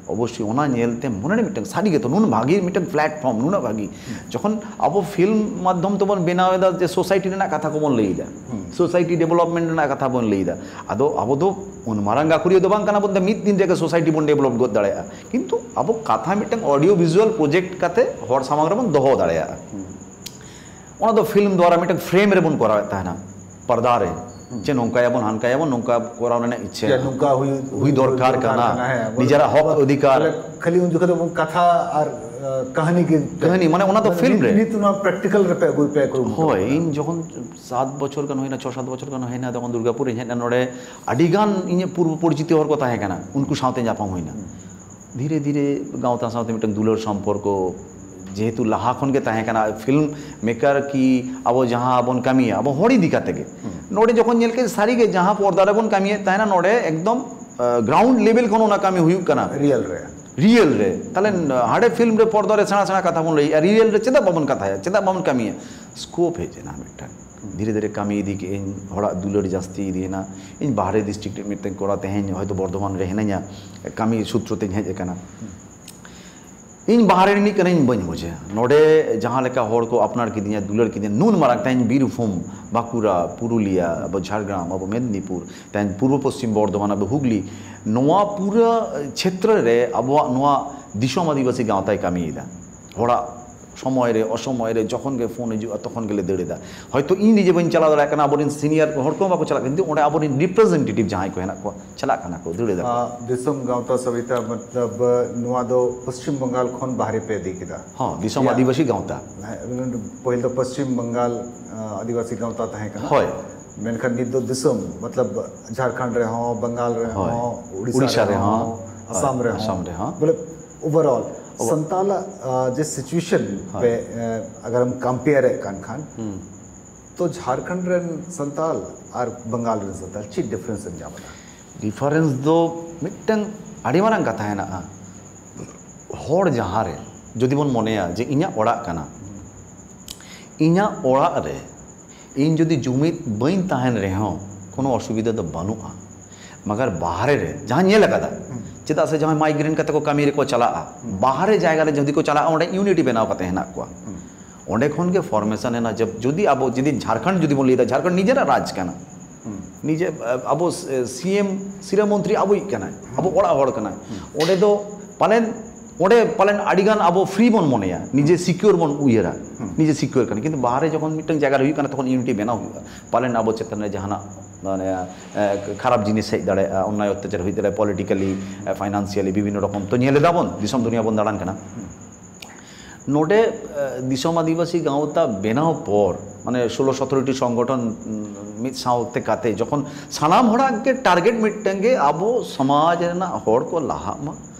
ᱚᱵᱚᱥᱥᱳᱭ ᱚᱱᱟ ᱧᱮᱞᱛᱮ ᱢᱚᱱᱮᱨᱮ ᱢᱤᱫᱴᱟᱝ, ᱥᱟᱹᱨᱤ ᱜᱮᱛᱚ ᱱᱩᱱ ᱵᱷᱟᱹᱜᱤ ᱢᱤᱫᱴᱟᱝ ᱯᱞᱟᱴᱯᱷᱚᱨᱢ, ᱱᱩᱱᱟᱹᱜ ᱵᱷᱟᱹᱜᱤ, ᱡᱚᱠᱷᱚᱱ ᱟᱵᱚ ᱯᱷᱤᱞᱢ ᱢᱟᱫᱽᱫᱷᱚᱢ ᱛᱮᱵᱚᱱ ᱵᱮᱱᱟᱣ ᱮᱫᱟ, ᱡᱮ ᱥᱳᱥᱟᱭᱴᱤ ᱨᱮᱱᱟᱜ ᱠᱟᱛᱷᱟ ᱠᱚᱵᱚᱱ ᱞᱟᱹᱭ ᱮᱫᱟ, ᱥᱳᱥᱟᱭᱴᱤ ᱰᱮᱵᱷᱞᱚᱯᱢᱮᱱᱴ ᱨᱮᱱᱟᱜ ᱠᱟᱛᱷᱟ ᱵᱚᱱ ᱞᱟᱹᱭ ᱮᱫᱟ, ᱟᱫᱚ ᱟᱵᱚ ᱫᱚ ᱩᱱ ᱢᱟᱨᱟᱝ ᱜᱟᱹᱠᱷᱩᱲᱤᱭᱟᱹ ᱫᱚ ᱵᱟᱝ ᱠᱟᱱᱟ ᱵᱚᱱ, ᱢᱤᱫ ᱫᱤᱱ ᱨᱮᱜᱮ ᱥᱳᱥᱟᱭᱴᱤ ᱵᱚᱱ ᱰᱮᱵᱷᱞᱚᱯ ᱜᱚᱫ ᱫᱟᱲᱮᱭᱟᱜᱼᱟ, ᱠᱤᱱᱛᱩ ᱟᱵᱚ ᱠᱟᱛᱷᱟ ᱢᱤᱫᱴᱟᱝ ᱚᱰᱤᱭᱳ ᱵᱷᱤᱡᱩᱣᱟᱞ ᱯᱨᱚᱡᱮᱠᱴ ᱠᱟᱛᱮ ᱦᱚᱲ ᱥᱟᱢᱟᱝ ᱨᱮᱵᱚᱱ ᱫᱚᱦᱚ ᱫᱟᱲᱮᱭᱟᱜᱼᱟ᱾ ᱚᱱᱟ ᱫᱚ ᱯᱷᱤᱞᱢ ᱫᱣᱟᱨᱟ ᱢᱤᱫᱴᱟᱝ ᱯᱷᱨᱮᱢ ᱨᱮᱵᱚᱱ ᱠᱚᱨᱟᱣᱮᱫ ᱛᱟᱦᱮᱱᱟ, ᱯᱚᱨᱫᱟ ᱨᱮ᱾ ᱪᱮ ᱱᱚᱝᱠᱟᱭᱟᱵᱚᱱ, ᱦᱟᱱᱠᱟᱭᱟᱵᱚᱱ, ᱱᱚᱝᱠᱟ ᱠᱚᱨᱟᱣ ᱨᱮᱱᱟᱜ ᱤᱪᱪᱷᱟᱹ᱾ ᱭᱟ, ᱱᱚᱝᱠᱟ ᱦᱩᱭ ᱦᱩᱭ ᱫᱚᱨᱠᱟᱨ ᱠᱟᱱᱟ᱾ ᱦᱮᱸ, ᱵᱚᱞᱮ ᱱᱤᱡᱮᱨᱟᱜ ᱦᱚᱠ ᱚᱫᱷᱤᱠᱟᱨ᱾ ᱵᱚᱞᱮ ᱠᱷᱟᱹᱞᱤ ᱩᱱ ᱡᱚᱠᱷᱚᱱ ᱫᱚ ᱠᱟᱛᱷᱟ ᱟᱨ ᱟᱸ, ᱠᱟᱹᱦᱱᱤ ᱜᱮ᱾ ᱠᱟᱹᱦᱱᱤ, ᱢᱟᱱᱮ ᱚᱱᱟ ᱫᱚ ᱯᱷᱤᱞᱢ ᱨᱮ᱾ ᱱᱤᱛ ᱱᱚᱣᱟ ᱯᱨᱮᱠᱴᱤᱠᱟᱞ ᱨᱮᱯᱮ ᱟᱹᱜᱩᱭ ᱯᱮ ᱠᱩᱨᱩᱢᱩᱴᱩ ᱦᱳᱭ, ᱠᱟᱫᱟ᱾ ᱤᱧ ᱡᱚᱠᱷᱚᱱ ᱥᱟᱛ ᱵᱚᱪᱷᱚᱨ ᱜᱟᱱ ᱦᱩᱭᱱᱟ, ᱪᱷᱚ ᱥᱟᱛ ᱵᱚᱪᱷᱚᱨ ᱜᱟᱱ ᱦᱩᱭᱱᱟ, ᱛᱚᱠᱷᱚᱱ ᱫᱩᱨᱜᱟᱯᱩᱨ ᱨᱤᱧ ᱦᱮᱡ ᱮᱱᱟ᱾ ᱱᱚᱰᱮ ᱟᱹᱰᱤ ᱜᱟᱱ ᱤᱧᱟᱹᱜ ᱯᱩᱨᱵᱚ ᱯᱚᱨᱤᱪᱤᱛᱤ ᱦᱚᱲ ᱠᱚ ᱛᱟᱦᱮᱸ ᱠᱟᱱᱟ, ᱩᱱᱠᱩ ᱥᱟᱶᱛᱮ ᱧᱟᱯᱟᱢ ᱦᱩᱭᱱᱟ᱾ ᱫᱷᱤᱨᱮ ᱫᱷᱤᱨᱮ ᱜᱟᱶᱛᱟ ᱥᱟᱶᱛᱮ ᱢᱤᱫᱴᱟᱝ ᱫᱩᱞᱟᱹᱲ ᱥᱚᱢᱯᱚᱨᱠᱚ, ᱡᱮᱦᱮᱛᱩ ᱞᱟᱦᱟ ᱠᱷᱚᱱ ᱜᱮ ᱛᱟᱦᱮᱸ ᱠᱟᱱᱟ, ᱯᱷᱤᱞᱢ ᱢᱮᱠᱟᱨ ᱠᱤ ᱟᱵᱚ ᱡᱟᱦᱟᱸ ᱵᱚᱱ ᱠᱟᱹᱢᱤᱭᱟ, ᱟᱵᱚ ᱦᱚᱲ ᱤᱫᱤ ᱠᱟᱛᱮ ᱜᱮ᱾ ᱱᱚᱰᱮ ᱡᱚᱠᱷᱚᱱ ᱧᱮᱞ ᱠᱮᱫ, ᱥᱟᱹᱨᱤ ᱜᱮ ᱡᱟᱦᱟᱸ ᱯᱚᱨᱫᱟ ᱨᱮᱵᱚᱱ ᱠᱟᱹᱢᱤᱭᱮᱫ ᱛᱟᱦᱮᱱᱟ, ᱱᱚᱰᱮ ᱮᱠᱫᱚᱢ ᱜᱨᱟᱣᱩᱱᱰ ᱞᱮᱵᱮᱞ ᱠᱷᱚᱱ ᱚᱱᱟ ᱠᱟᱹᱢᱤ ᱦᱩᱭᱩᱜ ᱠᱟᱱᱟ᱾ ᱨᱤᱭᱮᱞ ᱨᱮ᱾ ᱨᱤᱭᱮᱞ ᱨᱮ᱾ ᱛᱟᱦᱞᱮ ᱦᱟᱸᱰᱮ ᱯᱷᱤᱞᱢ ᱨᱮ ᱯᱚᱨᱫᱟ ᱨᱮ ᱥᱮᱬᱟ ᱥᱮᱬᱟ ᱠᱟᱛᱷᱟ ᱵᱚᱱ ᱞᱟᱹᱭᱮᱜᱼᱟ, ᱨᱤᱭᱮᱞ ᱨᱮ ᱪᱮᱫᱟᱜ ᱵᱟᱵᱚᱱ ᱠᱟᱛᱷᱟᱭᱟ, ᱪᱮᱫᱟᱜ ᱵᱟᱵᱚᱱ ᱠᱟᱹᱢᱤᱭᱟ? ᱥᱠᱳᱯ ᱦᱮᱡ ᱮᱱᱟ ᱢᱤᱫᱴᱟᱝ᱾ ᱫᱷᱤᱨᱮ ᱫᱷᱤᱨᱮ ᱠᱟᱹᱢᱤ ᱤᱫᱤ ᱠᱮᱫᱟᱹᱧ, ᱦᱚᱲᱟᱜ ᱫᱩᱞᱟᱹᱲ ᱡᱟᱹᱥᱛᱤ ᱤᱫᱤᱭᱮᱱᱟ᱾ ᱤᱧ ᱵᱟᱦᱨᱮ ᱰᱤᱥᱴᱨᱤᱠᱴ ᱨᱮ ᱢᱤᱫᱴᱮᱱ ᱠᱚᱲᱟ ᱛᱮᱦᱮᱧ ᱦᱚᱭᱛᱳ ᱵᱚᱨᱫᱷᱚᱢᱟᱱ ᱨᱮ ᱦᱤᱱᱟᱹᱧᱟ, ᱠᱟᱹᱢᱤ ᱥᱩᱛᱨᱚ ᱛᱮᱧ ᱦᱮᱡ ᱟᱠᱟᱱᱟ᱾ ᱤᱧ ᱵᱟᱦᱨᱮ ᱨᱤᱱᱤᱡ ᱠᱟᱹᱱᱟᱹᱧ, ᱵᱟᱹᱧ ᱵᱩᱡᱷᱟᱹᱣᱟ᱾ ᱱᱚᱰᱮ ᱡᱟᱦᱟᱸ ᱞᱮᱠᱟ ᱦᱚᱲ ᱠᱚ ᱟᱯᱱᱟᱨ ᱠᱤᱫᱤᱧᱟ, ᱫᱩᱞᱟᱹᱲ ᱠᱤᱫᱤᱧᱟ, ᱱᱩᱱ ᱢᱟᱨᱟᱝ ᱛᱮᱦᱮᱧ ᱵᱤᱨᱵᱷᱩᱢ, ᱵᱟᱸᱠᱩᱲᱟ, ᱯᱩᱨᱩᱞᱤᱭᱟ, ᱟᱵᱚ ᱡᱷᱟᱲᱜᱨᱟᱢ, ᱟᱵᱚ ᱢᱮᱫᱽᱱᱤᱯᱩᱨ, ᱛᱮᱦᱮᱧ ᱯᱩᱨᱵᱚ ᱯᱚᱥᱪᱤᱢ ᱵᱚᱨᱫᱷᱚᱢᱟᱱ, ᱟᱵᱚ ᱦᱩᱜᱽᱞᱤ, ᱱᱚᱣᱟ ᱯᱩᱨᱟᱹ ᱪᱷᱮᱛᱨᱚ ᱨᱮ ᱟᱵᱚᱣᱟᱜ ᱱᱚᱣᱟ ᱫᱤᱥᱚᱢ ᱟᱹᱫᱤᱵᱟᱹᱥᱤ ᱜᱟᱶᱛᱟᱭ ᱠᱟᱹᱢᱤᱭᱮᱫᱟ᱾ ᱦᱚᱲᱟᱜ ᱥᱚᱢᱚᱭ ᱨᱮ, ᱚᱥᱚᱢᱚᱭ ᱨᱮ, ᱡᱚᱠᱷᱚᱱ ᱜᱮ ᱯᱷᱳᱱ ᱦᱤᱡᱩᱜᱼᱟ, ᱛᱚᱠᱷᱚᱱ ᱜᱮᱞᱮ ᱫᱟᱹᱲ ᱮᱫᱟ᱾ ᱦᱚᱭᱛᱳ ᱤᱧ ᱱᱤᱡᱮ ᱵᱟᱹᱧ ᱪᱟᱞᱟᱣ ᱫᱟᱲᱮᱭᱟᱜ ᱠᱟᱱᱟ, ᱟᱵᱚᱨᱮᱱ ᱥᱤᱱᱤᱭᱟᱨ ᱦᱚᱲ ᱠᱚᱦᱚᱸ ᱵᱟᱠᱚ ᱪᱟᱞᱟᱜ ᱠᱟᱱᱟ, ᱠᱤᱱᱛᱩ ᱚᱸᱰᱮ ᱟᱵᱚᱨᱮᱱ ᱨᱤᱯᱨᱮᱡᱮᱱᱴᱮᱴᱤᱵᱷ ᱡᱟᱦᱟᱸᱭ ᱠᱚ ᱦᱮᱱᱟᱜ ᱠᱚᱣᱟ, ᱪᱟᱞᱟᱜ ᱠᱟᱱᱟ ᱠᱚ, ᱫᱟᱹᱲ ᱮᱫᱟ ᱠᱚ᱾ ᱟᱸ, ᱫᱤᱥᱚᱢ ᱜᱟᱶᱛᱟ ᱥᱚᱵᱷᱤᱛᱟ, ᱢᱚᱛᱞᱚᱵ, ᱱᱚᱣᱟ ᱫᱚ ᱯᱚᱥᱪᱤᱢ ᱵᱟᱝᱜᱟᱞ ᱠᱷᱚᱱ ᱵᱟᱦᱨᱮ ᱯᱮ ᱤᱫᱤ ᱠᱮᱫᱟ᱾ ᱦᱚᱸ, ᱫᱤᱥᱚᱢ ᱭᱟ᱾ ᱟᱹᱫᱤᱵᱟᱹᱥᱤ ᱜᱟᱶᱛᱟ᱾ ᱦᱮᱸ, ᱯᱟᱹᱦᱤᱞ ᱫᱚ ᱯᱚᱥᱪᱤᱢ ᱵᱟᱝᱜᱟᱞ, ᱟᱸ, ᱟᱹᱫᱤᱵᱟᱹᱥᱤ ᱜᱟᱶᱛᱟ ᱛᱟᱦᱮᱸ ᱠᱟᱱᱟ᱾ ᱦᱳᱭ᱾ ᱢᱮᱱᱠᱷᱟᱱ ᱱᱤᱛ ᱫᱚ ᱫᱤᱥᱚᱢ, ᱢᱚᱛᱞᱚᱵ, ᱡᱷᱟᱲᱠᱷᱚᱸᱰ ᱨᱮᱦᱚᱸ, ᱵᱟᱝᱜᱟᱞ ᱨᱮᱦᱚᱸ, ᱦᱳᱭ᱾ ᱳᱰᱤᱥᱟ ᱳᱰᱤᱥᱟ ᱨᱮᱦᱚᱸ, ᱨᱮᱦᱚᱸ, ᱟᱥᱟᱢ ᱦᱳᱭ, ᱨᱮᱦᱚᱸ, ᱟᱥᱟᱢ ᱨᱮᱦᱚᱸ᱾ ᱵᱚᱞᱮ, ᱳᱵᱷᱟᱨᱚᱞ ᱳᱵᱷᱟ- ᱥᱟᱱᱛᱟᱞᱟᱜ, ᱟᱸ, ᱡᱮ ᱥᱤᱪᱩᱭᱮᱥᱚᱱ ᱦᱳᱭ᱾ ᱯᱮ, ᱟᱸ, ᱟᱜᱟᱨᱮᱢ ᱠᱚᱢᱯᱮᱭᱟᱨ ᱮᱫ ᱠᱟᱱ ᱠᱷᱟᱱ, ᱛᱚ ᱡᱷᱟᱲᱠᱷᱚᱸᱰ ᱨᱮᱱ ᱥᱟᱱᱛᱟᱞ ᱟᱨ ᱵᱟᱝᱜᱟᱞ ᱨᱮᱱ ᱥᱟᱱᱛᱟᱞ ᱪᱮᱫ ᱰᱤᱯᱷᱟᱨᱮᱱᱥ ᱮᱢ ᱧᱟᱢ ᱮᱫᱟ? ᱰᱤᱯᱷᱟᱨᱮᱱᱥ ᱫᱚ ᱢᱤᱫᱴᱟᱝ ᱟᱹᱰᱤ ᱢᱟᱨᱟᱝ ᱠᱟᱛᱷᱟ ᱦᱮᱱᱟᱜᱼᱟ᱾ ᱦᱚᱲ ᱡᱟᱦᱟᱸ ᱨᱮ ᱡᱩᱫᱤ ᱵᱚᱱ ᱢᱚᱱᱮᱭᱟ ᱡᱮ ᱤᱧᱟᱹᱜ ᱚᱲᱟᱜ ᱠᱟᱱᱟ, ᱤᱧᱟᱹᱜ ᱚᱲᱟᱜ ᱨᱮ ᱤᱧ ᱡᱩᱫᱤ ᱡᱩᱢᱤᱫ ᱵᱟᱹᱧ ᱛᱟᱦᱮᱱ ᱨᱮᱦᱚᱸ ᱠᱳᱱᱳ ᱚᱥᱩᱵᱤᱫᱷᱟ ᱫᱚ ᱵᱟᱹᱱᱩᱜᱼᱟ᱾ ᱢᱟᱜᱟᱨ ᱵᱟᱦᱨᱮ ᱨᱮ ᱡᱟᱦᱟᱸ ᱧᱮᱞ ᱟᱠᱟᱫᱟ, ᱪᱮᱫᱟᱜ ᱥᱮ ᱡᱟᱦᱟᱸᱭ ᱢᱟᱭᱜᱨᱮᱱᱴ ᱠᱟᱛᱮ ᱠᱚ ᱠᱟᱹᱢᱤ ᱨᱮᱠᱚ ᱪᱟᱞᱟᱜᱼᱟ, ᱵᱟᱦᱨᱮ ᱡᱟᱭᱜᱟ ᱨᱮ ᱡᱩᱫᱤ ᱠᱚ ᱪᱟᱞᱟᱜᱼᱟ, ᱚᱸᱰᱮ ᱤᱭᱩᱱᱤᱴᱤ ᱵᱮᱱᱟᱣ ᱠᱟᱛᱮ ᱦᱮᱱᱟᱜ ᱠᱚᱣᱟ᱾ ᱚᱸᱰᱮ ᱠᱷᱚᱱ ᱜᱮ ᱯᱷᱚᱨᱢᱮᱥᱚᱱ ᱮᱱᱟ᱾ ᱡᱚᱵ-, ᱡᱩᱫᱤ ᱟᱵᱚ ᱡᱩᱫᱤ ᱡᱷᱟᱲᱠᱷᱚᱸᱰ ᱡᱩᱫᱤ ᱵᱚᱱ ᱞᱟᱹᱭᱫᱟ, ᱡᱷᱟᱲᱠᱷᱚᱸᱰ ᱱᱤᱡᱮᱨᱟᱜ ᱨᱟᱡᱽ ᱠᱟᱱᱟ, ᱱᱤᱡᱮ, ᱟᱵᱚ ᱥᱤ ᱮᱢ ᱥᱤᱨᱟᱹ ᱢᱚᱱᱛᱨᱤ ᱟᱵᱚᱭᱤᱡ ᱠᱟᱱᱟᱭ, ᱟᱵᱚ ᱚᱲᱟᱜ ᱦᱚᱲ ᱠᱟᱱᱟᱭ, ᱚᱸᱰᱮ ᱫᱚ ᱯᱟᱞᱮᱱ ᱚᱸᱰᱮ ᱯᱟᱞᱮᱱ ᱟᱹᱰᱤᱜᱟᱱ ᱟᱵᱚ ᱯᱷᱨᱤ ᱵᱚᱱ ᱢᱚᱱᱮᱭᱟ, ᱱᱤᱡᱮ ᱥᱤᱠᱤᱭᱳᱨ ᱵᱚᱱ ᱩᱭᱦᱟᱹᱨᱟ, ᱱᱤᱡᱮ ᱥᱤᱠᱤᱭᱳᱨ ᱠᱟᱱᱟ, ᱠᱤᱱᱛᱩ ᱵᱟᱦᱨᱮ ᱡᱚᱠᱷᱚᱱ ᱢᱤᱫᱴᱟᱝ ᱡᱟᱭᱜᱟ ᱨᱮ ᱦᱩᱭᱩᱜ ᱠᱟᱱᱟ, ᱛᱚᱠᱷᱚᱱ ᱤᱭᱩᱱᱤᱴᱤ ᱵᱮᱱᱟᱣ ᱦᱩᱭᱩᱜᱼᱟ᱾ ᱯᱟᱞᱮᱱ ᱟᱵᱚ ᱪᱮᱛᱟᱱ ᱨᱮ ᱡᱟᱦᱟᱱᱟᱜ, ᱢᱟᱱᱮ, ᱮ, ᱠᱷᱟᱨᱟᱯ ᱡᱤᱱᱤᱥ ᱦᱮᱡ ᱫᱟᱲᱮᱭᱟᱜᱼᱟ, ᱚᱱᱱᱟᱭ ᱚᱛᱛᱟᱪᱟᱨ ᱦᱩᱭ ᱫᱟᱲᱮᱭᱟᱜᱼᱟ, ᱯᱚᱞᱤᱴᱤᱠᱟᱞᱤ, ᱮ, ᱯᱷᱟᱭᱱᱟᱱᱥᱤᱭᱟᱞᱤ, ᱵᱤᱵᱷᱤᱱᱱᱚ ᱨᱚᱠᱚᱢ ᱛᱚ ᱧᱮᱞ ᱮᱫᱟ ᱵᱚᱱ, ᱫᱤᱥᱚᱢ ᱫᱩᱱᱤᱭᱟᱹ ᱵᱚᱱ ᱫᱟᱬᱟᱱ ᱠᱟᱱᱟ᱾ ᱱᱚᱰᱮ, ᱮ, ᱫᱤᱥᱚᱢ ᱟᱹᱫᱤᱵᱟᱹᱥᱤ ᱜᱟᱶᱛᱟ ᱵᱮᱱᱟᱣ ᱯᱚᱨ, ᱢᱟᱱᱮ, ᱥᱳᱞᱳ ᱥᱚᱛᱨᱚ ᱴᱤ ᱥᱚᱝᱜᱚᱴᱷᱚᱱ, ᱩᱢ, ᱢᱤᱫ ᱥᱟᱶᱛᱮ ᱠᱟᱛᱮ ᱡᱚᱠᱷᱚᱱ ᱥᱟᱱᱟᱢ ᱦᱚᱲᱟᱜ ᱜᱮ ᱴᱟᱨᱜᱮᱴ ᱢᱤᱫᱴᱟᱝ ᱜᱮ, ᱟᱵᱚ ᱥᱚᱢᱟᱡᱽ ᱨᱮᱱᱟᱜ ᱦᱚᱲ ᱠᱚ ᱞᱟᱦᱟᱜ ᱢᱟ,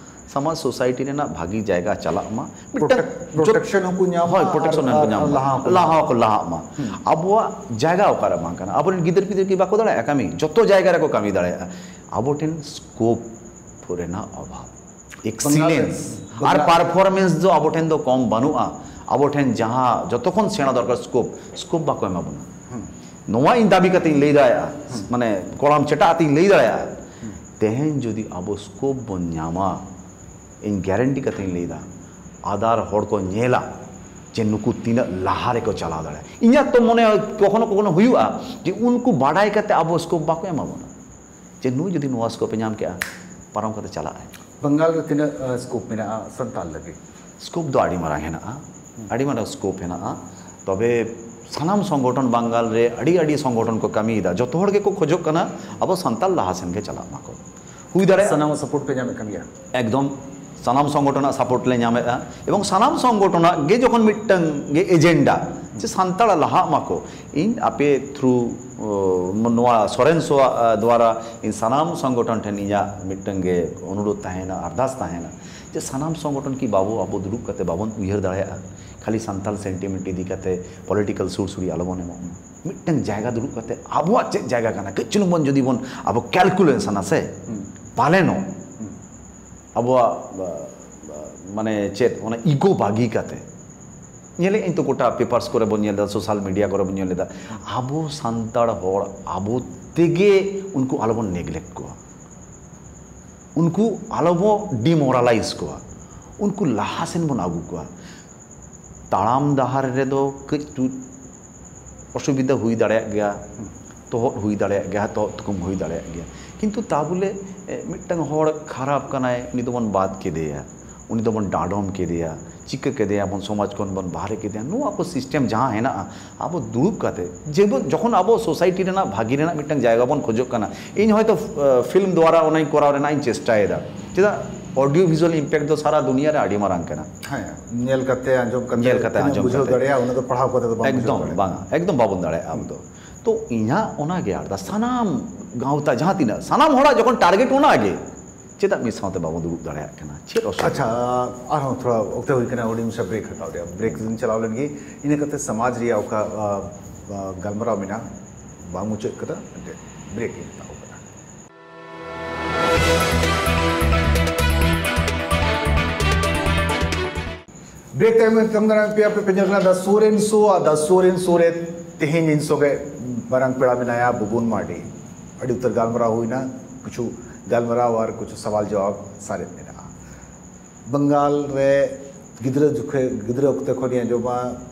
ᱥᱚᱢᱟᱡᱽ ᱥᱳᱥᱟᱭᱴᱤ ᱨᱮᱱᱟᱜ ᱵᱷᱟᱹᱜᱤ ᱡᱟᱭᱜᱟ ᱪᱟᱞᱟᱜ ᱢᱟ, ᱢᱤᱫᱴᱟᱝ ᱯᱨᱚᱴᱮᱠ-, ᱡᱚᱛ-, ᱯᱨᱚᱴᱮᱠᱥᱚᱱ ᱦᱚᱸᱠᱚ ᱧᱟᱢ ᱦᱳᱭ, ᱢᱟ, ᱯᱨᱚᱴᱮᱠᱥᱚᱱ ᱟᱨ, ᱦᱚᱸᱠᱚ ᱟᱨ, ᱧᱟᱢ ᱟᱨ ᱢᱟ᱾ ᱞᱟᱦᱟ ᱦᱚᱸᱠᱚ ᱞᱟᱦᱟ ᱞᱟᱦᱟ᱾ ᱦᱚᱸᱠᱚ ᱞᱟᱦᱟᱜ ᱢᱟ᱾ ᱦᱩᱸ᱾ ᱟᱵᱚᱣᱟᱜ ᱡᱟᱭᱜᱟ ᱚᱠᱟᱨᱮ ᱵᱟᱝ ᱠᱟᱱᱟ? ᱟᱵᱚᱨᱮᱱ ᱜᱤᱫᱟᱹᱨ ᱯᱤᱫᱟᱹᱨ ᱠᱤ ᱵᱟᱠᱚ ᱫᱟᱲᱮᱭᱟᱜᱼᱟ ᱠᱟᱹᱢᱤ? ᱡᱚᱛᱚ ᱡᱟᱭᱜᱟ ᱨᱮᱠᱚ ᱠᱟᱹᱢᱤ ᱫᱟᱲᱮᱭᱟᱜᱼᱟ᱾ ᱟᱵᱚ ᱴᱷᱮᱱ ᱥᱠᱳᱯ ᱨᱮᱱᱟᱜ ᱚᱵᱷᱟᱵᱽ, ᱮᱠᱥᱤᱞᱮᱱᱥ ᱵᱟᱝᱞᱟᱫᱮᱥ, ᱟᱨ ᱵᱟᱝᱞᱟ- ᱯᱟᱨᱯᱷᱚᱨᱢᱮᱱᱥ ᱫᱚ ᱟᱵᱚ ᱴᱷᱮᱱ ᱫᱚ ᱠᱚᱢ ᱵᱟᱹᱱᱩᱜᱼᱟ᱾ ᱟᱵᱚ ᱴᱷᱮᱱ ᱡᱟᱦᱟᱸ ᱡᱚᱛᱚ ᱠᱷᱚᱱ ᱥᱮᱬᱟ ᱫᱚᱨᱠᱟᱨ ᱥᱠᱳᱯ, ᱥᱠᱳᱯ ᱵᱟᱠᱚ ᱮᱢᱟ ᱵᱚᱱᱟ᱾ ᱦᱩᱸ᱾ ᱱᱚᱣᱟ ᱤᱧ ᱫᱟᱹᱵᱤ ᱠᱟᱛᱮ ᱤᱧ ᱞᱟᱹᱭ ᱫᱟᱲᱮᱭᱟᱜᱼᱟ, ᱦᱩᱸ᱾ ᱢᱟᱱᱮ, ᱠᱚᱲᱟᱢ ᱪᱮᱴᱟᱜ ᱟᱛᱮ ᱤᱧ ᱞᱟᱹᱭ ᱫᱟᱲᱮᱭᱟᱜᱼᱟ, ᱦᱩᱸ᱾ ᱛᱮᱦᱮᱧ ᱡᱩᱫᱤ ᱟᱵᱚ ᱥᱠᱳᱯ ᱵᱚᱱ ᱧᱟᱢᱟ, ᱤᱧ ᱜᱮᱨᱮᱱᱴᱤ ᱠᱟᱛᱮ ᱤᱧ ᱞᱟᱹᱭ ᱫᱟ, ᱟᱫᱟᱨ ᱦᱚᱲ ᱠᱚ ᱧᱮᱞᱟ ᱡᱮ ᱱᱩᱠᱩ ᱛᱤᱱᱟᱹᱜ ᱞᱟᱦᱟ ᱨᱮᱠᱚ ᱪᱟᱞᱟᱣ ᱫᱟᱲᱮᱭᱟᱜᱼᱟ᱾ ᱤᱧᱟᱹᱜ ᱛᱚ ᱢᱚᱱᱮ ᱦᱚᱭ ᱠᱚᱠᱷᱚᱱᱚ ᱠᱚᱠᱷᱚᱱᱚ ᱦᱩᱭᱩᱜᱼᱟ ᱡᱮ ᱩᱱᱠᱩ ᱵᱟᱰᱟᱭ ᱠᱟᱛᱮ ᱟᱵᱚ ᱥᱠᱳᱯ ᱵᱟᱠᱚ ᱮᱢᱟ ᱵᱚᱱᱟ, ᱡᱮ ᱱᱩᱭ ᱡᱩᱫᱤ ᱱᱚᱣᱟ ᱥᱠᱳᱯ ᱮ ᱧᱟᱢ ᱠᱮᱜᱼᱟ, ᱯᱟᱨᱚᱢ ᱠᱟᱛᱮ ᱪᱟᱞᱟᱜ ᱟᱭ᱾ ᱵᱟᱝᱜᱟᱞ ᱨᱮ ᱛᱤᱱᱟᱹᱜ, ᱟ, ᱥᱠᱳᱯ ᱢᱮᱱᱟᱜᱼᱟ ᱥᱟᱱᱛᱟᱲ ᱞᱟᱹᱜᱤᱫ? ᱥᱠᱳᱯ ᱫᱚ ᱟᱹᱰᱤ ᱢᱟᱨᱟᱝ ᱦᱮᱱᱟᱜᱼᱟ, ᱦᱩᱸ᱾ ᱟᱹᱰᱤ ᱢᱟᱨᱟᱝ ᱥᱠᱳᱯ ᱦᱮᱱᱟᱜᱼᱟ᱾ ᱛᱚᱵᱮ ᱥᱟᱱᱟᱢ ᱥᱚᱝᱜᱚᱴᱷᱚᱱ ᱵᱟᱝᱜᱟᱞ ᱨᱮ ᱟᱹᱰᱤ, ᱟᱹᱰᱤ ᱥᱚᱝᱜᱚᱴᱷᱚᱱ ᱠᱚ ᱠᱟᱹᱢᱤᱭᱮᱫᱟ, ᱡᱚᱛᱚ ᱦᱚᱲ ᱜᱮᱠᱚ ᱠᱷᱚᱡᱚᱜ ᱠᱟᱱᱟ ᱟᱵᱚ ᱥᱟᱱᱛᱟᱲ ᱞᱟᱦᱟ ᱥᱮᱱ ᱜᱮ ᱪᱟᱞᱟᱜ ᱢᱟᱠᱚ᱾ ᱦᱩᱭ ᱫᱟᱲᱮᱭᱟᱜᱼᱟ᱾ ᱥᱟᱱᱟᱢᱟᱜ ᱥᱟᱯᱳᱨᱴ ᱯᱮ ᱧᱟᱢᱮᱫ ᱠᱟᱱ ᱜᱮᱭᱟ? ᱮᱠᱫᱚᱢ, ᱥᱟᱱᱟᱢ ᱥᱚᱝᱜᱚᱴᱷᱚᱱᱟᱜ ᱥᱟᱯᱳᱨᱴ ᱞᱮ ᱧᱟᱢᱮᱫᱼᱟ᱾ ᱮᱵᱚᱝ ᱥᱟᱱᱟᱢ ᱥᱚᱝᱜᱚᱴᱷᱚᱱᱟᱜ ᱜᱮ ᱡᱚᱠᱷᱚᱱ ᱢᱤᱫᱴᱟᱝ ᱜᱮ ᱮᱡᱮᱱᱰᱟ, ᱡᱮ ᱥᱟᱱᱛᱟᱲ ᱞᱟᱦᱟᱜ ᱢᱟᱠᱚ, ᱤᱧ ᱟᱯᱮ ᱛᱷᱨᱩ, ᱚ, ᱱᱚᱣᱟ ᱥᱚᱨᱮᱱ ᱥᱚᱣᱟᱜ, ᱟ, ᱫᱣᱟᱨᱟ ᱤᱧ ᱥᱟᱱᱟᱢ ᱥᱚᱝᱜᱚᱴᱷᱚᱱ ᱴᱷᱮᱱ ᱤᱧᱟᱹᱜ ᱢᱤᱫᱴᱟᱝ ᱜᱮ ᱚᱱᱩᱨᱳᱫᱷ ᱛᱟᱦᱮᱱᱟ, ᱟᱨᱫᱟᱥ ᱛᱟᱦᱮᱱᱟ, ᱡᱮ ᱥᱟᱱᱟᱢ ᱥᱚᱝᱜᱚᱴᱷᱚᱱ ᱠᱤ ᱵᱟᱵᱚ, ᱟᱵᱚ ᱫᱩᱲᱩᱵ ᱠᱟᱛᱮ ᱵᱟᱵᱚᱱ ᱩᱭᱦᱟᱹᱨ ᱫᱟᱲᱮᱭᱟᱜᱼᱟ? ᱠᱷᱟᱹᱞᱤ ᱥᱟᱱᱛᱟᱲ ᱥᱮᱱᱴᱤᱢᱮᱱᱴ ᱤᱫᱤ ᱠᱟᱛᱮ ᱯᱚᱞᱤᱴᱤᱠᱟᱞ ᱥᱩᱨᱥᱩᱨᱤ ᱟᱞᱚᱵᱚᱱ ᱮᱢᱚᱜ ᱢᱟ᱾ ᱢᱤᱫᱴᱟᱝ ᱡᱟᱭᱜᱟ ᱫᱩᱲᱩᱵ ᱠᱟᱛᱮ ᱟᱵᱚᱣᱟᱜ ᱪᱮᱫ ᱡᱟᱭᱜᱟ ᱠᱟᱱᱟ, ᱠᱟᱹᱡ ᱪᱩᱞᱩᱝ ᱵᱚᱱ ᱡᱩᱫᱤ ᱵᱚᱱ ᱟᱵᱚ ᱠᱮᱞᱠᱩᱞᱮᱥᱚᱱᱟ ᱥᱮ, ᱦᱩᱸ᱾ ᱯᱟᱞᱮᱱᱚᱜ, ᱦᱩᱸ᱾ ᱟᱵᱚᱣᱟᱜ, ᱵᱟ, ᱵᱟ, ᱢᱟᱱᱮ ᱪᱮᱫ, ᱚᱱᱟ ᱤᱜᱳ ᱵᱟᱹᱜᱤ ᱠᱟᱛᱮ, ᱧᱮᱞᱮᱫ ᱟᱹᱧ ᱛᱚ ᱜᱚᱴᱟ ᱯᱮᱯᱟᱨᱥ ᱠᱚᱨᱮ ᱵᱚᱱ ᱧᱮᱞ ᱮᱫᱟ, ᱥᱳᱥᱟᱞ ᱢᱤᱰᱤᱭᱟ ᱠᱚᱨᱮ ᱵᱚᱱ ᱧᱮᱞ ᱮᱫᱟ, ᱟᱵᱚ ᱥᱟᱱᱛᱟᱲ ᱦᱚᱲ ᱟᱵᱚ ᱛᱮᱜᱮ ᱩᱱᱠᱩ ᱟᱞᱚᱵᱚᱱ ᱱᱮᱜᱽᱞᱮᱠᱴ ᱠᱚᱣᱟ, ᱩᱱᱠᱩ ᱟᱞᱚᱵᱚ ᱰᱤᱢᱳᱨᱟᱞᱟᱭᱤᱡᱽ ᱠᱚᱣᱟ, ᱩᱱᱠᱩ ᱞᱟᱦᱟ ᱥᱮᱱ ᱵᱚᱱ ᱟᱹᱜᱩ ᱠᱚᱣᱟ᱾ ᱛᱟᱲᱟᱢ ᱰᱟᱦᱟᱨ ᱨᱮᱫᱚ ᱠᱟᱹᱡ ᱪᱩᱡ ᱚᱥᱩᱵᱤᱫᱷᱟ ᱦᱩᱭ ᱫᱟᱲᱮᱭᱟᱜ ᱜᱮᱭᱟ, ᱛᱚᱦᱚᱫ ᱦᱩᱭ ᱫᱟᱲᱮᱭᱟᱜ ᱜᱮᱭᱟ, ᱛᱚᱦᱚᱫ ᱛᱩᱠᱩᱢ ᱦᱩᱭ ᱫᱟᱲᱮᱭᱟᱜ ᱜᱮᱭᱟ, ᱠᱤᱱᱛᱩ ᱛᱟ ᱵᱚᱞᱮ, ᱮ, ᱢᱤᱫᱴᱟᱝ ᱦᱚᱲ ᱠᱷᱟᱨᱟᱯ ᱠᱟᱱᱟᱭ, ᱩᱱᱤ ᱫᱚᱵᱚᱱ ᱵᱟᱫ ᱠᱮᱫᱮᱭᱟ, ᱩᱱᱤ ᱫᱚᱵᱚᱱ ᱰᱟᱸᱰᱚᱢ ᱠᱮᱫᱮᱭᱟ, ᱪᱤᱠᱟᱹ ᱠᱮᱫᱮᱭᱟᱵᱚᱱ, ᱥᱚᱢᱟᱡᱽ ᱠᱷᱚᱱ ᱵᱚᱱ ᱵᱟᱦᱨᱮ ᱠᱮᱫᱮᱭᱟ᱾ ᱱᱚᱣᱟ ᱠᱚ system ᱡᱟᱦᱟᱸ ᱦᱮᱱᱟᱜᱼᱟ, ᱟᱵᱚ ᱫᱩᱲᱩᱵ ᱠᱟᱛᱮ ᱡᱮᱵᱚᱱ, ᱡᱚᱠᱷᱚᱱ ᱟᱵᱚ society ᱨᱮᱱᱟᱜ ᱵᱷᱟᱹᱜᱤ ᱨᱮᱱᱟᱜ ᱢᱤᱫᱴᱟᱝ ᱡᱟᱭᱜᱟ ᱵᱚᱱ ᱠᱷᱚᱡᱚᱜ ᱠᱟᱱᱟ, ᱤᱧ ᱦᱚᱭᱛᱳ film ᱫᱣᱟᱨᱟ ᱚᱱᱟᱧ ᱠᱚᱨᱟᱣ ᱨᱮᱱᱟᱜ ᱤᱧ ᱪᱮᱥᱴᱟᱭᱮᱫᱟ᱾ ᱪᱮᱫᱟᱜ? Audio visual impact ᱫᱚ ᱥᱟᱨᱟ ᱫᱩᱱᱤᱭᱟᱹ ᱨᱮ ᱟᱹᱰᱤ ᱢᱟᱨᱟᱝ ᱠᱟᱱᱟ᱾ ᱦᱮᱸ, ᱧᱮᱞ ᱠᱟᱛᱮ, ᱟᱸᱡᱚᱢ ᱠᱟᱛᱮ, ᱧᱮᱞ ᱠᱟᱛᱮ, ᱛᱤᱱᱟᱹᱜ ᱟᱸᱡᱚᱢ ᱵᱩᱡᱷᱟᱹᱣ ᱠᱟᱛᱮ᱾ ᱫᱟᱲᱮᱭᱟᱜᱼᱟ, ᱚᱱᱟ ᱫᱚ ᱯᱟᱲᱦᱟᱣ ᱠᱟᱛᱮ ᱫᱚ ᱵᱟᱝ ᱵᱩᱡᱷᱟᱹᱣ ᱮᱠᱫᱚᱢ ᱫᱟᱲᱮᱭᱟᱜᱼᱟ᱾ ᱵᱟᱝᱟ, ᱮᱠᱫᱚᱢ ᱵᱟᱵᱚᱱ ᱫᱟᱲᱮᱭᱟᱜᱼᱟ ᱟᱵᱚ ᱫᱚ᱾ ᱛᱚ ᱤᱧᱟᱹᱜ ᱚᱱᱟᱜᱮ ᱟᱨᱫᱟᱥ, ᱥᱟᱱᱟᱢ ᱜᱟᱶᱛᱟ ᱡᱟᱦᱟᱸ ᱛᱤᱱᱟᱹᱜ, ᱥᱟᱱᱟᱢ ᱦᱚᱲᱟᱜ ᱡᱚᱠᱷᱚᱱ target ᱚᱱᱟᱜᱮ, ᱪᱮᱫᱟᱜ ᱢᱤᱫ ᱥᱟᱶᱛᱮ ᱵᱟᱵᱚᱱ ᱫᱩᱲᱩᱵ ᱫᱟᱲᱮᱭᱟᱜ ᱠᱟᱱᱟ? ᱪᱮᱫ ᱚᱥᱩᱵᱤᱫᱷᱟ? ᱟᱪᱪᱷᱟ, ᱟᱨᱦᱚᱸ ᱛᱷᱚᱲᱟ ᱚᱠᱛᱮ ᱦᱩᱭ ᱠᱟᱱᱟ, ᱦᱩᱰᱤᱧ ᱢᱟᱪᱷᱟ break ᱦᱟᱛᱟᱣ ᱨᱮᱭᱟᱜ᱾ Break ᱨᱤᱧ ᱪᱟᱞᱟᱣ ᱞᱮᱱ ᱜᱮ, ᱤᱱᱟᱹ ᱠᱟᱛᱮ ᱥᱚᱢᱟᱡᱽ ᱨᱮᱭᱟᱜ ᱚᱠᱟ ᱟ, ᱟ, ᱜᱟᱞᱢᱟᱨᱟᱣ ᱢᱮᱱᱟᱜᱼᱟ, ᱵᱟᱝ ᱢᱩᱪᱟᱹᱫ ᱠᱟᱫᱟ, ᱢᱤᱫᱴᱮᱡ break ᱤᱧ ᱦᱟᱛᱟᱣ ᱠᱟᱫᱟ᱾ Break ᱛᱟᱭᱚᱢ ᱛᱟᱭᱚᱢ ᱫᱟᱨᱟᱢ ᱯᱮᱭᱟ ᱯᱮ ᱯᱮ ᱧᱮᱞ ᱠᱟᱱᱟ The Soren Show R The Soren Show ᱨᱮ ᱛᱮᱦᱮᱧ ᱤᱧ ᱥᱚᱸᱜᱮ ᱢᱟᱨᱟᱝ ᱯᱮᱲᱟ ᱢᱮᱱᱟᱭᱟ ᱵᱩᱵᱩᱱ ᱢᱟᱨᱰᱤ᱾ ᱟᱹᱰᱤ ᱩᱛᱟᱹᱨ ᱜᱟᱞᱢᱟᱨᱟᱣ ᱦᱩᱭᱱᱟ, ᱠᱤᱪᱷᱩ ᱜᱟᱞᱢᱟᱨᱟᱣ ᱟᱨ ᱠᱤᱪᱷᱩ ᱥᱟᱣᱟᱞ ᱡᱚᱣᱟᱵ ᱥᱟᱨᱮᱡ ᱢᱮᱱᱟᱜᱼᱟ᱾ ᱵᱟᱝᱜᱟᱞ ᱨᱮ ᱜᱤᱫᱽᱨᱟᱹ ᱡᱚᱠᱷᱮᱡ, ᱜᱤᱫᱽᱨᱟᱹ ᱚᱠᱛᱮ ᱠᱷᱚᱱᱤᱧ ᱟᱸᱡᱚᱢᱟ,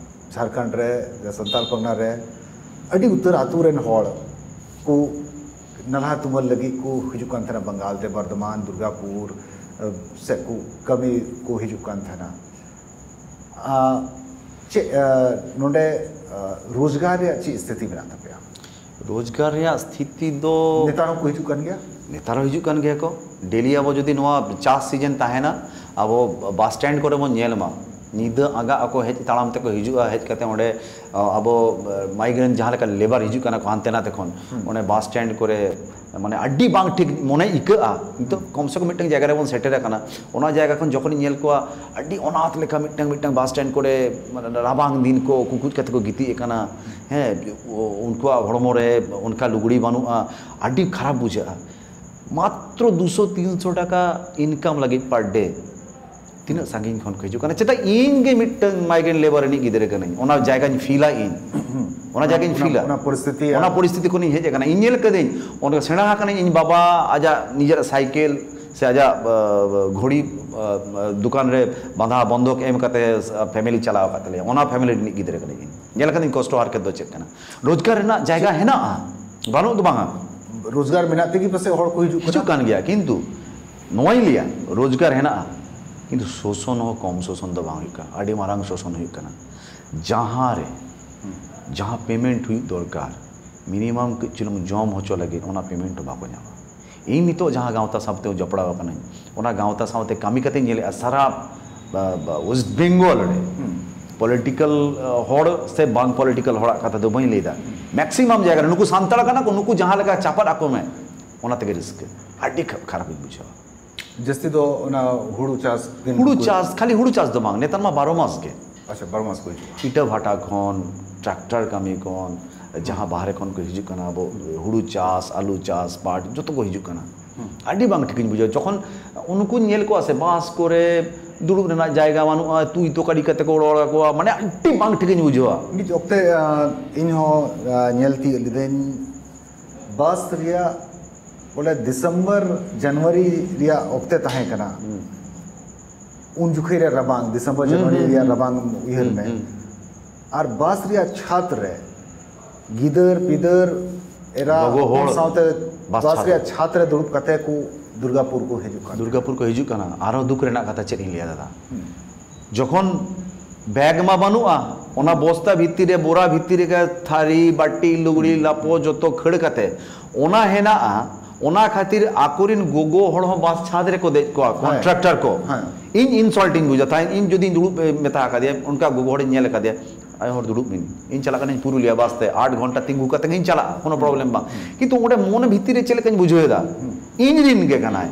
ᱡᱷᱟᱲᱠᱷᱚᱸᱰ ᱨᱮ, ᱥᱟᱱᱛᱟᱲ ᱯᱟᱨᱜᱟᱱᱟ ᱨᱮ ᱟᱹᱰᱤ ᱩᱛᱟᱹᱨ ᱟᱹᱛᱩ ᱨᱮᱱ ᱦᱚᱲ ᱠᱚ ᱱᱟᱞᱦᱟ ᱛᱩᱢᱟᱹᱞ ᱞᱟᱹᱜᱤᱫ ᱠᱚ ᱦᱤᱡᱩᱜ ᱠᱟᱱ ᱛᱟᱦᱮᱱᱟ ᱵᱟᱝᱜᱟᱞ ᱛᱮ, ᱵᱚᱨᱫᱷᱚᱢᱟᱱ, ᱫᱩᱨᱜᱟᱯᱩᱨ, ᱟᱹ, ᱥᱮᱫ ᱠᱚ ᱠᱟᱹᱢᱤ ᱠᱚ ᱦᱤᱡᱩᱜ ᱠᱟᱱ ᱛᱟᱦᱮᱱᱟ᱾ ᱟᱸ, ᱪᱮᱫ, ᱟᱸ, ᱱᱚᱰᱮ, ᱟᱸ, ᱨᱳᱡᱽᱜᱟᱨ ᱨᱮᱭᱟᱜ ᱪᱮᱫ ᱥᱛᱷᱤᱛᱤ ᱢᱮᱱᱟᱜ ᱛᱟᱯᱮᱭᱟ? ᱨᱳᱡᱽᱜᱟᱨ ᱨᱮᱭᱟᱜ ᱥᱛᱷᱤᱛᱤ ᱫᱚ ᱱᱮᱛᱟᱨ ᱦᱚᱸᱠᱚ ᱦᱤᱡᱩᱜ ᱠᱟᱱ ᱜᱮᱭᱟ? ᱱᱮᱛᱟᱨ ᱦᱚᱸ ᱦᱤᱡᱩᱜ ᱠᱟᱱ ᱜᱮᱭᱟ ᱠᱚ᱾ Daily ᱟᱵᱚ ᱡᱩᱫᱤ ᱱᱚᱣᱟ ᱪᱟᱥ season ᱛᱟᱦᱮᱱᱟ, ᱟᱵᱚ bus stand ᱠᱚᱨᱮ ᱵᱚᱱ ᱧᱮᱞ ᱢᱟ, ᱧᱤᱫᱟᱹ ᱟᱸᱜᱟᱜ ᱟᱠᱚ, ᱦᱮᱡ ᱛᱟᱲᱟᱢ ᱛᱮᱠᱚ ᱦᱤᱡᱩᱜᱼᱟ, ᱦᱮᱡ ᱠᱟᱛᱮ ᱚᱸᱰᱮ, ᱟ, ᱟᱵᱚ, ᱟ, migrant ᱡᱟᱦᱟᱸ ᱞᱮᱠᱟ labour ᱦᱤᱡᱩᱜ ᱠᱟᱱᱟ ᱠᱚ ᱦᱟᱱᱛᱮ ᱱᱟᱛᱮ ᱠᱷᱚᱱ, ᱚᱸᱰᱮ bus stand ᱠᱚᱨᱮ ᱢᱟᱱᱮ ᱟᱹᱰᱤ ᱵᱟᱝ ᱴᱷᱤᱠ ᱢᱚᱱᱮ ᱟᱹᱭᱠᱟᱹᱜᱼᱟ᱾ ᱱᱤᱛᱚᱜ ᱠᱚᱢ ᱥᱮ ᱠᱚᱢ ᱢᱤᱫᱴᱟᱝ ᱡᱟᱭᱜᱟ ᱨᱮᱵᱚᱱ ᱥᱮᱴᱮᱨ ᱟᱠᱟᱱᱟ, ᱚᱱᱟ ᱡᱟᱭᱜᱟ ᱠᱷᱚᱱ ᱡᱚᱠᱷᱚᱱᱤᱧ ᱧᱮᱞ ᱠᱚᱣᱟ ᱟᱹᱰᱤ ᱚᱱᱟᱛ ᱞᱮᱠᱟ ᱢᱤᱫᱴᱟᱝ, ᱢᱤᱫᱴᱟᱝ bus stand ᱠᱚᱨᱮ ᱢᱟᱱᱮ ᱨᱟᱵᱟᱝ ᱫᱤᱱ ᱠᱚ ᱠᱩᱠᱩᱡ ᱠᱟᱛᱮ ᱠᱚ ᱜᱤᱛᱤᱡ ᱟᱠᱟᱱᱟ᱾ ᱦᱮᱸ, ᱩᱱᱠᱩᱣᱟᱜ ᱦᱚᱲᱢᱚ ᱨᱮ ᱚᱱᱠᱟ ᱞᱩᱜᱽᱲᱤ ᱵᱟᱹᱱᱩᱜᱼᱟ, ᱟᱹᱰᱤ ᱠᱷᱟᱨᱟᱯ ᱵᱩᱡᱷᱟᱹᱜᱼᱟ᱾ ᱢᱟᱛᱨᱚ ᱫᱩᱥᱚ ᱛᱤᱱᱥᱚ ᱴᱟᱠᱟ income ᱞᱟᱹᱜᱤᱫ per day ᱛᱤᱱᱟᱹᱜ ᱥᱟᱺᱜᱤᱧ ᱠᱷᱚᱱ ᱠᱚ ᱦᱤᱡᱩᱜ ᱠᱟᱱᱟ᱾ ᱪᱮᱫᱟᱜ? ᱤᱧ ᱜᱮ ᱢᱤᱫᱴᱟᱝ migrant labour ᱨᱤᱱᱤᱡ ᱜᱤᱫᱽᱨᱟᱹ ᱠᱟᱹᱱᱟᱹᱧ, ᱚᱱᱟ ᱡᱟᱭᱜᱟᱧ ᱯᱷᱤᱞᱟ ᱤᱧ, ᱚᱱᱟ ᱡᱟᱭᱜᱟᱧ ᱚᱱᱟ- ᱯᱷᱤᱞᱟ᱾ ᱚᱱᱟ ᱯᱚᱨᱤᱥᱛᱷᱤᱛᱤ ᱚᱱᱟ ᱟᱨ- ᱯᱚᱨᱤᱥᱛᱷᱤᱛᱤ ᱠᱷᱚᱱᱤᱧ ᱦᱮᱡ ᱟᱠᱟᱱᱟ, ᱤᱧ ᱧᱮᱞ ᱠᱟᱹᱫᱟᱹᱧ, ᱚᱸᱰᱮ ᱥᱮᱬᱟ ᱟᱠᱟᱱᱟᱹᱧ, ᱤᱧ ᱵᱟᱵᱟ ᱟᱡᱟᱜ ᱱᱤᱡᱮᱨᱟᱜ ᱥᱟᱭᱠᱮᱞ ᱥᱮ ᱟᱡᱟᱜ ᱟ, ᱟ, ᱜᱷᱚᱲᱤ ᱟ, ᱟ, ᱫᱚᱠᱟᱱ ᱨᱮ ᱵᱟᱸᱫᱷᱟ ᱵᱚᱱᱫᱷᱚᱠ ᱮᱢ ᱠᱟᱛᱮ family ᱪᱟᱞᱟᱣ ᱟᱠᱟᱫ ᱛᱟᱞᱮᱭᱟ, ᱚᱱᱟ family ᱨᱤᱱᱤᱡ ᱜᱤᱫᱽᱨᱟᱹ ᱠᱟᱹᱱᱟᱹᱧ ᱤᱧ᱾ ᱧᱮᱞ ᱟᱠᱟᱫᱟᱹᱧ ᱠᱚᱥᱴᱚ ᱦᱟᱨᱠᱮᱛ ᱫᱚ ᱪᱮᱫ ᱠᱟᱱᱟ᱾ ᱨᱳᱡᱽᱜᱟᱨ ᱨᱮᱱᱟᱜ ᱡᱟᱭᱜᱟ ᱦᱮᱱᱟᱜᱼᱟ, ᱵᱟᱹᱱᱩᱜ ᱫᱚ ᱵᱟᱝᱟ, ᱨᱳᱡᱽᱜᱟᱨ ᱢᱮᱱᱟᱜ ᱛᱮᱜᱮ ᱯᱟᱥᱮᱡ ᱦᱚᱲ ᱠᱚ ᱦᱤᱡᱩᱜ ᱠᱟᱱᱟ᱾ ᱦᱤᱡᱩᱜ ᱠᱟᱱ ᱜᱮᱭᱟ, ᱠᱤᱱᱛᱩ ᱱᱚᱣᱟᱧ ᱞᱟᱹᱭᱟ, ᱨᱳᱡᱽᱜᱟᱨ ᱦᱮᱱᱟᱜᱼᱟ, ᱠᱤᱱᱛᱩ ᱥᱳᱥᱚᱱ ᱦᱚᱸ ᱠᱚᱢ ᱥᱳᱥᱚᱱ ᱫᱚ ᱵᱟᱝ ᱦᱩᱭᱩᱜ ᱠᱟᱱᱟ, ᱟᱹᱰᱤ ᱢᱟᱨᱟᱝ ᱥᱳᱥᱚᱱ ᱦᱩᱭᱩᱜ ᱠᱟᱱᱟ᱾ ᱡᱟᱦᱟᱸ ᱨᱮ ᱡᱟᱦᱟᱸ ᱯᱮᱢᱮᱱᱴ ᱦᱩᱭᱩᱜ ᱫᱚᱨᱠᱟᱨ, ᱢᱤᱱᱤᱢᱟᱢ ᱠᱟᱹᱡ ᱪᱩᱞᱩᱝ ᱡᱚᱢ ᱦᱚᱪᱚ ᱞᱟᱹᱜᱤᱫ ᱚᱱᱟ ᱯᱮᱢᱮᱱᱴ ᱦᱚᱸ ᱵᱟᱠᱚ ᱧᱟᱢᱟ᱾ ᱤᱧ ᱱᱤᱛᱚᱜ ᱡᱟᱦᱟᱸ ᱜᱟᱶᱛᱟ ᱥᱟᱶᱛᱮ ᱡᱚᱯᱲᱟᱣ ᱟᱠᱟᱱᱟᱹᱧ, ᱚᱱᱟ ᱜᱟᱶᱛᱟ ᱥᱟᱶᱛᱮ ᱠᱟᱹᱢᱤ ᱠᱟᱛᱮᱧ ᱧᱮᱞᱮᱫᱼᱟ, ᱥᱟᱨᱟ ᱣᱮᱥᱴ ᱵᱮᱝᱜᱚᱞ ᱨᱮ ᱯᱚᱞᱤᱴᱤᱠᱟᱞ ᱦᱚᱲ ᱥᱮ ᱵᱟᱝ ᱯᱚᱞᱤᱴᱤᱠᱟᱞ ᱦᱚᱲᱟᱜ ᱠᱟᱛᱷᱟ ᱫᱚ ᱵᱟᱹᱧ ᱞᱟᱹᱭᱫᱟ, ᱢᱮᱠᱥᱤᱢᱟᱢ ᱡᱟᱭᱜᱟ ᱨᱮ ᱱᱩᱠᱩ ᱥᱟᱱᱛᱟᱲ ᱠᱟᱱᱟ ᱠᱚ, ᱱᱩᱠᱩ ᱡᱟᱦᱟᱸ ᱞᱮᱠᱟ ᱪᱟᱯᱟᱫ ᱟᱠᱚ ᱢᱮ, ᱚᱱᱟ ᱛᱮᱜᱮ ᱨᱟᱹᱥᱠᱟᱹ᱾ ᱟᱹᱰᱤ ᱠᱷᱟ- ᱠᱷᱟᱨᱟᱯ ᱤᱧ ᱵᱩᱡᱷᱟᱹᱣᱟ᱾ ᱡᱟᱹᱥᱛᱤ ᱫᱚ ᱚᱱᱟ ᱦᱩᱲᱩ ᱪᱟᱥ ᱫᱤᱱ ᱦᱩᱲᱩ ᱠᱚ- ᱪᱟᱥ, ᱠᱷᱟᱹᱞᱤ ᱦᱩᱲᱩ ᱪᱟᱥ ᱫᱚ ᱵᱟᱝ, ᱱᱮᱛᱟᱨ ᱢᱟ ᱵᱟᱨᱚ ᱢᱟᱥ ᱜᱮ᱾ ᱟᱪᱪᱷᱟ, ᱵᱟᱨᱚ ᱢᱟᱥ ᱠᱚ ᱦᱤᱡᱩᱜᱼᱟ᱾ ᱤᱴᱟᱹ ᱵᱷᱟᱴᱟ ᱠᱷᱚᱱ, ᱴᱨᱟᱠᱴᱟᱨ ᱠᱟᱹᱢᱤ ᱠᱷᱚᱱ, ᱡᱟᱦᱟᱸ ᱵᱟᱦᱨᱮ ᱠᱷᱚᱱ ᱠᱚ ᱦᱤᱡᱩᱜ ᱠᱟᱱᱟ, ᱟᱵᱚ ᱦᱩᱲᱩ ᱪᱟᱥ, ᱟᱹᱞᱩ ᱪᱟᱥ, ᱯᱟᱴ, ᱡᱚᱛᱚ ᱠᱚ ᱦᱤᱡᱩᱜ ᱠᱟᱱᱟ᱾ ᱟᱹᱰᱤ ᱵᱟᱝ ᱴᱷᱤᱠᱤᱧ ᱵᱩᱡᱷᱟᱹᱣᱟ ᱡᱚᱠᱷᱚᱱ ᱩᱱᱠᱩᱧ ᱧᱮᱞ ᱠᱚᱣᱟ ᱥᱮ, ᱵᱟᱥ ᱠᱚᱨᱮ ᱫᱩᱲᱩᱵ ᱨᱮᱱᱟᱜ ᱡᱟᱭᱜᱟ ᱵᱟᱹᱱᱩᱜᱼᱟ, ᱛᱩᱭ ᱛᱚ ᱠᱟᱹᱰᱤ ᱠᱟᱛᱮ ᱠᱚ ᱨᱚᱲ ᱟᱠᱚᱣᱟ, ᱢᱟᱱᱮ ᱟᱹᱰᱤ ᱵᱟᱝ ᱴᱷᱤᱠᱤᱧ ᱵᱩᱡᱷᱟᱹᱣᱟ᱾ ᱢᱤᱫ ᱚᱠᱛᱮ ᱟᱸ, ᱤᱧ ᱦᱚᱸ ᱟᱸ, ᱧᱮᱞ ᱛᱤᱭᱳᱜ ᱞᱤᱫᱟᱹᱧ, ᱵᱟᱥ ᱨᱮᱭᱟᱜ ᱵᱚᱞᱮ ᱰᱤᱥᱮᱢᱵᱚᱨ ᱡᱟᱱᱩᱣᱟᱨᱤ ᱨᱮᱭᱟᱜ ᱚᱠᱛᱮ ᱛᱟᱦᱮᱸ ᱠᱟᱱᱟ᱾ ᱩᱱ ᱡᱚᱠᱷᱮᱡ ᱨᱮ ᱨᱟᱵᱟᱝ, ᱰᱤᱥᱮᱢᱵᱚᱨ ᱡᱟᱱᱩᱣᱟᱨᱤ ᱨᱮᱭᱟᱜ ᱨᱟᱵᱟᱝ ᱩᱭᱦᱟᱹᱨ ᱢᱮ᱾ ᱟᱨ ᱵᱟᱥ ᱨᱮᱭᱟᱜ ᱪᱷᱟᱫᱽ ᱨᱮ ᱜᱤᱫᱟᱹᱨ ᱯᱤᱫᱟᱹᱨ ᱮᱨᱟ ᱜᱚᱜᱚ ᱦᱚᱲ ᱦᱚᱯᱚᱱ ᱥᱟᱶᱛᱮ ᱵᱟᱥ ᱵᱟᱥ ᱪᱷᱟᱫᱽ ᱨᱮᱭᱟᱜ ᱪᱷᱟᱫᱽ ᱨᱮ ᱫᱩᱲᱩᱵ ᱠᱟᱛᱮ ᱠᱚ ᱫᱩᱨᱜᱟᱯᱩᱨ ᱠᱚ ᱦᱤᱡᱩᱜ ᱠᱟᱱ ᱫᱩᱨᱜᱟᱯᱩᱨ ᱠᱚ ᱦᱤᱡᱩᱜ ᱠᱟᱱᱟ᱾ ᱟᱨᱦᱚᱸ ᱫᱩᱠ ᱨᱮᱱᱟᱜ ᱠᱟᱛᱷᱟ ᱪᱮᱫ ᱤᱧ ᱞᱟᱹᱭᱟ ᱫᱟᱫᱟ, ᱡᱚᱠᱷᱚᱱ ᱵᱮᱜᱽ ᱢᱟ ᱵᱟᱹᱱᱩᱜᱼᱟ, ᱚᱱᱟ ᱵᱚᱥᱛᱟ ᱵᱷᱤᱛᱤᱨ ᱨᱮ, ᱵᱚᱨᱟ ᱵᱷᱤᱛᱤᱨ ᱨᱮ ᱛᱷᱟᱹᱨᱤ, ᱵᱟᱹᱴᱤ, ᱞᱩᱜᱽᱲᱤ, ᱞᱟᱯᱚ ᱡᱚᱛᱚ ᱠᱷᱟᱹᱲ ᱠᱟᱛᱮ ᱚᱱᱟ ᱦᱮᱱᱟᱜᱼᱟ᱾ ᱚᱱᱟ ᱠᱷᱟᱹᱛᱤᱨ ᱟᱠᱚᱨᱮᱱ ᱜᱚᱜᱚ ᱦᱚᱲ ᱦᱚᱸ ᱵᱟᱥ ᱪᱷᱟᱫᱽ ᱨᱮᱠᱚ ᱫᱮᱡ ᱠᱚᱣᱟ, ᱠᱚᱱᱴᱨᱟᱠᱴᱟᱨ ᱠᱚ᱾ ᱦᱮᱸ᱾ ᱤᱧ ᱤᱱᱥᱟᱞᱴ ᱤᱧ ᱵᱩᱡᱟ, ᱛᱟᱦᱮᱸ ᱤᱧ ᱡᱩᱫᱤᱧ ᱫᱩᱲᱩᱵ ᱮ, ᱢᱮᱛᱟ ᱟᱠᱟᱫᱮᱭᱟ, ᱚᱱᱠᱟ ᱜᱚᱜᱚ ᱦᱚᱲᱤᱧ ᱧᱮᱞ ᱟᱠᱟᱫᱮᱭᱟ, ᱟᱭᱳ ᱦᱚᱲ ᱫᱩᱲᱩᱵ ᱢᱮ, ᱤᱧ ᱪᱟᱞᱟᱜ ᱠᱟᱹᱱᱟᱹᱧ ᱯᱩᱨᱩᱞᱤᱭᱟ ᱵᱟᱥ ᱛᱮ, ᱟᱴ ᱜᱷᱚᱱᱴᱟ ᱛᱤᱸᱜᱩ ᱠᱟᱛᱮ ᱜᱤᱧ ᱪᱟᱞᱟᱜᱼᱟ, ᱠᱳᱱᱳ ᱯᱨᱚᱵᱞᱮᱢ ᱵᱟᱝ᱾ ᱠᱤᱱᱛᱩ ᱚᱸᱰᱮ ᱢᱚᱱᱮ ᱵᱷᱤᱛᱤᱨ ᱨᱮ ᱪᱮᱫ ᱞᱮᱠᱟᱧ ᱵᱩᱡᱷᱟᱹᱣ ᱮᱫᱟ, ᱤᱧ ᱨᱤᱱ ᱜᱮ ᱠᱟᱱᱟᱭ,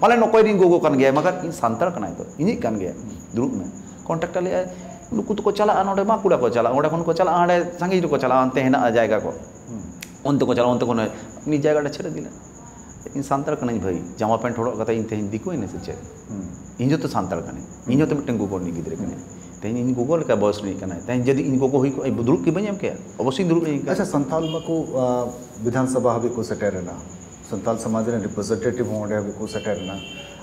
ᱯᱟᱞᱮᱱ ᱚᱠᱚᱭ ᱨᱤᱱ ᱜᱚᱜᱚ ᱠᱟᱱ ᱜᱮᱭᱟᱭ, ᱢᱮᱱᱠᱷᱟᱱ ᱤᱧ ᱥᱟᱱᱛᱟᱲ ᱠᱟᱱᱟᱭ ᱛᱚ, ᱤᱧᱤᱡ ᱠᱟᱱ ᱜᱮᱭᱟᱭ, ᱫᱩᱲᱩᱵ ᱢᱮ᱾ ᱠᱚᱱᱴᱨᱟᱠᱴᱟᱨ ᱞᱟᱹᱭᱟᱭ, ᱱᱩᱠᱩ ᱫᱚᱠᱚ ᱪᱟᱞᱟᱜᱼᱟ, ᱱᱚᱸᱰᱮ ᱵᱟᱸᱠᱩᱲᱟ ᱠᱚ ᱪᱟᱞᱟᱜᱼᱟ, ᱚᱸᱰᱮ ᱠᱷᱚᱱ ᱠᱚ ᱪᱟᱞᱟᱜᱼᱟ, ᱦᱟᱸᱰᱮ ᱥᱟᱺᱜᱤᱧ ᱨᱮᱠᱚ ᱪᱟᱞᱟᱜᱼᱟ, ᱚᱱᱛᱮ ᱦᱮᱱᱟᱜᱼᱟ ᱡᱟᱭᱜᱟ ᱠᱚ, ᱚᱱᱛᱮ ᱠᱚ ᱪᱟᱞᱟᱜᱼᱟ, ᱚᱱᱛᱮ ᱠᱷᱚᱱ ᱩᱱᱤ ᱡᱟᱭᱜᱟ ᱴᱟ ᱪᱷᱟᱹᱲ ᱤᱫᱤ ᱞᱮ᱾ ᱤᱧ ᱥᱟᱱᱛᱟᱲ ᱠᱟᱹᱱᱟᱹᱧ ᱵᱷᱟᱹᱭ, ᱡᱟᱢᱟ ᱯᱮᱱᱴ ᱦᱚᱨᱚᱜ ᱠᱟᱛᱮ ᱤᱧ ᱛᱮᱦᱮᱧ ᱫᱤᱠᱩᱭᱮᱱᱟ ᱥᱮ ᱪᱮᱫ? ᱤᱧ ᱦᱚᱸᱛᱚ ᱥᱟᱱᱛᱟᱲ ᱠᱟᱹᱱᱟᱹᱧ, ᱤᱧ ᱦᱚᱸᱛᱚ ᱢᱤᱫᱴᱮᱱ ᱜᱚᱜᱚ ᱨᱤᱱᱤᱡ ᱜᱤᱫᱽᱨᱟᱹ ᱠᱟᱹᱱᱟᱹᱧ᱾ ᱛᱮᱦᱮᱧ ᱤᱧ ᱜᱚᱜᱚ ᱞᱮᱠᱟ ᱵᱚᱭᱚᱥ ᱨᱤᱱᱤᱡ ᱠᱟᱱᱟᱭ, ᱛᱮᱦᱮᱧ ᱡᱩᱫᱤ ᱤᱧ ᱜᱚᱜᱚ ᱦᱩᱭ ᱠᱚᱜᱼᱟ, ᱫᱩᱲᱩᱵ ᱠᱤ ᱵᱟᱹᱧ ᱮᱢ ᱠᱮᱭᱟ? ᱚᱵᱚᱥᱥᱳᱭ ᱫᱩᱲᱩᱵ ᱤᱧ ᱟᱹᱭᱠᱟᱹᱣᱟ᱾ ᱟᱪᱪᱷᱟ, ᱥᱟᱱᱛᱟᱞ ᱢᱟᱠᱚ ᱟᱸ, ᱵᱤᱫᱷᱟᱱ ᱥᱚᱵᱷᱟ ᱦᱟᱹᱵᱤᱡ ᱠᱚ ᱥᱮᱴᱮᱨ ᱮᱱᱟ, ᱥᱟᱱᱛᱟᱞ ᱥᱚᱢᱟᱡᱽ ᱨᱮᱱ ᱨᱤᱯᱨᱮᱡᱮᱱᱴᱮᱴᱤᱵᱷ ᱦᱚᱸ ᱚᱸᱰᱮ ᱦᱟᱹᱵᱤᱡ ᱠᱚ ᱥᱮᱴᱮᱨ ᱮᱱᱟ᱾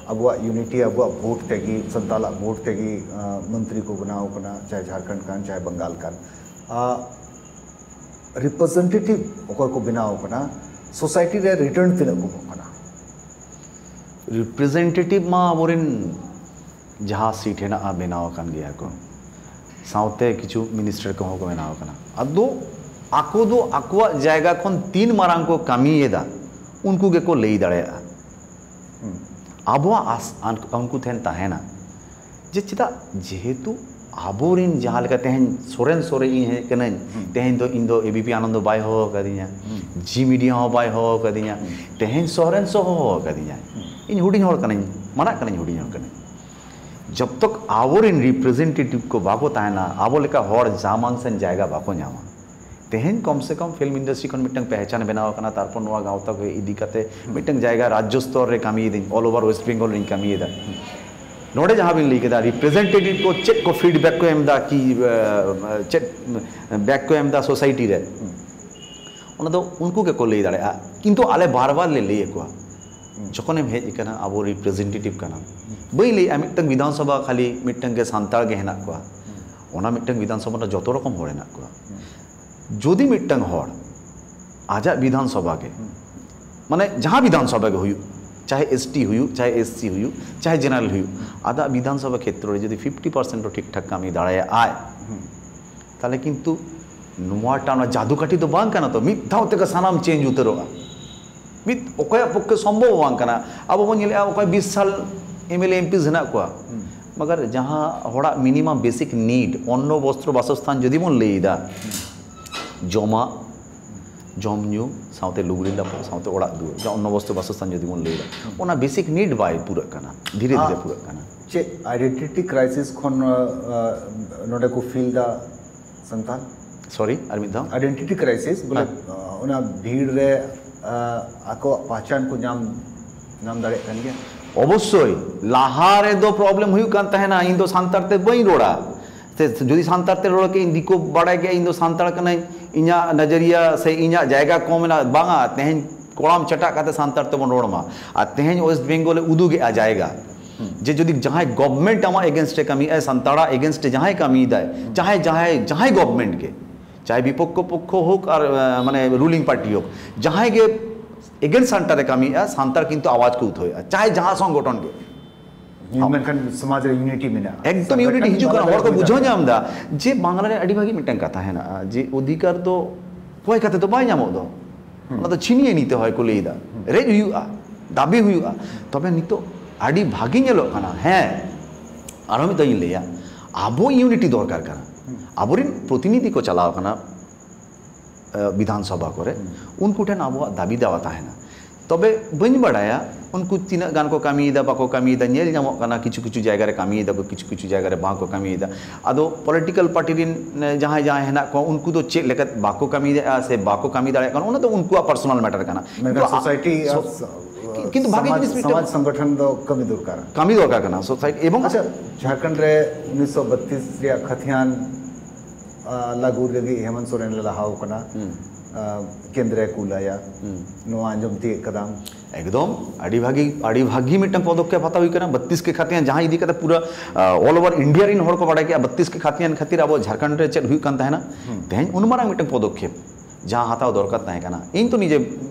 ᱟᱵᱚᱣᱟᱜ ᱤᱭᱩᱱᱤᱴᱤ, ᱟᱵᱚᱣᱟᱜ ᱵᱷᱳᱴ ᱛᱮᱜᱮ, ᱥᱟᱱᱛᱟᱞᱟᱜ ᱵᱷᱳᱴ ᱛᱮᱜᱮ ᱟᱸ, ᱢᱚᱱᱛᱨᱤ ᱠᱚ ᱵᱮᱱᱟᱣ ᱠᱟᱱᱟ, ᱪᱟᱦᱮ ᱡᱷᱟᱲᱠᱷᱚᱸᱰ ᱠᱟᱱ, ᱪᱟᱦᱮ ᱵᱟᱝᱜᱟᱞ ᱠᱟᱱ᱾ ᱟᱸ, ᱨᱤᱯᱨᱮᱡᱮᱱᱴᱮᱴᱤᱵᱷ ᱚᱠᱚᱭ ᱠᱚ ᱵᱮᱱᱟᱣ ᱠᱟᱱᱟ, ᱥᱳᱥᱟᱭᱴᱤ ᱨᱮ ᱨᱤᱴᱟᱨᱱ ᱛᱤᱱᱟᱹᱜ ᱠᱚ ᱮᱢᱚᱜ ᱠᱟᱱᱟ? ᱨᱤᱯᱨᱮᱡᱮᱱᱴᱮᱴᱤᱵᱷ ᱢᱟ ᱟᱵᱚᱨᱮᱱ ᱡᱟᱦᱟᱸ ᱥᱤᱴ ᱦᱮᱱᱟᱜᱼᱟ, ᱵᱮᱱᱟᱣ ᱟᱠᱟᱱ ᱜᱮᱭᱟ ᱠᱚ, ᱥᱟᱶᱛᱮ ᱠᱤᱪᱷᱩ ᱢᱤᱱᱤᱥᱴᱟᱨ ᱠᱚᱦᱚᱸ ᱠᱚ ᱵᱮᱱᱟᱣ ᱟᱠᱟᱱᱟ᱾ ᱟᱫᱚ ᱟᱠᱚ ᱫᱚ ᱟᱠᱚᱣᱟᱜ ᱡᱟᱭᱜᱟ ᱠᱷᱚᱱ ᱛᱤᱱ ᱢᱟᱨᱟᱝ ᱠᱚ ᱠᱟᱹᱢᱤᱭᱮᱫᱟ, ᱩᱱᱠᱩ ᱜᱮᱠᱚ ᱞᱟᱹᱭ ᱫᱟᱲᱮᱭᱟᱜᱼᱟ᱾ ᱟᱵᱚᱣᱟᱜ ᱟᱥ ᱟᱱ- ᱩᱱᱠᱩ ᱴᱷᱮᱱ ᱛᱟᱦᱮᱱᱟ ᱡᱮ ᱪᱮᱫᱟᱜ, ᱡᱮᱦᱮᱛᱩ ᱟᱵᱚᱨᱮᱱ ᱡᱟᱦᱟᱸ ᱞᱮᱠᱟ ᱛᱮᱦᱮᱧ ᱥᱚᱨᱮᱱ ᱥᱚᱨᱮ ᱤᱧ ᱦᱮᱡ ᱠᱟᱹᱱᱟᱹᱧ, ᱛᱮᱦᱮᱧ ᱫᱚ ᱤᱧ ᱫᱚ ᱮ ᱵᱤ ᱯᱤ ᱟᱱᱚᱱᱫᱚ ᱵᱟᱭ ᱦᱚᱦᱚ ᱟᱠᱟᱫᱤᱧᱟ, ᱡᱤ ᱢᱤᱰᱤᱭᱟ ᱦᱚᱸ ᱵᱟᱭ ᱦᱚᱦᱚ ᱟᱠᱟᱫᱤᱧᱟ, ᱛᱮᱦᱮᱧ ᱥᱚᱨᱮᱱ ᱥᱚ ᱦᱚᱦᱚ ᱟᱠᱟᱫᱤᱧᱟ᱾ ᱤᱧ ᱦᱩᱰᱤᱧ ᱦᱚᱲ ᱠᱟᱹᱱᱟᱹᱧ, ᱢᱟᱱᱟᱜ ᱠᱟᱹᱱᱟᱹᱧ ᱦᱩᱰᱤᱧ ᱦᱚᱲ ᱠᱟᱹᱱᱟᱹᱧ᱾ ᱡᱚᱵ ᱛᱚᱠ ᱟᱵᱚᱨᱮᱱ ᱨᱤᱯᱨᱮᱡᱮᱱᱴᱮᱴᱤᱵᱷ ᱠᱚ ᱵᱟᱠᱚ ᱛᱟᱦᱮᱱᱟ, ᱟᱵᱚ ᱞᱮᱠᱟ ᱦᱚᱲ ᱡᱟᱢᱟᱱ ᱥᱮᱱ ᱡᱟᱭᱜᱟ ᱵᱟᱠᱚ ᱧᱟᱢᱟ᱾ ᱛᱮᱦᱮᱧ ᱠᱚᱢ ᱥᱮ ᱠᱚᱢ ᱯᱷᱤᱞᱢ ᱤᱱᱰᱟᱥᱴᱨᱤ ᱠᱷᱚᱱ ᱢᱤᱫᱴᱟᱝ ᱯᱮᱦᱪᱟᱱ ᱵᱮᱱᱟᱣ ᱟᱠᱟᱱᱟ, ᱛᱟᱨᱯᱚᱨ ᱱᱚᱣᱟ ᱜᱟᱶᱛᱟ ᱠᱚ ᱤᱫᱤ ᱠᱟᱛᱮ ᱢᱤᱫᱴᱟᱝ ᱡᱟᱭᱜᱟ ᱨᱟᱡᱽᱡᱚ ᱥᱛᱚᱨ ᱨᱮ ᱠᱟᱹᱢᱤᱭᱮᱫᱟᱹᱧ, ᱚᱞ ᱳᱵᱷᱟᱨ ᱳᱭᱮᱥᱴ ᱵᱮᱝᱜᱚᱞ ᱨᱤᱧ ᱠᱟᱹᱢᱤᱭᱮᱫᱟ᱾ ᱱᱚᱰᱮ ᱡᱟᱦᱟᱸ ᱵᱤᱱ ᱞᱟᱹᱭ ᱠᱮᱫᱟ, ᱨᱤᱯᱨᱮᱡᱮᱱᱴᱮᱴᱤᱵᱷ ᱠᱚ ᱪᱮᱫ ᱠᱚ ᱯᱷᱤᱰᱵᱮᱠ ᱠᱚ ᱮᱢ ᱮᱫᱟ, ᱠᱤ ᱪᱮᱫ ᱵᱮᱠ ᱠᱚ ᱮᱢ ᱮᱫᱟ ᱥᱳᱥᱟᱭᱴᱤ ᱨᱮ, ᱚᱱᱟ ᱫᱚ ᱩᱱᱠᱩ ᱜᱮᱠᱚ ᱞᱟᱹᱭ ᱫᱟᱲᱮᱭᱟᱜᱼᱟ᱾ ᱠᱤᱱᱛᱩ ᱟᱞᱮ ᱵᱟᱨ ᱵᱟᱨ ᱞᱮ ᱞᱟᱹᱭ ᱟᱠᱚᱣᱟ, ᱡᱚᱠᱷᱚᱱᱮᱢ ᱦᱮᱡ ᱟᱠᱟᱱᱟ, ᱟᱵᱚ ᱨᱤᱯᱨᱮᱡᱮᱱᱴᱮᱴᱤᱵᱷ ᱠᱟᱱᱟᱢ᱾ ᱵᱟᱹᱧ ᱞᱟᱹᱭᱮᱫᱼᱟ ᱢᱤᱫᱴᱟᱝ ᱵᱤᱫᱷᱟᱱ ᱥᱚᱵᱷᱟ ᱠᱷᱟᱹᱞᱤ ᱢᱤᱫᱴᱟᱝ ᱜᱮ ᱥᱟᱱᱛᱟᱲ ᱜᱮ ᱦᱮᱱᱟᱜ ᱠᱚᱣᱟ, ᱚᱱᱟ ᱢᱤᱫᱴᱟᱝ ᱵᱤᱫᱷᱟᱱ ᱥᱚᱵᱷᱟ ᱨᱮ ᱡᱚᱛᱚ ᱨᱚᱠᱚᱢ ᱦᱚᱲ ᱦᱮᱱᱟᱜ ᱠᱚᱣᱟ᱾ ᱡᱩᱫᱤ ᱢᱤᱫᱴᱟᱝ ᱦᱚᱲ ᱟᱡᱟᱜ ᱵᱤᱫᱷᱟᱱ ᱥᱚᱵᱷᱟ ᱜᱮ, ᱢᱟᱱᱮ ᱡᱟᱦᱟᱸ ᱵᱤᱫᱷᱟᱱ ᱥᱚᱵᱷᱟ ᱜᱮ ᱦᱩᱭᱩᱜ, ᱪᱟᱦᱮ ᱮᱥ ᱴᱤ ᱦᱩᱭᱩᱜ, ᱪᱟᱦᱮ ᱮᱥ ᱥᱤ ᱦᱩᱭᱩᱜ, ᱪᱟᱦᱮ ᱡᱮᱱᱟᱨᱮᱞ ᱦᱩᱭᱩᱜ, ᱟᱡᱟᱜ ᱵᱤᱫᱷᱟᱱ ᱥᱚᱵᱷᱟ ᱠᱷᱮᱛᱨᱚ ᱨᱮ ᱡᱩᱫᱤ ᱯᱷᱤᱯᱴᱤ ᱯᱟᱨᱥᱮᱱᱴ ᱦᱚᱸ ᱴᱷᱤᱠ ᱴᱷᱟᱠ ᱠᱟᱹᱢᱤ ᱫᱟᱲᱮᱭᱟᱜᱼᱟᱭ, ᱛᱟᱦᱚᱞᱮ ᱠᱤᱱᱛᱩ ᱱᱚᱣᱟᱴᱟᱜ ᱚᱱᱟ ᱡᱟᱫᱩ ᱠᱟᱹᱴᱷᱤ ᱫᱚ ᱵᱟᱝ ᱠᱟᱱᱟ ᱛᱚ, ᱢᱤᱫ ᱫᱷᱟᱣ ᱛᱮᱜᱮ ᱥᱟᱱᱟᱢ ᱪᱮᱧᱡᱽ ᱩᱛᱟᱹᱨᱚᱜᱼᱟ᱾ ᱢᱤᱫ ᱚᱠᱚᱭᱟᱜ ᱯᱚᱠᱠᱷᱮ ᱥᱚᱢᱵᱷᱚᱵ ᱦᱚᱸ ᱵᱟᱝ ᱠᱟᱱᱟ᱾ ᱟᱵᱚ ᱵᱚᱱ ᱧᱮᱞᱮᱫᱼᱟ, ᱚᱠᱚᱭ ᱵᱤᱥ ᱥᱟᱞ M L A M piece ᱦᱮᱱᱟᱜ ᱠᱚᱣᱟ, ᱢᱟᱜᱟᱨ ᱡᱟᱦᱟᱸ ᱦᱚᱲᱟᱜ ᱢᱤᱱᱤᱢᱟᱢ ᱵᱮᱥᱤᱠ ᱱᱤᱰ, ᱚᱱᱱᱚ ᱵᱚᱥᱛᱨᱚ ᱵᱟᱥᱚᱥᱛᱷᱟᱱ ᱡᱩᱫᱤ ᱵᱚᱱ ᱞᱟᱹᱭ ᱮᱫᱟ, ᱡᱚᱢᱟᱜ, ᱡᱚᱢ ᱧᱩ, ᱥᱟᱶᱛᱮ ᱞᱩᱜᱽᱲᱤ ᱞᱟᱯᱚ, ᱥᱟᱶᱛᱮ ᱚᱲᱟᱜ ᱫᱩᱣᱟᱹᱨ, ᱡᱟᱦᱟᱸ ᱚᱱᱱᱚ ᱵᱚᱥᱛᱨᱚ ᱵᱟᱥᱚᱥᱛᱷᱟᱱ ᱡᱩᱫᱤ ᱵᱚᱱ ᱞᱟᱹᱭ ᱮᱫᱟ, ᱚᱱᱟ ᱵᱮᱥᱤᱠ ᱱᱤᱰ ᱵᱟᱭ ᱯᱩᱨᱟᱹᱜ ᱠᱟᱱᱟ, ᱫᱷᱤᱨᱮ ᱫᱷᱤᱨᱮ ᱟᱜ, ᱯᱩᱨᱟᱹᱜ ᱠᱟᱱᱟ᱾ ᱪᱮᱫ ᱟᱭᱰᱮᱱᱴᱤᱴᱤ ᱠᱨᱟᱭᱥᱤᱥ ᱠᱷᱚᱱ, ᱟᱸ, ᱱᱚᱰᱮ ᱠᱚ ᱯᱷᱤᱞ ᱫᱟ ᱥᱟᱱᱛᱟᱲ? ᱥᱚᱨᱤ, ᱟᱨ ᱢᱤᱫ ᱫᱷᱟᱣ᱾ ᱟᱭᱰᱮᱱᱴᱤᱴᱤ ᱠᱨᱟᱭᱥᱤᱥ, ᱵᱚᱞᱮ, ᱦᱮᱸ᱾ ᱟᱸ, ᱚᱱᱟ ᱵᱷᱤᱲ ᱨᱮ, ᱟᱸ, ᱟᱠᱚᱣᱟᱜ ᱯᱟᱦᱪᱟᱱ ᱠᱚ ᱧᱟᱢ, ᱧᱟᱢ ᱫᱟᱲᱮᱭᱟᱜ ᱠᱟᱱ ᱜᱮᱭᱟ? ᱚᱵᱚᱥᱥᱳᱭ, ᱞᱟᱦᱟ ᱨᱮᱫᱚ ᱯᱨᱚᱵᱞᱮᱢ ᱦᱩᱭᱩᱜ ᱠᱟᱱ ᱛᱟᱦᱮᱱᱟ, ᱤᱧ ᱫᱚ ᱥᱟᱱᱛᱟᱲ ᱛᱮ ᱵᱟᱹᱧ ᱨᱚᱲᱟ, ᱥᱮ ᱡᱩᱫᱤ ᱥᱟᱱᱛᱟᱲ ᱛᱮ ᱨᱚᱲ ᱠᱮᱫ, ᱤᱧ ᱫᱤᱠᱩ ᱵᱟᱲᱟᱭ ᱜᱮᱭᱟ, ᱤᱧ ᱫᱚ ᱥᱟᱱᱛᱟᱲ ᱠᱟᱹᱱᱟᱹᱧ, ᱤᱧᱟᱹᱜ ᱱᱟᱡᱟᱨᱤᱭᱟ ᱥᱮ ᱤᱧᱟᱹᱜ ᱡᱟᱭᱜᱟ ᱠᱚᱢ ᱢᱮᱱᱟᱜᱼᱟ, ᱵᱟᱝᱟ, ᱛᱮᱦᱮᱧ ᱠᱚᱲᱟᱢ ᱪᱟᱴᱟᱜ ᱠᱟᱛᱮ ᱥᱟᱱᱛᱟᱲ ᱛᱮᱵᱚᱱ ᱨᱚᱲ ᱢᱟ᱾ ᱟᱨ ᱛᱮᱦᱮᱧ ᱳᱭᱮᱥᱴ ᱵᱮᱝᱜᱚᱞ ᱮ ᱩᱫᱩᱜᱮᱜᱼᱟ ᱡᱟᱭᱜᱟ, ᱡᱮ ᱡᱩᱫᱤ ᱡᱟᱦᱟᱸᱭ ᱜᱚᱵᱷᱢᱮᱱᱴ ᱟᱢᱟᱜ ᱮᱜᱮᱱᱥᱴ ᱮ ᱠᱟᱹᱢᱤᱭᱮᱫᱟᱭ, ᱥᱟᱱᱛᱟᱲᱟᱜ ᱮᱜᱮᱱᱥᱴ ᱮ ᱡᱟᱦᱟᱸᱭ ᱠᱟᱹᱢᱤᱭᱮᱫᱟᱭ, ᱪᱟᱦᱮ ᱡᱟᱦᱟᱸᱭ, ᱡᱟᱦᱟᱸᱭ ᱜᱚᱵᱷᱢᱮᱱᱴ ᱜᱮ, ᱪᱟᱦᱮ ᱵᱤᱯᱚᱠᱠᱷᱚ ᱯᱚᱠᱠᱷᱚ ᱦᱳᱠ ᱟᱨ, ᱟᱸ, ᱢᱟᱱᱮ ᱨᱩᱞᱤᱝ ᱯᱟᱨᱴᱤ ᱦᱳᱠ, ᱡᱟᱦᱟᱸᱭ ᱜᱮ ᱮᱜᱮᱱᱥᱴ ᱥᱟᱱᱛᱟᱲ ᱮ ᱠᱟᱹᱢᱤᱭᱮᱫᱼᱟ, ᱥᱟᱱᱛᱟᱲ ᱠᱤᱱᱛᱩ ᱟᱣᱟᱡᱽ ᱠᱚ ᱩᱴᱷᱟᱹᱣᱮᱫᱼᱟ, ᱪᱟᱦᱮ ᱡᱟᱦᱟᱸ ᱥᱚᱝᱜᱚᱴᱷᱚᱱ ᱜᱮ᱾ ᱢᱮᱱᱠᱷᱟᱱ ᱥᱚᱢᱟᱡᱽ ᱨᱮ ᱭᱩᱱᱤᱴᱤ ᱢᱮᱱᱟᱜᱼᱟ᱾ ᱮᱠᱫᱚᱢ ᱭᱩᱱᱤᱴᱤ ᱦᱤᱡᱩᱜ ᱠᱟᱱᱟ᱾ ᱦᱚᱲ ᱠᱚ ᱵᱩᱡᱷᱟᱹᱣ ᱧᱟᱢ ᱮᱫᱟ ᱡᱮ ᱵᱟᱝᱞᱟ ᱨᱮ ᱟᱹᱰᱤ ᱵᱷᱟᱹᱜᱤ ᱢᱤᱫᱴᱟᱝ ᱠᱟᱛᱷᱟ ᱦᱮᱱᱟᱜᱼᱟ, ᱡᱮ ᱚᱫᱷᱤᱠᱟᱨ ᱫᱚ ᱠᱚᱭ ᱠᱟᱛᱮ ᱫᱚ ᱵᱟᱭ ᱧᱟᱢᱚᱜ ᱫᱚ, ᱚᱱᱟ ᱫᱚ ᱪᱷᱤᱱᱤᱭᱮ ᱱᱤᱛᱮ ᱦᱚᱭ ᱠᱚ ᱞᱟᱹᱭ ᱮᱫᱟ᱾ ᱨᱮᱡ ᱦᱩᱭᱩᱜᱼᱟ, ᱫᱟᱹᱵᱤ ᱦᱩᱭᱩᱜᱼᱟ᱾ ᱛᱚᱵᱮ ᱱᱤᱛᱚᱜ ᱟᱹᱰᱤ ᱵᱷᱟᱹᱜᱤ ᱧᱮᱞᱚᱜ ᱠᱟᱱᱟ᱾ ᱦᱮᱸ, ᱟᱨᱦᱚᱸ ᱢᱤᱫ ᱫᱷᱟᱣ ᱤᱧ ᱞᱟᱹᱭᱟ, ᱟᱵᱚ ᱭᱩᱱᱤᱴᱤ ᱫᱚᱨᱠᱟᱨ ᱠᱟᱱᱟ᱾ ᱟᱵᱚᱨᱮᱱ ᱯᱨᱚᱛᱤᱱᱤᱫᱷᱤ ᱠᱚ ᱪᱟᱞᱟᱣ ᱠᱟᱱᱟ ᱵᱤᱫᱷᱟᱱ ᱥᱚᱵᱷᱟ ᱠᱚᱨᱮ, ᱩᱱᱠᱩ ᱴᱷᱮᱱ ᱟᱵᱚᱣᱟᱜ ᱫᱟᱹᱵᱤ ᱫᱟᱣᱟ ᱛᱟᱦᱮᱱᱟ᱾ ᱛᱚᱵᱮ ᱵᱟᱹᱧ ᱵᱟᱲᱟᱭᱟ ᱩᱱᱠᱩ ᱛᱤᱱᱟᱹᱜ ᱜᱟᱱ ᱠᱚ ᱠᱟᱹᱢᱤᱭᱮᱫᱟ, ᱵᱟᱠᱚ ᱠᱟᱹᱢᱤᱭᱮᱫᱟ, ᱧᱮᱞ ᱧᱟᱢᱚᱜ ᱠᱟᱱᱟ ᱠᱤᱪᱷᱩ ᱠᱤᱪᱷᱩ ᱡᱟᱭᱜᱟ ᱨᱮ ᱠᱟᱹᱢᱤᱭᱮᱫᱟ ᱠᱚ, ᱠᱤᱪᱷᱩ ᱠᱤᱪᱷᱩ ᱡᱟᱭᱜᱟ ᱨᱮ ᱵᱟᱝ ᱠᱚ ᱠᱟᱹᱢᱤᱭᱮᱫᱟ᱾ ᱟᱫᱚ ᱯᱚᱞᱤᱴᱤᱠᱟᱞ ᱯᱟᱨᱴᱤ ᱨᱮᱱ ᱡᱟᱦᱟᱸᱭ ᱡᱟᱦᱟᱸᱭ ᱦᱮᱱᱟᱜ ᱠᱚᱣᱟ, ᱩᱱᱠᱩ ᱫᱚ ᱪᱮᱫ ᱞᱮᱠᱟ ᱵᱟᱠᱚ ᱠᱟᱹᱢᱤ ᱫᱟᱲᱮᱭᱟᱜᱼᱟ ᱥᱮ ᱵᱟᱠᱚ ᱠᱟᱹᱢᱤ ᱫᱟᱲᱮᱭᱟᱜ ᱠᱟᱱᱟ, ᱚᱱᱟ ᱫᱚ ᱩᱱᱠᱩᱣᱟᱜ ᱯᱟᱨᱥᱚᱱᱟᱞ ᱢᱮᱴᱟᱨ ᱠᱟᱱᱟ᱾ ᱢᱮᱱᱠᱷᱟᱱ ᱥᱳᱥᱟᱭᱴᱤ ᱠᱤᱱᱛᱩ ᱵᱷᱟᱜᱮ ᱡᱤᱱᱤᱥ ᱢᱤᱫᱴᱟᱝ ᱥᱚᱢᱟᱡᱽ ᱥᱚᱝᱜᱚᱴᱷᱚᱱ ᱫᱚ ᱠᱟᱹᱢᱤ ᱫᱚᱨᱠᱟᱨ᱾ ᱠᱟᱹᱢᱤ ᱫᱚᱨᱠᱟᱨ ᱠᱟᱱᱟ ᱥᱳᱥᱟᱭᱴᱤ᱾ ᱮᱵᱚᱝ ᱟᱪᱪᱷᱟ, ᱡᱷᱟᱲᱠᱷᱚᱸᱰ ᱨᱮ ᱩᱱᱤᱥᱥᱚ ᱵᱟᱛᱤᱥ ᱨᱮᱭᱟᱜ ᱠᱷᱟᱛᱤᱭᱟᱱ ᱞᱟᱹᱜᱩ ᱞᱟᱹᱜᱤᱫ ᱦᱮᱢᱚᱱᱛ ᱥᱚᱨᱮᱱ ᱞᱮ ᱞᱟᱦᱟᱣ ᱠᱟᱱᱟ, ᱠᱮᱱᱫᱨᱮ ᱠᱩᱞᱟᱭᱟ, ᱱᱚᱣᱟ ᱟᱸᱡᱚᱢ ᱛᱤᱭᱳᱜ ᱠᱟᱫᱟᱢ᱾ ᱮᱠᱫᱚᱢ ᱟᱹᱰᱤ ᱵᱷᱟᱹᱜᱤ, ᱟᱹᱰᱤ ᱵᱷᱟᱹᱜᱤ ᱢᱤᱫᱴᱟᱝ ᱯᱚᱫᱚᱠᱷᱮᱯ ᱦᱟᱛᱟᱣ ᱦᱩᱭ ᱠᱟᱱᱟ᱾ ᱵᱟᱛᱤᱥ ᱠᱮ ᱠᱷᱟᱛᱤᱭᱟᱱ ᱡᱟᱦᱟᱸ ᱤᱫᱤ ᱠᱟᱛᱮ ᱯᱩᱨᱟᱹ ᱚᱞ ᱳᱵᱷᱟᱨ ᱤᱱᱰᱤᱭᱟ ᱨᱮᱱ ᱦᱚᱲ ᱠᱚ ᱵᱟᱲᱟᱭ ᱠᱮᱫᱟ ᱵᱟᱛᱤᱥ ᱠᱮ ᱠᱷᱟᱛᱤᱭᱟᱱ ᱠᱷᱟᱹᱛᱤᱨ ᱟᱵᱚ ᱡᱷᱟᱲᱠᱷᱚᱸᱰ ᱨᱮ ᱪᱮᱫ ᱦᱩᱭᱩᱜ ᱠᱟᱱ ᱛᱟᱦᱮᱱᱟ᱾ ᱛᱮᱦᱮᱧ ᱩᱱ ᱢᱟᱨᱟᱝ ᱢᱤᱫᱴᱟᱝ ᱯᱚᱫᱚᱠᱷᱮᱯ ᱡᱟᱦᱟᱸ ᱦᱟᱛᱟᱣ ᱫᱚᱨᱠᱟᱨ ᱛᱟᱦᱮᱸ ᱠᱟᱱᱟ᱾ ᱤᱧ ᱛᱚ ᱱᱤᱡᱮ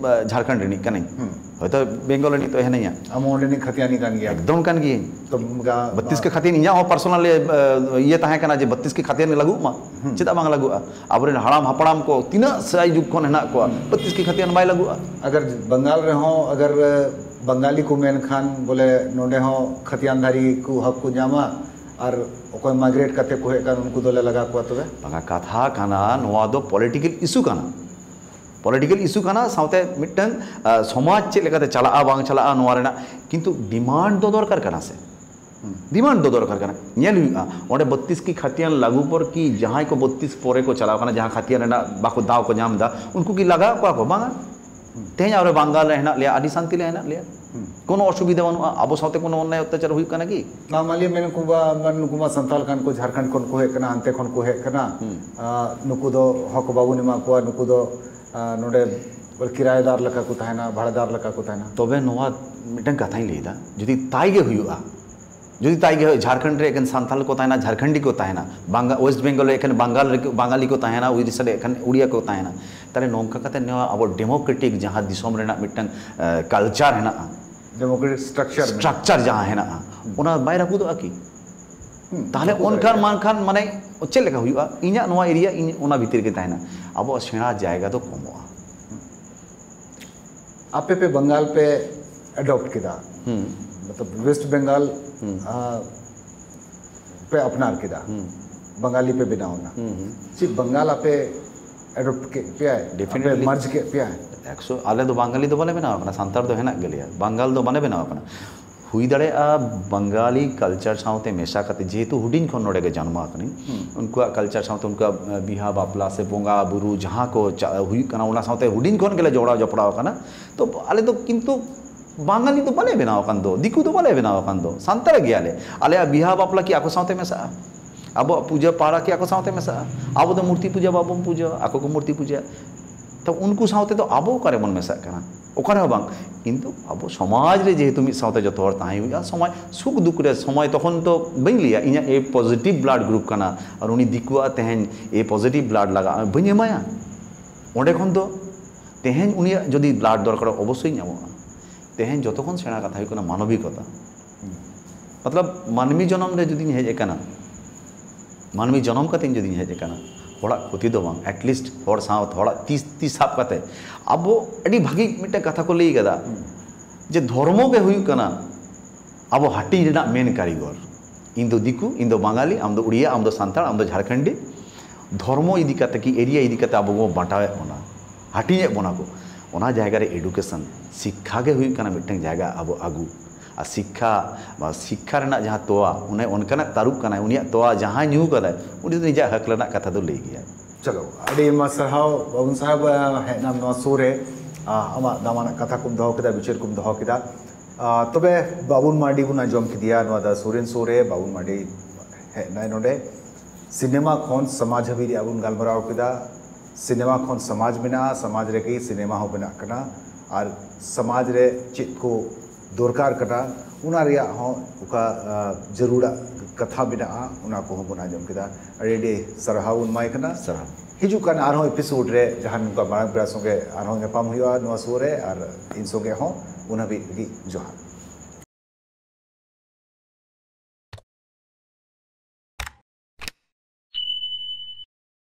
ᱡᱷᱟᱲᱠᱷᱚᱸᱰ ᱨᱤᱱᱤᱡ ᱠᱟᱹᱱᱟᱹᱧ, ᱦᱚᱭᱛᱚ ᱵᱮᱝᱜᱚᱞ ᱨᱤᱱᱤᱡ ᱛᱚ ᱦᱮᱱᱟᱹᱧᱟ᱾ ᱟᱢ ᱚᱸᱰᱮᱱᱤᱡ ᱠᱷᱟᱛᱤᱭᱟᱱᱤ ᱠᱟᱱ ᱜᱮᱭᱟ᱾ ᱮᱠᱫᱚᱢ ᱠᱟᱱ ᱜᱤᱭᱟᱹᱧ᱾ ᱛᱚ ᱜᱟ- ᱵᱟᱛᱤᱥ ᱠᱮ ᱠᱷᱟᱛᱤᱭᱟᱱ ᱤᱧᱟᱹᱜ ᱦᱚᱸ ᱯᱟᱨᱥᱚᱱᱟᱞ ᱤᱭᱟᱹ ᱛᱟᱦᱮᱸ ᱠᱟᱱᱟ ᱡᱮ ᱵᱟᱛᱤᱥ ᱠᱮ ᱠᱷᱟᱛᱤᱭᱟᱱ ᱞᱟᱹᱜᱩᱜ ᱢᱟ, ᱪᱮᱫᱟᱜ ᱵᱟᱝ ᱞᱟᱹᱜᱩᱜᱼᱟ? ᱟᱵᱚᱨᱮᱱ ᱦᱟᱲᱟᱢ ᱦᱟᱯᱲᱟᱢ ᱠᱚ ᱛᱤᱱᱟᱹᱜ ᱥᱮᱫᱟᱭ ᱡᱩᱜᱽ ᱠᱷᱚᱱ ᱦᱮᱱᱟᱜ ᱠᱚᱣᱟ, ᱵᱟᱛᱤᱥ ᱠᱮ ᱠᱷᱟᱛᱤᱭᱟᱱ ᱵᱟᱭ ᱞᱟᱹᱜᱩᱜᱼᱟ᱾ ᱟᱜᱟᱨ ᱵᱟᱝᱜᱟᱞ ᱨᱮᱦᱚᱸ ᱟᱜᱟᱨ ᱵᱟᱝᱜᱟᱞᱤ ᱠᱚ ᱢᱮᱱᱠᱷᱟᱱ ᱵᱚᱞᱮ ᱱᱚᱰᱮ ᱦᱚᱸ ᱠᱷᱟᱛᱤᱭᱟᱱ ᱫᱷᱟᱨᱤ ᱠᱚ ᱦᱚᱠ ᱠᱚ ᱧᱟᱢᱟ, ᱟᱨ ᱚᱠᱚᱭ ᱢᱟᱭᱜᱨᱮᱴ ᱠᱟᱛᱮ ᱠᱚ ᱦᱮᱡ ᱠᱟᱱ ᱩᱱᱠᱩ ᱫᱚᱞᱮ ᱞᱟᱜᱟ ᱠᱚᱣᱟ᱾ ᱛᱚᱵᱮ ᱵᱟᱝᱟ, ᱠᱟᱛᱷᱟ ᱠᱟᱱᱟ, ᱱᱚᱣᱟ ᱫᱚ ᱯᱚᱞᱤᱴᱤᱠᱟᱞ ᱤᱥᱩ ᱠᱟᱱᱟ᱾ ᱯᱚᱞᱤᱴᱤᱠᱟᱞ ᱤᱥᱩ ᱠᱟᱱᱟ, ᱥᱟᱶᱛᱮ ᱢᱤᱫᱴᱟᱝ ᱥᱚᱢᱟᱡᱽ ᱪᱮᱫ ᱞᱮᱠᱟᱛᱮ ᱪᱟᱞᱟᱜᱼᱟ ᱵᱟᱝ ᱪᱟᱞᱟᱜᱼᱟ ᱱᱚᱣᱟ ᱨᱮᱱᱟᱜ ᱠᱤᱱᱛᱩ ᱰᱤᱢᱟᱱᱰ ᱫᱚ ᱫᱚᱨᱠᱟᱨ ᱠᱟᱱᱟ ᱥᱮ᱾ ᱰᱤᱢᱟᱱᱰ ᱫᱚ ᱫᱚᱨᱠᱟᱨ ᱠᱟᱱᱟ᱾ ᱧᱮᱞ ᱦᱩᱭᱩᱜᱼᱟ ᱚᱸᱰᱮ ᱵᱟᱛᱤᱥ ᱠᱤ ᱠᱷᱟᱛᱤᱭᱟᱱ ᱞᱟᱹᱜᱩ ᱯᱚᱨ ᱠᱤ ᱡᱟᱦᱟᱸᱭ ᱠᱚ ᱵᱟᱛᱤᱥ ᱯᱚᱨᱮ ᱠᱚ ᱪᱟᱞᱟᱣ ᱠᱟᱱᱟ, ᱡᱟᱦᱟᱸ ᱠᱷᱟᱛᱤᱭᱟᱱ ᱨᱮᱱᱟᱜ ᱵᱟᱠᱚ ᱫᱟᱣ ᱠᱚ ᱧᱟᱢ ᱮᱫᱟ, ᱩᱱᱠᱩ ᱠᱤ ᱞᱟᱜᱟᱣ ᱠᱚᱣᱟ ᱠᱚ? ᱵᱟᱝᱟ᱾ ᱛᱮᱦᱮᱧ ᱟᱵᱚ ᱵᱟᱝᱜᱟᱞ ᱨᱮ ᱦᱮᱱᱟᱜ ᱞᱮᱭᱟ, ᱟᱹᱰᱤ ᱥᱟᱱᱛᱤ ᱞᱮ ᱦᱮᱱᱟᱜ ᱞᱮᱭᱟ, ᱠᱳᱱᱳ ᱚᱥᱩᱵᱤᱫᱷᱟ ᱵᱟᱹᱱᱩᱜᱼᱟ᱾ ᱟᱵᱚ ᱥᱟᱶᱛᱮ ᱠᱳᱱᱳ ᱚᱱᱱᱟᱭ ᱚᱛᱛᱟᱪᱟᱨ ᱦᱩᱭᱩᱜ ᱠᱟᱱᱟ ᱠᱤ? ᱢᱟ ᱢᱟᱞᱤᱭᱟ ᱢᱮᱱ ᱠᱚ ᱵᱟ, ᱵᱟ, ᱱᱩᱠᱩ ᱢᱟ ᱥᱟᱱᱛᱟᱲ ᱠᱟᱱ ᱠᱚ, ᱡᱷᱟᱲᱠᱷᱚᱸᱰ ᱠᱷᱚᱱ ᱠᱚ ᱦᱮᱡ ᱠᱟᱱᱟ, ᱦᱟᱱᱛᱮ ᱠᱷᱚᱱ ᱠᱚ ᱦᱮᱡ ᱠᱟᱱᱟ, ᱟᱨ ᱱᱩᱠᱩ ᱫᱚ ᱦᱚᱠ ᱵᱟᱵᱚᱱ ᱮᱢᱟ ᱠᱚᱣᱟ, ᱱᱩᱠᱩ ᱫᱚ ᱟᱨ ᱱᱚᱰᱮ ᱠᱤᱨᱟᱭᱮᱫᱟᱨ ᱞᱮᱠᱟ ᱠᱚ ᱛᱟᱦᱮᱱᱟ, ᱵᱷᱟᱲᱟᱫᱟᱨ ᱞᱮᱠᱟ ᱠᱚ ᱛᱟᱦᱮᱱᱟ᱾ ᱛᱚᱵᱮ ᱱᱚᱣᱟ ᱢᱤᱫᱴᱟᱝ ᱠᱟᱛᱷᱟᱧ ᱞᱟᱹᱭᱫᱟ, ᱡᱩᱫᱤ ᱛᱟᱭ ᱜᱮ ᱦᱩᱭᱩᱜᱼᱟ, ᱡᱩᱫᱤ ᱛᱟᱭ ᱜᱮ ᱦᱩᱭᱩᱜᱼᱟ, ᱡᱷᱟᱲᱠᱷᱚᱸᱰ ᱨᱮ ᱮᱠᱮᱱ ᱥᱟᱱᱛᱟᱲ ᱠᱚ ᱛᱟᱦᱮᱱᱟ, ᱡᱷᱟᱲᱠᱷᱚᱸᱰᱤ ᱠᱚ ᱛᱟᱦᱮᱱᱟ, ᱵᱟᱝᱜᱟ-, ᱳᱭᱮᱥᱴ ᱵᱮᱝᱜᱚᱞ ᱨᱮ ᱮᱠᱮᱱ ᱵᱟᱝᱜᱟᱞ ᱨᱮ, ᱵᱟᱝᱟᱞᱤ ᱠᱚ ᱛᱟᱦᱮᱱᱟ, ᱩᱲᱤᱥᱥᱟ ᱨᱮ ᱮᱠᱮᱱ ᱩᱲᱤᱭᱟ ᱠᱚ ᱛᱟᱦᱮᱱᱟ, ᱛᱟᱦᱞᱮ ᱱᱚᱝᱠᱟ ᱠᱟᱛᱮ ᱱᱚᱣᱟ ᱟᱵᱚ ᱰᱮᱢᱳᱠᱨᱮᱴᱤᱠ ᱡᱟᱦᱟᱸ ᱫᱤᱥᱚᱢ ᱨᱮᱱᱟᱜ ᱢᱤᱫᱴᱟᱝ ᱠᱟᱞᱪᱟᱨ ᱦᱮᱱᱟᱜᱼᱟ, ᱰᱮᱢᱳᱠᱨᱮᱴᱤᱠ ᱥᱴᱨᱟᱠᱪᱟᱨ ᱢᱮᱱᱟᱜᱼᱟ᱾ ᱥᱴᱨᱟᱠᱪᱟᱨ ᱡᱟᱦᱟᱸ ᱦᱮᱱᱟᱜᱼᱟ, ᱚᱱᱟ ᱵᱟᱭ ᱨᱟᱹᱯᱩᱫᱚᱜᱼᱟ ᱠᱤ? ᱛᱟᱦᱚᱞᱮ ᱚᱱᱠᱟᱱ ᱢᱟᱱᱠᱷᱟᱱ ᱢᱟᱱᱮ ᱪᱮᱫ ᱞᱮᱠᱟ ᱦᱩᱭᱩᱜᱼᱟ? ᱤᱧᱟᱹᱜ ᱱᱚᱣᱟ ᱮᱨᱤᱭᱟ, ᱤᱧ ᱚᱱᱟ ᱵᱷᱤᱛᱤᱨ ᱨᱮᱜᱮ ᱛᱟᱦᱮᱱᱟ᱾ ᱟᱵᱚᱣᱟᱜ ᱥᱮᱬᱟ ᱡᱟᱭᱜᱟ ᱫᱚ ᱠᱚᱢᱚᱜᱼᱟ᱾ ᱟᱯᱮ ᱯᱮ ᱵᱟᱝᱜᱟᱞ ᱯᱮ ᱮᱰᱚᱯᱴ ᱠᱮᱫᱟ, ᱢᱚᱛᱞᱚᱵ ᱳᱭᱮᱥᱴ ᱵᱮᱝᱜᱟᱞ ᱟ, ᱯᱮ ᱟᱯᱱᱟᱨ ᱠᱮᱫᱟ, ᱵᱟᱝᱜᱟᱞᱤ ᱯᱮ ᱵᱮᱱᱟᱣ ᱮᱱᱟ᱾ ᱪᱮᱫ ᱵᱟᱝᱜᱟᱞ ᱟᱯᱮ ᱮᱰᱚᱯᱴ ᱠᱮᱫ ᱯᱮᱭᱟᱭ, ᱟᱯᱮ Definitely. ᱢᱟᱨᱡᱽ ᱠᱮᱫ ᱯᱮᱭᱟᱭ? ᱮᱠᱥᱚ ᱟᱞᱮ ᱫᱚ ᱵᱟᱝᱜᱟᱞᱤ ᱫᱚ ᱵᱟᱞᱮ ᱵᱮᱱᱟᱣ ᱟᱠᱟᱱᱟ, ᱥᱟᱱᱛᱟᱲ ᱫᱚ ᱦᱮᱱᱟᱜ ᱜᱮᱞᱮᱭᱟ, ᱵᱟᱝᱜᱟᱞ ᱫᱚ ᱵᱟᱞᱮ ᱵᱮᱱᱟᱣ ᱟᱠᱟᱱᱟ᱾ ᱦᱩᱭ ᱫᱟᱲᱮᱭᱟᱜᱼᱟ ᱵᱟᱝᱜᱟᱞᱤ ᱠᱟᱞᱪᱟᱨ ᱥᱟᱶᱛᱮ ᱢᱮᱥᱟ ᱠᱟᱛᱮ, ᱡᱮᱦᱮᱛᱩ ᱦᱩᱰᱤᱧ ᱠᱷᱚᱱ ᱱᱚᱰᱮ ᱜᱮ ᱡᱟᱱᱢᱟ ᱟᱠᱟᱱᱟᱹᱧ, ᱩᱱᱠᱩᱣᱟᱜ ᱠᱟᱞᱪᱟᱨ ᱥᱟᱶᱛᱮ ᱩᱱᱠᱩᱣᱟᱜ ᱵᱤᱦᱟ ᱵᱟᱯᱞᱟ ᱥᱮ ᱵᱚᱸᱜᱟ ᱵᱩᱨᱩ ᱡᱟᱦᱟᱸ ᱠᱚ ᱪᱟ- ᱦᱩᱭᱩᱜ ᱠᱟᱱᱟ, ᱚᱱᱟ ᱥᱟᱶᱛᱮ ᱦᱩᱰᱤᱧ ᱠᱷᱚᱱ ᱜᱮᱞᱮ ᱡᱚᱲᱟᱣ ᱡᱚᱯᱲᱟᱣ ᱟᱠᱟᱱᱟ᱾ ᱛᱚ ᱟᱞᱮ ᱫᱚ ᱠᱤᱱᱛᱩ ᱵᱟᱝᱜᱟᱞᱤ ᱫᱚ ᱵᱟᱞᱮ ᱵᱮᱱᱟᱣ ᱟᱠᱟᱱ ᱫᱚ, ᱫᱤᱠᱩ ᱫᱚ ᱵᱟᱞᱮ ᱵᱮᱱᱟᱣ ᱟᱠᱟᱱ ᱫᱚ, ᱥᱟᱱᱛᱟᱲ ᱜᱮᱭᱟᱞᱮ᱾ ᱟᱞᱮᱭᱟᱜ ᱵᱤᱦᱟ ᱵᱟᱯᱞᱟ ᱠᱤ ᱟᱠᱚ ᱥᱟᱶᱛᱮ ᱢᱮᱥᱟᱜᱼᱟ? ᱟᱵᱚᱣᱟᱜ ᱯᱩᱡᱟᱹ ᱯᱟᱲᱟ ᱠᱤ ᱟᱠᱚ ᱥᱟᱶᱛᱮ ᱢᱮᱥᱟᱜᱼᱟ? ᱟᱵᱚ ᱫᱚ ᱢᱩᱨᱛᱤ ᱯᱩᱡᱟᱹ ᱵᱟᱵᱚᱱ ᱯᱩᱡᱟᱹ, ᱟᱠᱚ ᱠᱚ ᱢᱩᱨᱛᱤ ᱯᱩᱡᱟᱹ᱾ ᱛᱚ ᱩᱱᱠᱩ ᱥᱟᱶᱛᱮ ᱫᱚ ᱟᱵᱚ ᱚᱠᱟᱨᱮ ᱵᱚᱱ ᱢᱮᱥᱟᱜ ᱠᱟᱱᱟ? ᱚᱠᱟᱨᱮ ᱦᱚᱸ ᱵᱟᱝ᱾ ᱠᱤᱱᱛᱩ ᱟᱵᱚ ᱥᱚᱢᱟᱡᱽ ᱨᱮ ᱡᱮᱦᱮᱛᱩ ᱢᱤᱫ ᱥᱟᱶᱛᱮ ᱡᱚᱛᱚ ᱦᱚᱲ ᱛᱟᱦᱮᱸ ᱦᱩᱭᱩᱜᱼᱟ, ᱥᱚᱢᱟᱡᱽ ᱥᱩᱠ ᱫᱩᱠ ᱨᱮ ᱥᱚᱢᱚᱭ, ᱛᱚᱠᱷᱚᱱ ᱫᱚ ᱵᱟᱹᱧ ᱞᱟᱹᱭᱟ ᱤᱧᱟᱹᱜ A positive blood group ᱠᱟᱱᱟ ᱟᱨ ᱩᱱᱤ ᱫᱤᱠᱩᱣᱟᱜ ᱛᱮᱦᱮᱧ A positive blood ᱞᱟᱜᱟᱜᱼᱟ, ᱵᱟᱹᱧ ᱮᱢᱟᱭᱟ᱾ ᱚᱸᱰᱮ ᱠᱷᱚᱱ ᱫᱚ ᱛᱮᱦᱮᱧ ᱩᱱᱤᱭᱟᱜ ᱡᱩᱫᱤ ᱵᱞᱟᱰ ᱫᱚᱨᱠᱟᱨᱚᱜ, ᱚᱵᱚᱥᱥᱳᱭ ᱧᱟᱢᱚᱜᱼᱟ᱾ ᱛᱮᱦᱮᱧ ᱡᱚᱛᱚ ᱠᱷᱚᱱ ᱥᱮᱬᱟ ᱠᱟᱛᱷᱟ ᱦᱩᱭᱩᱜ ᱠᱟᱱᱟ ᱢᱟᱱᱚᱵᱤᱠᱚᱛᱟ᱾ ᱢᱚᱛᱞᱚᱵ ᱢᱟᱹᱱᱢᱤ ᱡᱚᱱᱚᱢ ᱨᱮ ᱡᱩᱫᱤᱧ ᱦᱮᱡ ᱟᱠᱟᱱᱟ, ᱢᱟᱹᱱᱢᱤ ᱡᱚᱱᱚᱢ ᱠᱟᱛᱮᱧ ᱡᱩᱫᱤᱧ ᱦᱮᱡ ᱟᱠᱟᱱᱟ, ᱦᱚᱲᱟᱜ ᱠᱷᱚᱛᱤ ᱫᱚ ᱵᱟᱝ, ᱮᱴᱞᱤᱥᱴ ᱦᱚᱲ ᱥᱟᱶ ᱦᱚᱲᱟᱜ ᱛᱤ ᱛᱤ ᱥᱟᱵ ᱠᱟᱛᱮ᱾ ᱟᱵᱚ ᱟᱹᱰᱤ ᱵᱷᱟᱹᱜᱤ ᱢᱤᱫᱴᱮᱱ ᱠᱟᱛᱷᱟ ᱠᱚ ᱞᱟᱹᱭ ᱠᱟᱫᱟ, ᱡᱮ ᱫᱷᱚᱨᱢᱚ ᱜᱮ ᱦᱩᱭᱩᱜ ᱠᱟᱱᱟ ᱟᱵᱚ ᱦᱟᱹᱴᱤᱧ ᱨᱮᱱᱟᱜ ᱢᱮᱱ ᱠᱟᱹᱨᱤᱜᱚᱨ᱾ ᱤᱧ ᱫᱚ ᱫᱤᱠᱩ, ᱤᱧ ᱫᱚ ᱵᱟᱝᱜᱟᱞᱤ, ᱟᱢ ᱫᱚ ᱩᱲᱤᱭᱟ, ᱟᱢ ᱫᱚ ᱥᱟᱱᱛᱟᱲ, ᱟᱢ ᱫᱚ ᱡᱷᱟᱲᱠᱷᱚᱸᱰᱤ᱾ ᱫᱷᱚᱨᱢᱚ ᱤᱫᱤ ᱠᱟᱛᱮ ᱠᱤ ᱮᱨᱤᱭᱟ ᱤᱫᱤ ᱠᱟᱛᱮ ᱟᱵᱚ ᱵᱚᱱ ᱵᱟᱸᱴᱟᱣᱮᱫ ᱵᱚᱱᱟ, ᱦᱟᱹᱴᱤᱧᱮᱫ ᱵᱚᱱᱟ ᱠᱚ᱾ ᱚᱱᱟ ᱡᱟᱭᱜᱟ ᱨᱮ ᱮᱰᱩᱠᱮᱥᱚᱱ, ᱥᱤᱠᱠᱷᱟ ᱜᱮ ᱦᱩᱭᱩᱜ ᱠᱟᱱᱟ ᱢᱤᱫᱴᱟᱝ ᱡᱟᱭᱜᱟ ᱟᱵᱚ ᱟᱹᱜᱩ᱾ ᱟᱨ ᱥᱤᱠᱠᱷᱟ, ᱵᱟ ᱥᱤᱠᱠᱷᱟ ᱨᱮᱱᱟᱜ ᱡᱟᱦᱟᱸ ᱛᱚᱣᱟ, ᱚᱱᱮ ᱚᱱᱠᱟᱱᱟᱜ ᱛᱟᱹᱨᱩᱵ ᱠᱟᱱᱟᱭ, ᱩᱱᱤᱭᱟᱜ ᱛᱚᱣᱟ ᱡᱟᱦᱟᱸᱭ ᱧᱩ ᱠᱟᱫᱟᱭ, ᱩᱱᱤ ᱫᱚ ᱱᱤᱡᱟᱜ ᱦᱟᱹᱠ ᱨᱮᱱᱟᱜ ᱠᱟᱛᱷᱟ ᱫᱚ ᱞᱟᱹᱭ ᱜᱮᱭᱟᱭ᱾ ᱪᱚᱞᱚ, ᱟᱹᱰᱤ ᱟᱭᱢᱟ ᱥᱟᱨᱦᱟᱣ ᱵᱟᱵᱩᱱ ᱥᱟᱦᱮᱵ, ᱟᱸ, ᱦᱮᱡ ᱮᱱᱟᱢ ᱱᱚᱣᱟ ᱥᱳ ᱨᱮ, ᱟᱸ, ᱟᱢᱟᱜ ᱫᱟᱢᱟᱱᱟᱜ ᱠᱟᱛᱷᱟ ᱠᱚᱢ ᱫᱚᱦᱚ ᱠᱮᱫᱟ, ᱵᱤᱪᱟᱹᱨ ᱠᱚᱢ ᱫᱚᱦᱚ ᱠᱮᱫᱟ᱾ ᱟᱸ, ᱛᱚᱵᱮ ᱵᱟᱵᱩᱱ ᱢᱟᱨᱰᱤ ᱵᱚᱱ ᱟᱸᱡᱚᱢ ᱠᱮᱫᱮᱭᱟ ᱱᱚᱣᱟ ᱫᱟ ᱥᱳᱨᱮᱱ ᱥᱳ ᱨᱮ, ᱵᱟᱵᱩᱱ ᱢᱟᱨᱰᱤ ᱦᱮᱡ ᱮᱱᱟᱭ ᱱᱚᱰᱮ᱾ ᱥᱤᱱᱮᱢᱟ ᱠᱷᱚᱱ ᱥᱚᱢᱟᱡᱽ ᱦᱟᱹᱵᱤᱡ ᱨᱮᱭᱟᱜ ᱵᱚᱱ ᱜᱟᱞᱢᱟᱨᱟᱣ ᱠᱮᱫᱟ, ᱥᱤᱱᱮᱢᱟ ᱠᱷᱚᱱ ᱥᱚᱢᱟᱡᱽ ᱢᱮᱱᱟᱜᱼᱟ, ᱥᱚᱢᱟᱡᱽ ᱨᱮᱜᱮ ᱥᱤᱱᱮᱢᱟ ᱦᱚᱸ ᱵᱮᱱᱟᱜ ᱠᱟᱱᱟ, ᱟᱨ ᱥᱚᱢᱟᱡᱽ ᱨᱮ ᱪᱮᱫ ᱠᱚ ᱫᱚᱨᱠᱟᱨ ᱠᱟᱱᱟ, ᱚᱱᱟ ᱨᱮᱭᱟᱜ ᱦᱚᱸ ᱚᱠᱟ, ᱟᱸ, ᱡᱟᱹᱨᱩᱲᱟᱜ ᱠᱟᱛᱷᱟ ᱢᱮᱱᱟᱜᱼᱟ, ᱚᱱᱟ ᱠᱚᱦᱚᱸ ᱵᱚᱱ ᱟᱸᱡᱚᱢ ᱠᱮᱫᱟ᱾ ᱟᱹᱰᱤ ᱟᱹᱰᱤ ᱥᱟᱨᱦᱟᱣ ᱵᱚᱱ ᱮᱢᱟᱭ ᱠᱟᱱᱟ᱾ ᱥᱟᱨᱦᱟᱣ᱾ ᱦᱤᱡᱩᱜ ᱠᱟᱱ ᱟᱨᱦᱚᱸ ᱮᱯᱤᱥᱳᱰ ᱨᱮ ᱡᱟᱦᱟᱸ ᱱᱚᱝᱠᱟ ᱢᱟᱨᱟᱝ ᱯᱮᱲᱟ ᱥᱚᱸᱜᱮ ᱟᱨᱦᱚᱸ ᱧᱟᱯᱟᱢ ᱦᱩᱭᱩᱜᱼᱟ ᱱᱚᱣᱟ ᱥᱳ ᱨᱮ, ᱟᱨ ᱤᱧ ᱥᱚᱸᱜᱮ ᱦᱚᱸ᱾ ᱩᱱ ᱦᱟᱹᱵᱤᱡ ᱞᱟᱹᱜᱤᱫ ᱡᱚᱦᱟᱨ᱾